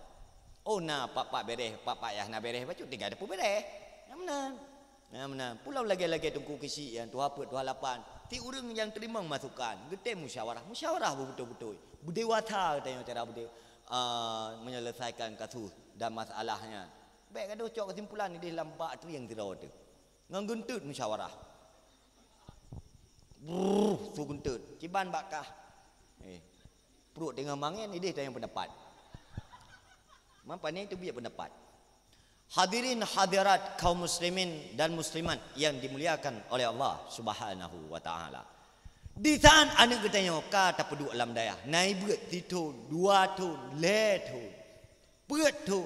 Oh, na pat-pat bereh, pat-pat nyang hana bereh, bacut tinggai teumpu bereh. Nyang meunan. Nah, meunan. Pulang lagèe-lagèe Teungku Keuchik nyan, tuha peuet, tuha lapan. Ti ureueng nyang teurimong masukan, geutem musyawarah. Musyawarah beubeutôi-beutôi. Beudewasa geutanyoe cara beude-, ah, menyelesaikan kasus dan masalah nyan. Bèk gadoh cok keusimpulan ideh lam bak trieng sidroe teuh. Ngon geunteut musyawarah. Brrr, su geunteut. Kiban bak kah. Eh. Pruet teungoh mangén, ideh tanyong peundapat. Man pane teubiet peundapat. Hadirin hadirat kaum muslimin dan muslimat yang dimuliakan oleh Allah Subhanahu wa taala. Di saat aneuk geutanyoe ka tapeuduek lam dayah, na ibeuet sithon, dua thon, lhèe thon, peuet thon,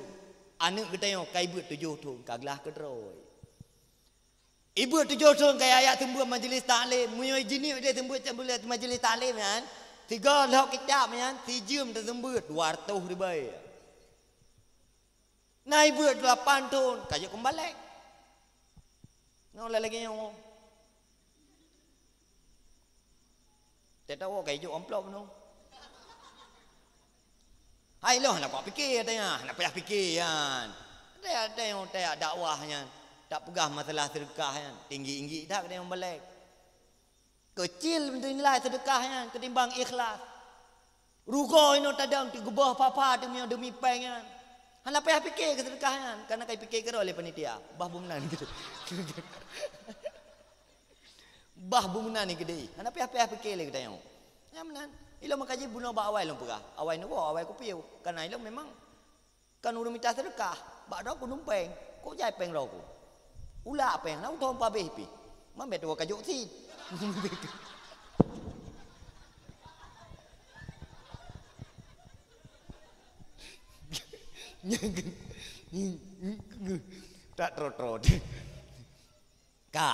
aneuk geutanyoe ka ibeuet tujoh thon, ka glah keudroe. Ibeuet tujoh thon kaya jak seumeubeuet majlis taklim. Meunyoe jinih udeh seumeubeuet, seumeubeuet majlis taklim nyan, sigoe lhok kitab nyan, sijeuem teuseumeubeuet dua ratus ribèe. Na ibeuet lapan thon, ka jeuet keubalek. Nyoe lagèe nyoe. Teuh tawoe ka ijok amplop nyoe. Hai lôn hana kuat pike, katanya, hana payah pike nyan. Teuh, teuh, teuh dakwah nyan, tapeugah masalah seudeukah nyan, tinggi-tinggi that katanya balek. Keucil nilai seudeukah nyan ketimbang ikhlas. Rugoe inoe tadong teuh geuboh papa teuh meunyoe deumi péng nyan. Hana payah pike keu seudeukah nyan, kareuna ka ipike keudroe lé panitia. Bah beumeunang. Bah beumeunang ni keudeh. Hana payah-payah pike lé geutanyoe. Nyan meunan. Ilôn meukaji bunoe bak awai lôn peugah. Awai neuwoe, awai kupiôh. Kareuna ilôn memang kon ureueng mita seudeukah. Bak droe kunong péng. Kok jai péng droe ku? Ulak péng, na uthom pabéh pih. Man bèk tuwoe kajok cit. Tak tro-tro. Ka.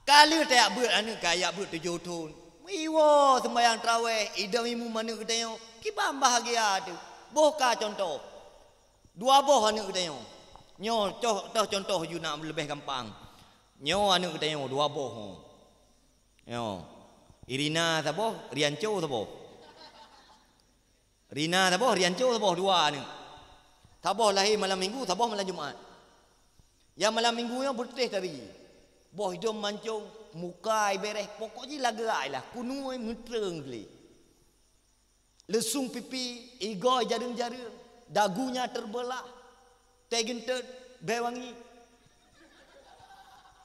Ka lheueh tajak beuet aneuk, ka jak beuet tujoh thon. Iwoe seumbahyang tarawèh, idong imum aneuk geutanyoe, kiban bahagia teuh. Boh ka cuntoh. Dua boh aneuk geutanyoe. Nyoe toh, toh cuntoh ju na leubeh gampang. Nyoe aneuk geutanyoe dua boh. Nyoe. Irina saboh, Rianco saboh. Rina saboh, Rianco saboh, dua aneuk. Saboh lahé malam Minggu, saboh malam Jumat. Nyang malam Minggu nyoe beuteh tari. Boh idong mancong, muka i bereh, pokok jih lagak lah, keuneuk meutreueng gleh. Leusong pipi, igoe jareueng-jareueng, dagunya terbelah. Teuh geunteut bèe wangi.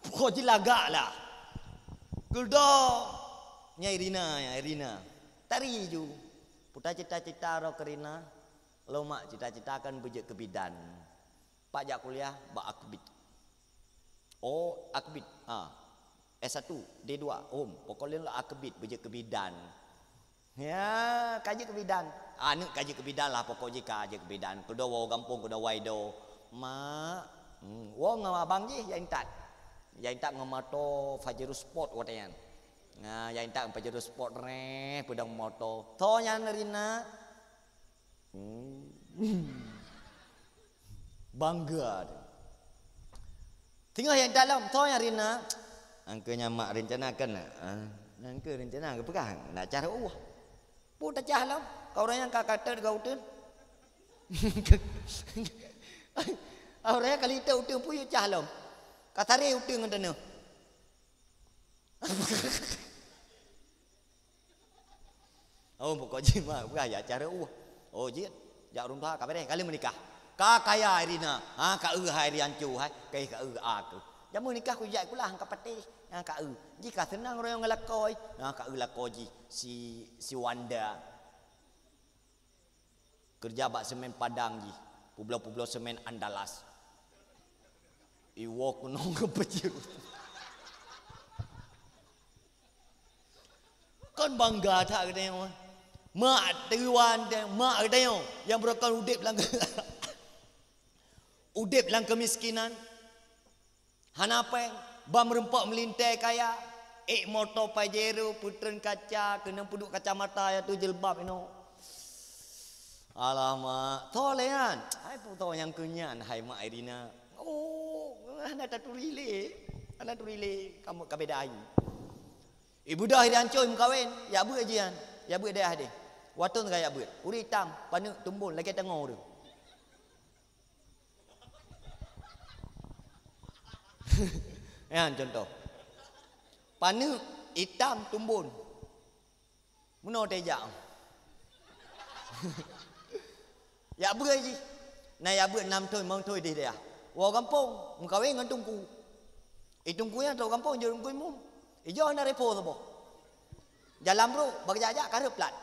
Pokok jih lagak lah. Keudroe, nyan Irina, nyan Irina. Tari ju. Peue cita-cita droe keu Rina? Lôn mak cita-cita kan beujeuet keu bidan. Pat jak kuliah bak Akbit. Oh, Akbit. Ha. S satu, D dua, hom, pokok lôn lah Akbit beujeuet keu bidan. Ya, ka jeuet keu bidan. Aneuk ka jeuet keu bidan lah, pokok jih ka jeuet keu bidan. Keudroe woe gampông, keudroe woe ido. Mak, hmm, woe ngon abang jih, jak intat. Jak intat ngon moto Pajero Sport watèe nyan. Nah, jak intat ngon Pajero Sport reh, peudong moto. Tho nyan Rina. Hmm. Bangga teuh. Teungoh jak intat lom, tho nyan Rina. Angkeu nyan mak rencana kan nak? Ah, angkeu rencana geupeugah nak cah reuôh. Peue tacah lom? Ka ureueng nyan ka, ka teut geuh uteuen. Ureueng nyan ka liteuk uteuen peue yue cah lom. Ka saré uteuen ngon tanoh. Oh, pokok jih mak peugah jak cah reuôh. Oh, jeuet. Jak ureueng tuha ka bereh, ka lheueh meunikah. Ka kaya Irina. Ha, ka eu hai Rianco hai. Ka eu, ka eu a keuh. Jameun nikah kujak sikula ka patéh. Ha, ka eu. Jih ka seunang royong ngon lakoe. Ha, ka eu lakoe jih si, si Wanda. Keureuja bak seumén Padang jih. Peubloe-peubloe seumén Andalas. Iwoe keunong keu peujeuet. Kon bangga that geutanyoe. Mak teuwan teuh, mak geutanyoe nyang beurokon udeb lam, udeb lam keumiskinan. Hana péng, ban meureumpok meulintèe kaya. Ék moto Pajero, peutreun kaca, keunong peuduek kacamata, ya tu jilbab inoe. Alamak, tho lé nyan. Hai peue tho nyang keu nyan, hai mak Irina. Oh, hana taturi lé. Hana turi lé, kamoe ka beda ayu. Ibu dah ida ancôi meukawen, yak beuet jian. Yak beuet dayah deh. Watèe ka yak beuet. Ureueng itam, paneuk tumbon lagèe tangoe ureueng. Nyan contoh. Paneuk itam tumbon. Meunoe teuh jak. Yak beuet jih. Na yak beuet nam thôn, limong thôn deh dayah. Woe gampông, meukawen ngon teungku. I teungku nyan trok gampông jeuet teungku imum. Ijo na repo saboh. Jalan brôk, bak jak-jak ka reuh plat.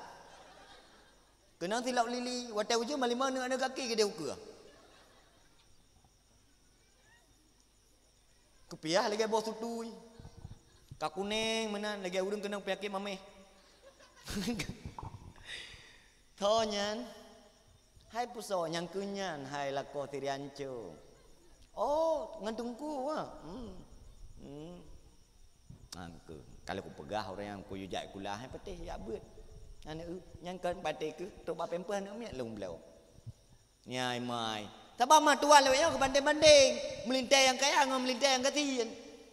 Keunong silop lili, watèe ujeuen malimong aneuk-aneuk gaki keudeh ukeue. Keupiah lagèe boh sutui. Ka kuneng meunan lagèe ureueng keunong peunyakét mamèh. Tho nyan, hai peue soe nyang keu nyan, hai lakoe siriancong. Oh, ngon teungku, ha? Hmm. Hmm. Angkeu. Kalau kupeugah ureueng nyang kuyue jak sikula, hai patéh yak beuet. Aneuk, nyang kon patéh keuh, trok bak pampers aneuk miet lôn bloe. Nyan mai. Sabab meutuah lawét nyoe geubandeng-bandeng, meulintèe nyang kaya ngon meulintèe nyang gasien.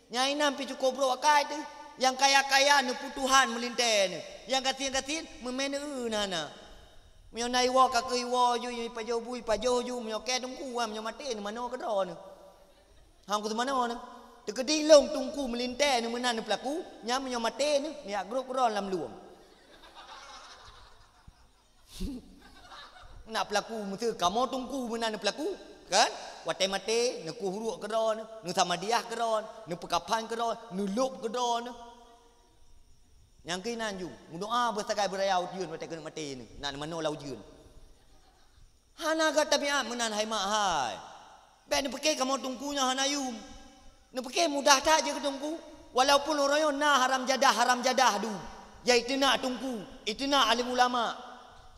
Nyan inan pih cukôp brôk akai teuh. Nyang kaya-kaya neupeutuhan meulintèe nyoe. Nyang gasien-gasien meumè neu-eu na hana. Meunyoe na iwoe ka keu iwoe ju, ipajoh bu ipajoh ju, meunyoe kèe teungku, meunyoe maté neumanoe keudroe nyoe. Han keu teumanoe nyoe. Teukeudi lôn teungku meulintèe nyoe meunan neupeulaku, nyan meunyoe maté nyoe, neujak grôp keudroe lam luwong. Nak peulaku, meuseu kamoe teungku meunan neupeulaku, kan? Watèe maté, neukueh uruek keudroe, neusamadiah keudroe, neupeukaphan keudroe, neulôb keudroe. Nyang keuh inan ju, meudoa beusagai beuraya ujeuen watèe keuneuk maté nyoe, nak neumanoe lam ujeuen. Hana gata tabiat meunan hai mak hai. Bèk neupiké kamoe teungku nyoe hana yum. Neupiké mudah that jeuet keu teungku. Walaupun uroe nyoe na haram jadah-haram jadah dum. Ya iteunak teungku, iteunak alim ulama.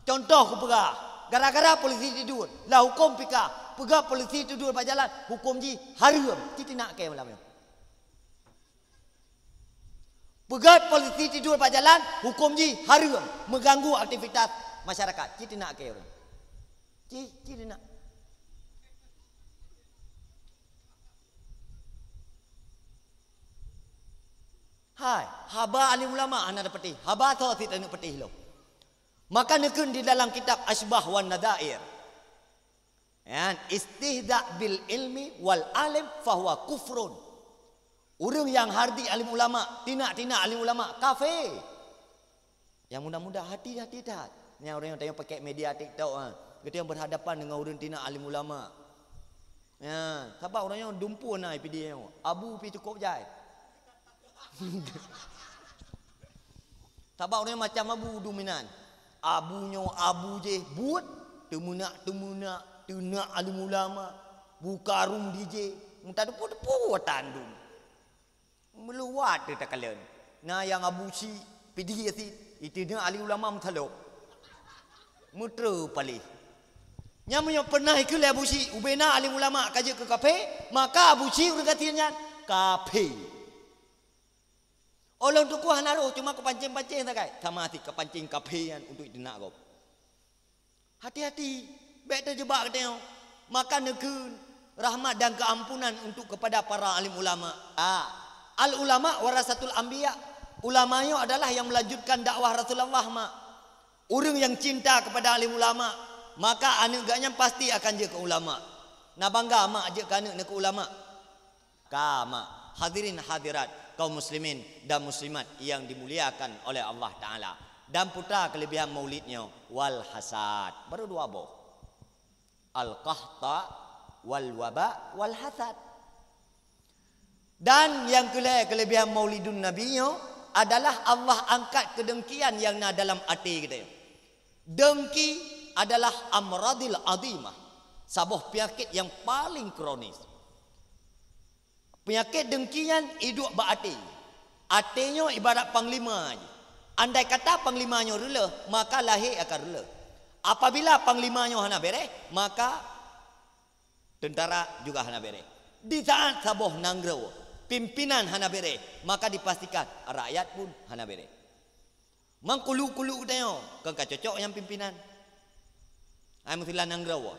Contoh kupeugah, gara-gara polisi tidur, lah huköm pika, peugöt polisi tidur bak jalan, huköm jih hareuem. Ci teunak kèe malam nyoe. Peugöt polisi tidur bak jalan, huköm jih hareuem, meuganggu aktivitas masyarakat. Ci teunak kèe ureueng. Ci, ci teunak. Hai, haba alim ulama hana tapatéh, haba soe sit aneuk patéh lom. Maka neukheun di dalam kitab Asybah wan Nadzair. Kan? Istihza bil ilmi wal alim fahuwa kufrun. Ureueng nyang hardi alim ulama, tinak-tinak alim ulama, kafé. Nyang muda-muda, hati-hati that. Nyang ureueng nyang tanyoe pakèk media TikTok, ha. Geutanyoe berhadapan dengan ureueng tinak alim ulama. Ya, sabab ureueng nyoe dumpeue na I P D nyoe. Abu pih cukôp jai. Sabab ureueng macam abu dominan. Abu nyoe abu jih buet, teumeunak-teumeunak, teunak alim ulama, buka room D J, meutateupeue-teupeue watèe andum. Meuluwat teuh takalon. Na nyang Abu Syik, P D S I, iteunak alim ulama meusalôb. Meutrô paléh. Nyan meunyoe peureunah ikheun lé Abu Syik, ubena alim ulama ka jeuet keu kafé, maka Abu Syik ureueng gasien nyan kafé. Ulôn teungku hana roh, cuma kupancing-pancing sagai. Sama sit kapancing kafé nyan untuk iteunak gob. Hati-hati, bèk teujeubak geutanyoe. Maka neukheun rahmat dan keuampunan untuk kepada para alim ulama. A, al ulama warasatul anbiya. Ulama nyoe adalah yang melanjutkan dakwah Rasulullah, mak. Ureueng nyang cinta kepada alim ulama, maka aneuk geuh nyan pasti akan jeuet keu ulama. Na bangga mak jeuet keu aneuk neuh keu ulama. Ka, mak. Hadirin hadirat, kaum muslimin dan muslimat yang dimuliakan oleh Allah Taala. Dan putra kelebihan maulid nyoe, wal hasad. Baru dua boh. Al-qahta, wal waba, wal hasad. Dan nyang keulhèe kelebihan maulidun Nabi nyoe adalah Allah angkat keudengkian nyang na dalam até geutanyoe. Dengki adalah amradil azimah, saboh peunyakét nyang paleng kronis. Peunyakét dengki nyan iduek bak até. Até nyoe ibarat panglima jih. Andai kata panglima nyoe reuloh, maka lahé akan reuloh. Apabila panglima nyoe hana bèrèh, maka teuntara juga hana bèrèh. Di saat saboh nanggroe Pimpinan hana bereh, maka dipastikan rakyat pun hana bereh. Mangkulu-kulu geutanyoe, kon ka cocok nyang pimpinan. Hai meusilan nanggroe.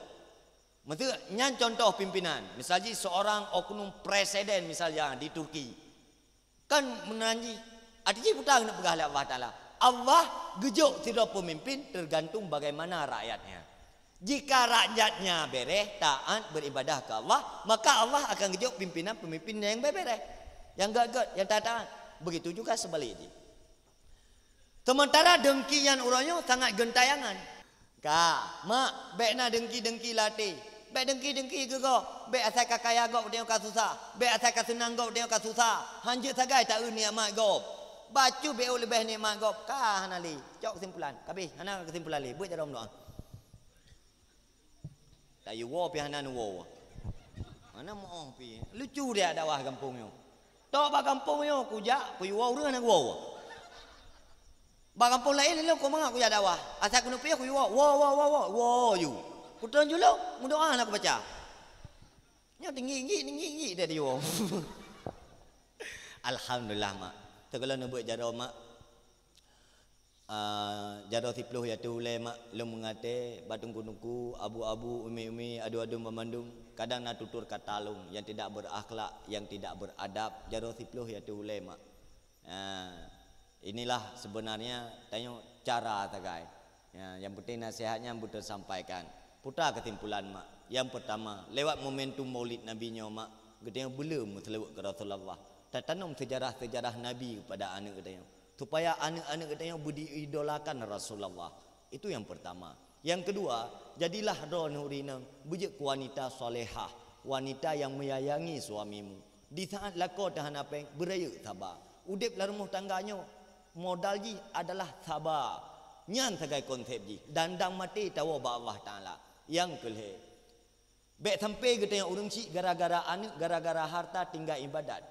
Maksud nyan contoh pimpinan. Misal jih seorang oknum presiden misalnya di Turki. Kan meunan jih. Arti jih peue ta keuneuk peugah lé Allah Taala. Allah geujok sidroe pemimpin tergantung bagaimana rakyatnya. Jika rakyatnya bereh, taat, beribadah ke Allah, maka Allah akan geujok pimpinan-pemimpin nyang bereh-bereh, nyang gét-gét, nyang taat-taat. Begitu juga sebaliknya. Sementara dengki nyan uroe nyoe sangat gentayangan. Ka, mak, bék na dengki-dengki lam até. Bék dengki-dengki keu gob. Bék asai ka kaya gob tanyoe ka susah. Bék asai ka seunang gob tanyoe ka susah. Hanjeuet sagai taeu nikmat gob. Bacut bék leubeh nikmat gob. Ka hana lé. Cok keusimpulan. Ka abéh. Hana keusimpulan lé. Beuet jaroe meudoa. Tayue woe pih hana neuwoe. Hana meuoh pih. Lucu dia dakwah gampông nyoe. Tok bak gampông nyoe kujak, kuyue woe ureueng hana kuwoe. Bak gampông laén lôn keu mangat kujak dakwah. Asai keuneuk piôh kuyue woe, woe, woe, woe, woe, woe ju. Kutron julong, meudoa hana kubaca. Nyoe tinggi-tinggi, tinggi-tinggi dia diwoe. Alhamdulillah, mak. Teuka lôn neubeuet jaroe, mak. Ah, jaroe siploh ya teuh ulée, mak, lôn meungaté, bak teungku-teungku, abu-abu, umi-umi, adu-adu banmandum, kadang na tutur kata lôn yang tidak berakhlak, yang tidak beradab, jaroe siploh ya teuh ulée, mak. Ah, inilah sebenarnya tanyoe cara sagai. Ya, yang penting nasihatnya beuteusampaikan. Peue ta keusimpulan, mak. Yang pertama, lewat momentum Maulid Nabi nyoe, mak, geutanyoe beuleuem meuseulaweuet keu Rasulullah. Tatanom sejarah-sejarah Nabi kepada aneuk geutanyoe. Supaya aneuk-aneuk geutanyoe beudiidolakan Rasulullah. Itu yang pertama. Yang kedua, jadilah droeneuh ureueng inong beujeuet keu wanita salehah, wanita yang menyayangi suamimu. Di saat lakoe teuh hana péng, beurayeuk saba. Udeb lam rumoh tangga nyoe, modal jih adalah saba. Nyan sagai konsep jih. Dandang maté tawoe bak Allah Taala. Nyang keu lhée, bék sampai geutanyoe ureueng chik gara-gara aneuk, gara-gara harta tinggai ibadat,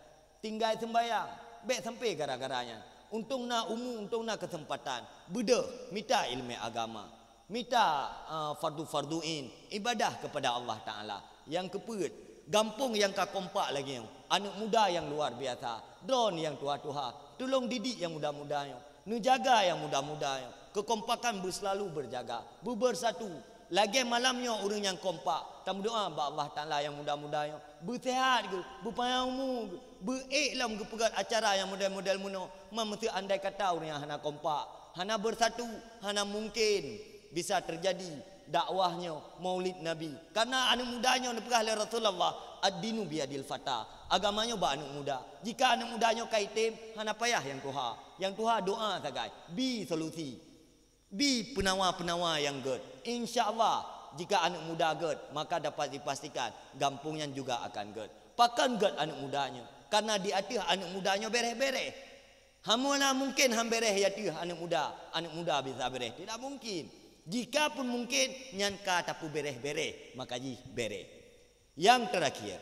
tinggai seumbahyang. Bék sampai gara-gara nyan. Untông na umu, untông na keuseumpatan, beudôh mita ileumèe agama, mita, a, fardu-fardu ain, ibadah kepada Allah Taala. Nyang keupeuet, gampông nyang ka kompak lagèe nyoe, aneuk muda nyang luar biasa, droeneuh nyang tuha-tuha, tulông didik nyang muda-muda nyoe. Neujaga nyang muda-muda nyoe. Keukompakan beuseulalu beujaga, beubeursatu. Lagèe malam nyoe ureueng nyang kompak, tameudoa bak Allah Taala nyang muda-muda nyoe. Beuseuhat geuh, beupanyang umu geuh, beu-ék lom geupeugöt acara nyang model-model meunoe. Man meuseu andai kata ureueng nyang hana kompak, hana beursatu, hana mungken bisa teujadi dakwah nyoe, Maulid Nabi. Karena aneuk muda nyoe neupeugah lé Rasulullah, "Ad-dinu biyadil fata." Agama nyoe bak aneuk muda. Jika aneuk muda nyoe ka item, hana payah nyang tuha. Nyang tuha doa sagai. Bi solusi. Bi peunawa-peunawa nyang gèt. Insya Allah, jika aneuk muda gèt, maka dapat dipastikan gampông nyan juga akan gèt. Pakon gèt aneuk muda nyoe? Karena di ateueh aneuk muda nyoe bereh-bereh. Hana mungken han bereh di ateueh aneuk muda, aneuk muda bisa bereh. Tidak mungkin. Jika pun mungken, nyan ka tapeubereh-bereh, maka jih bereh. Yang terakhir,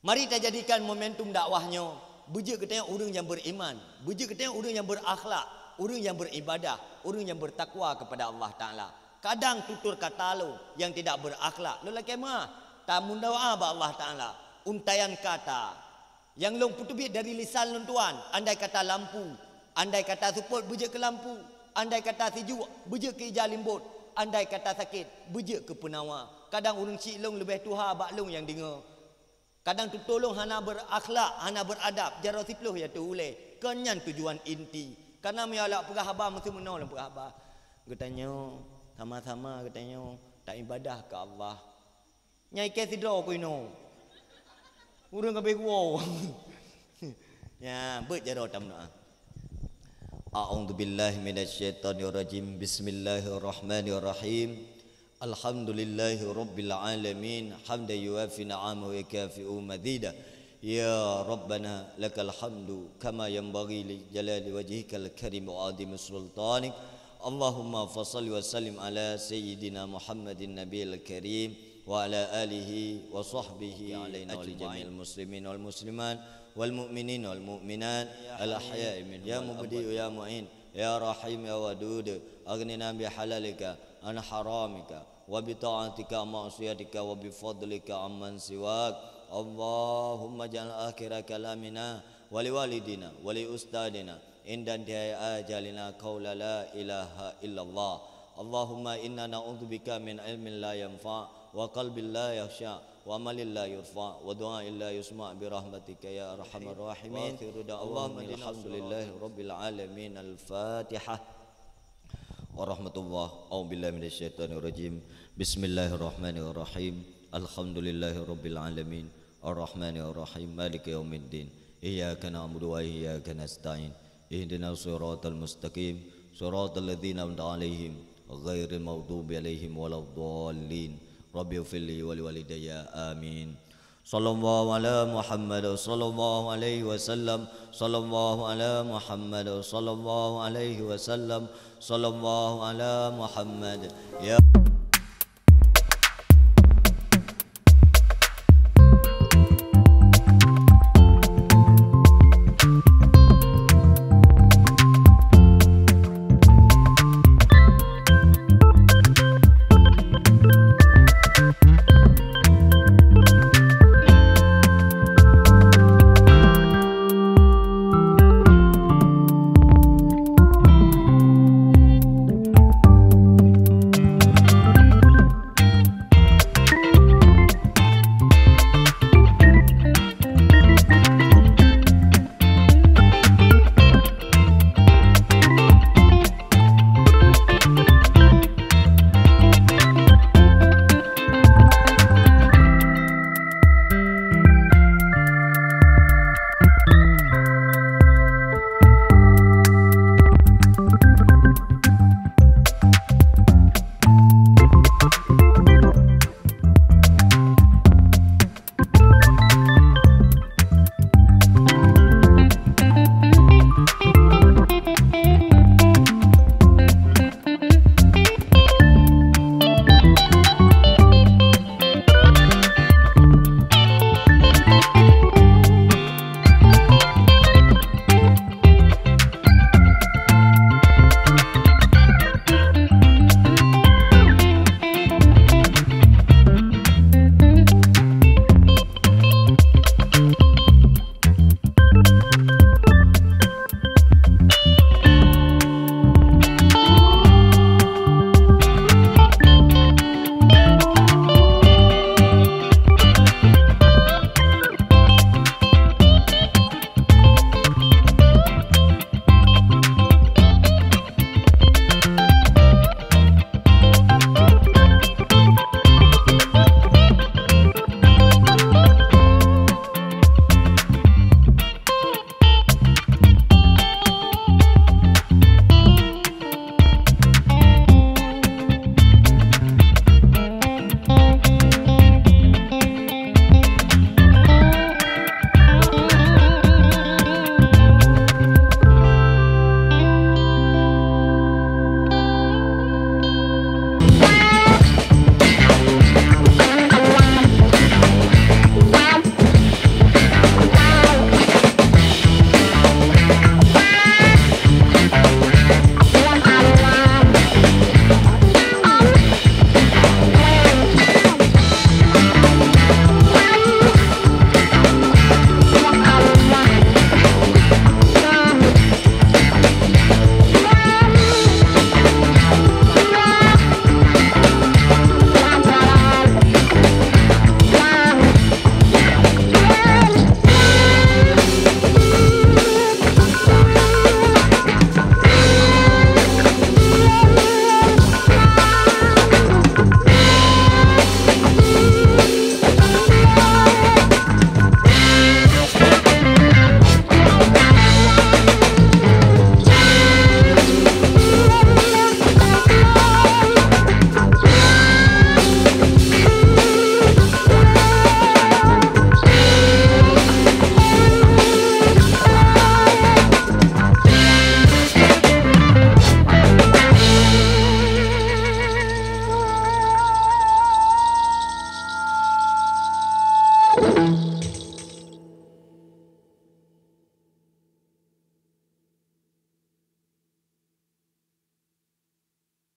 mari tajadikan momentum dakwah nyoe, beujeuet geutanyoe ureueng nyang beriman, beujeuet geutanyoe ureueng nyang berakhlak, ureueng nyang beribadah, ureueng nyang bertakwa kepada Allah Taala. Kadang tutur kata lôn nyang tidak berakhlak, lôn lakèe meu'ah, tameudoa bak Allah Taala. Untaian kata nyang lôn peuteubiet dari lisan lôn tuan, andai kata lampu, andai kata seupôt beujeuet keu lampu, andai kata sijuek beujeuet keu ija limbôt, andai kata sakét beujeuet keu peunawa. Kadang ureueng chik lôn leubeh tuha bak lôn nyang deungö. Kadang tutoe lôn hana berakhlak, hana beradab, jaroe siploh ya teuh ulèe. Kon nyan tujuan inti. Karena meunyoe lôn peugah haba, meusti meunoe lôn peugah haba. Geutanyoe, sama-sama geutanyoe taibadah keu Allah. Nyan ikèe sidroe keunoe. Ureueng ka abéh kuwoe. Nyan, beuet jaroe tameudoa. A'udzu billahi minasy syaithanir rajim. Bismillahirrahmanirrahim. Alhamdulillahi rabbil alamin. Hamdan yuwafi ni'amahu wa yukafi'u mazidah. Ya Rabbana, lakal hamdu kama yanbaghi li jalali wajhikal karim wa 'azimi sultanik. Allahumma fasalli wa sallim ala sayyidina Muhammadin nabiyil karim wa ala alihi wa sahbihi ajma'in. Wa li jami'il muslimin wal muslimat wal mu'minin wal mu'minat al ahya'i minhum wal amwat. Ya Mubdi'u ya Mu'in, ya Rahim ya Wadud, aghnina bi halalika an haramika, wa bi ta'atika an ma'siyatika, wa bi fadlika amman siwak. اللهم اجعل آخر كلامنا ولوالدينا ولأستاذنا عند انتهاء آجالنا قول لا إله إلا الله. اللهم إنا نعوذ بك من علم لا ينفع وقلب لا يخشع وعمل لا يرفع ودعاء لا يسمع برحمتك يا أرحم الراحمين. وآخر دعوانا أن الحمد لله رب العالمين. الفاتحة. ورحمة الله. أعوذ بالله من الشيطان الرجيم. بسم الله الرحمن الرحيم. الحمد لله رب العالمين. الرحمن الرحيم. مالك يوم الدين. إياك نعبد وإياك نستعين. اهدنا الصراط المستقيم. صراط الذين أنعمت عليهم غير المغضوب عليهم ولا الضالين. رب اغفر لي ولوالدي. آمين. صلى الله على محمد، صلى الله عليه وسلم، صلى الله على محمد، صلى الله عليه وسلم، صلى الله على محمد. يا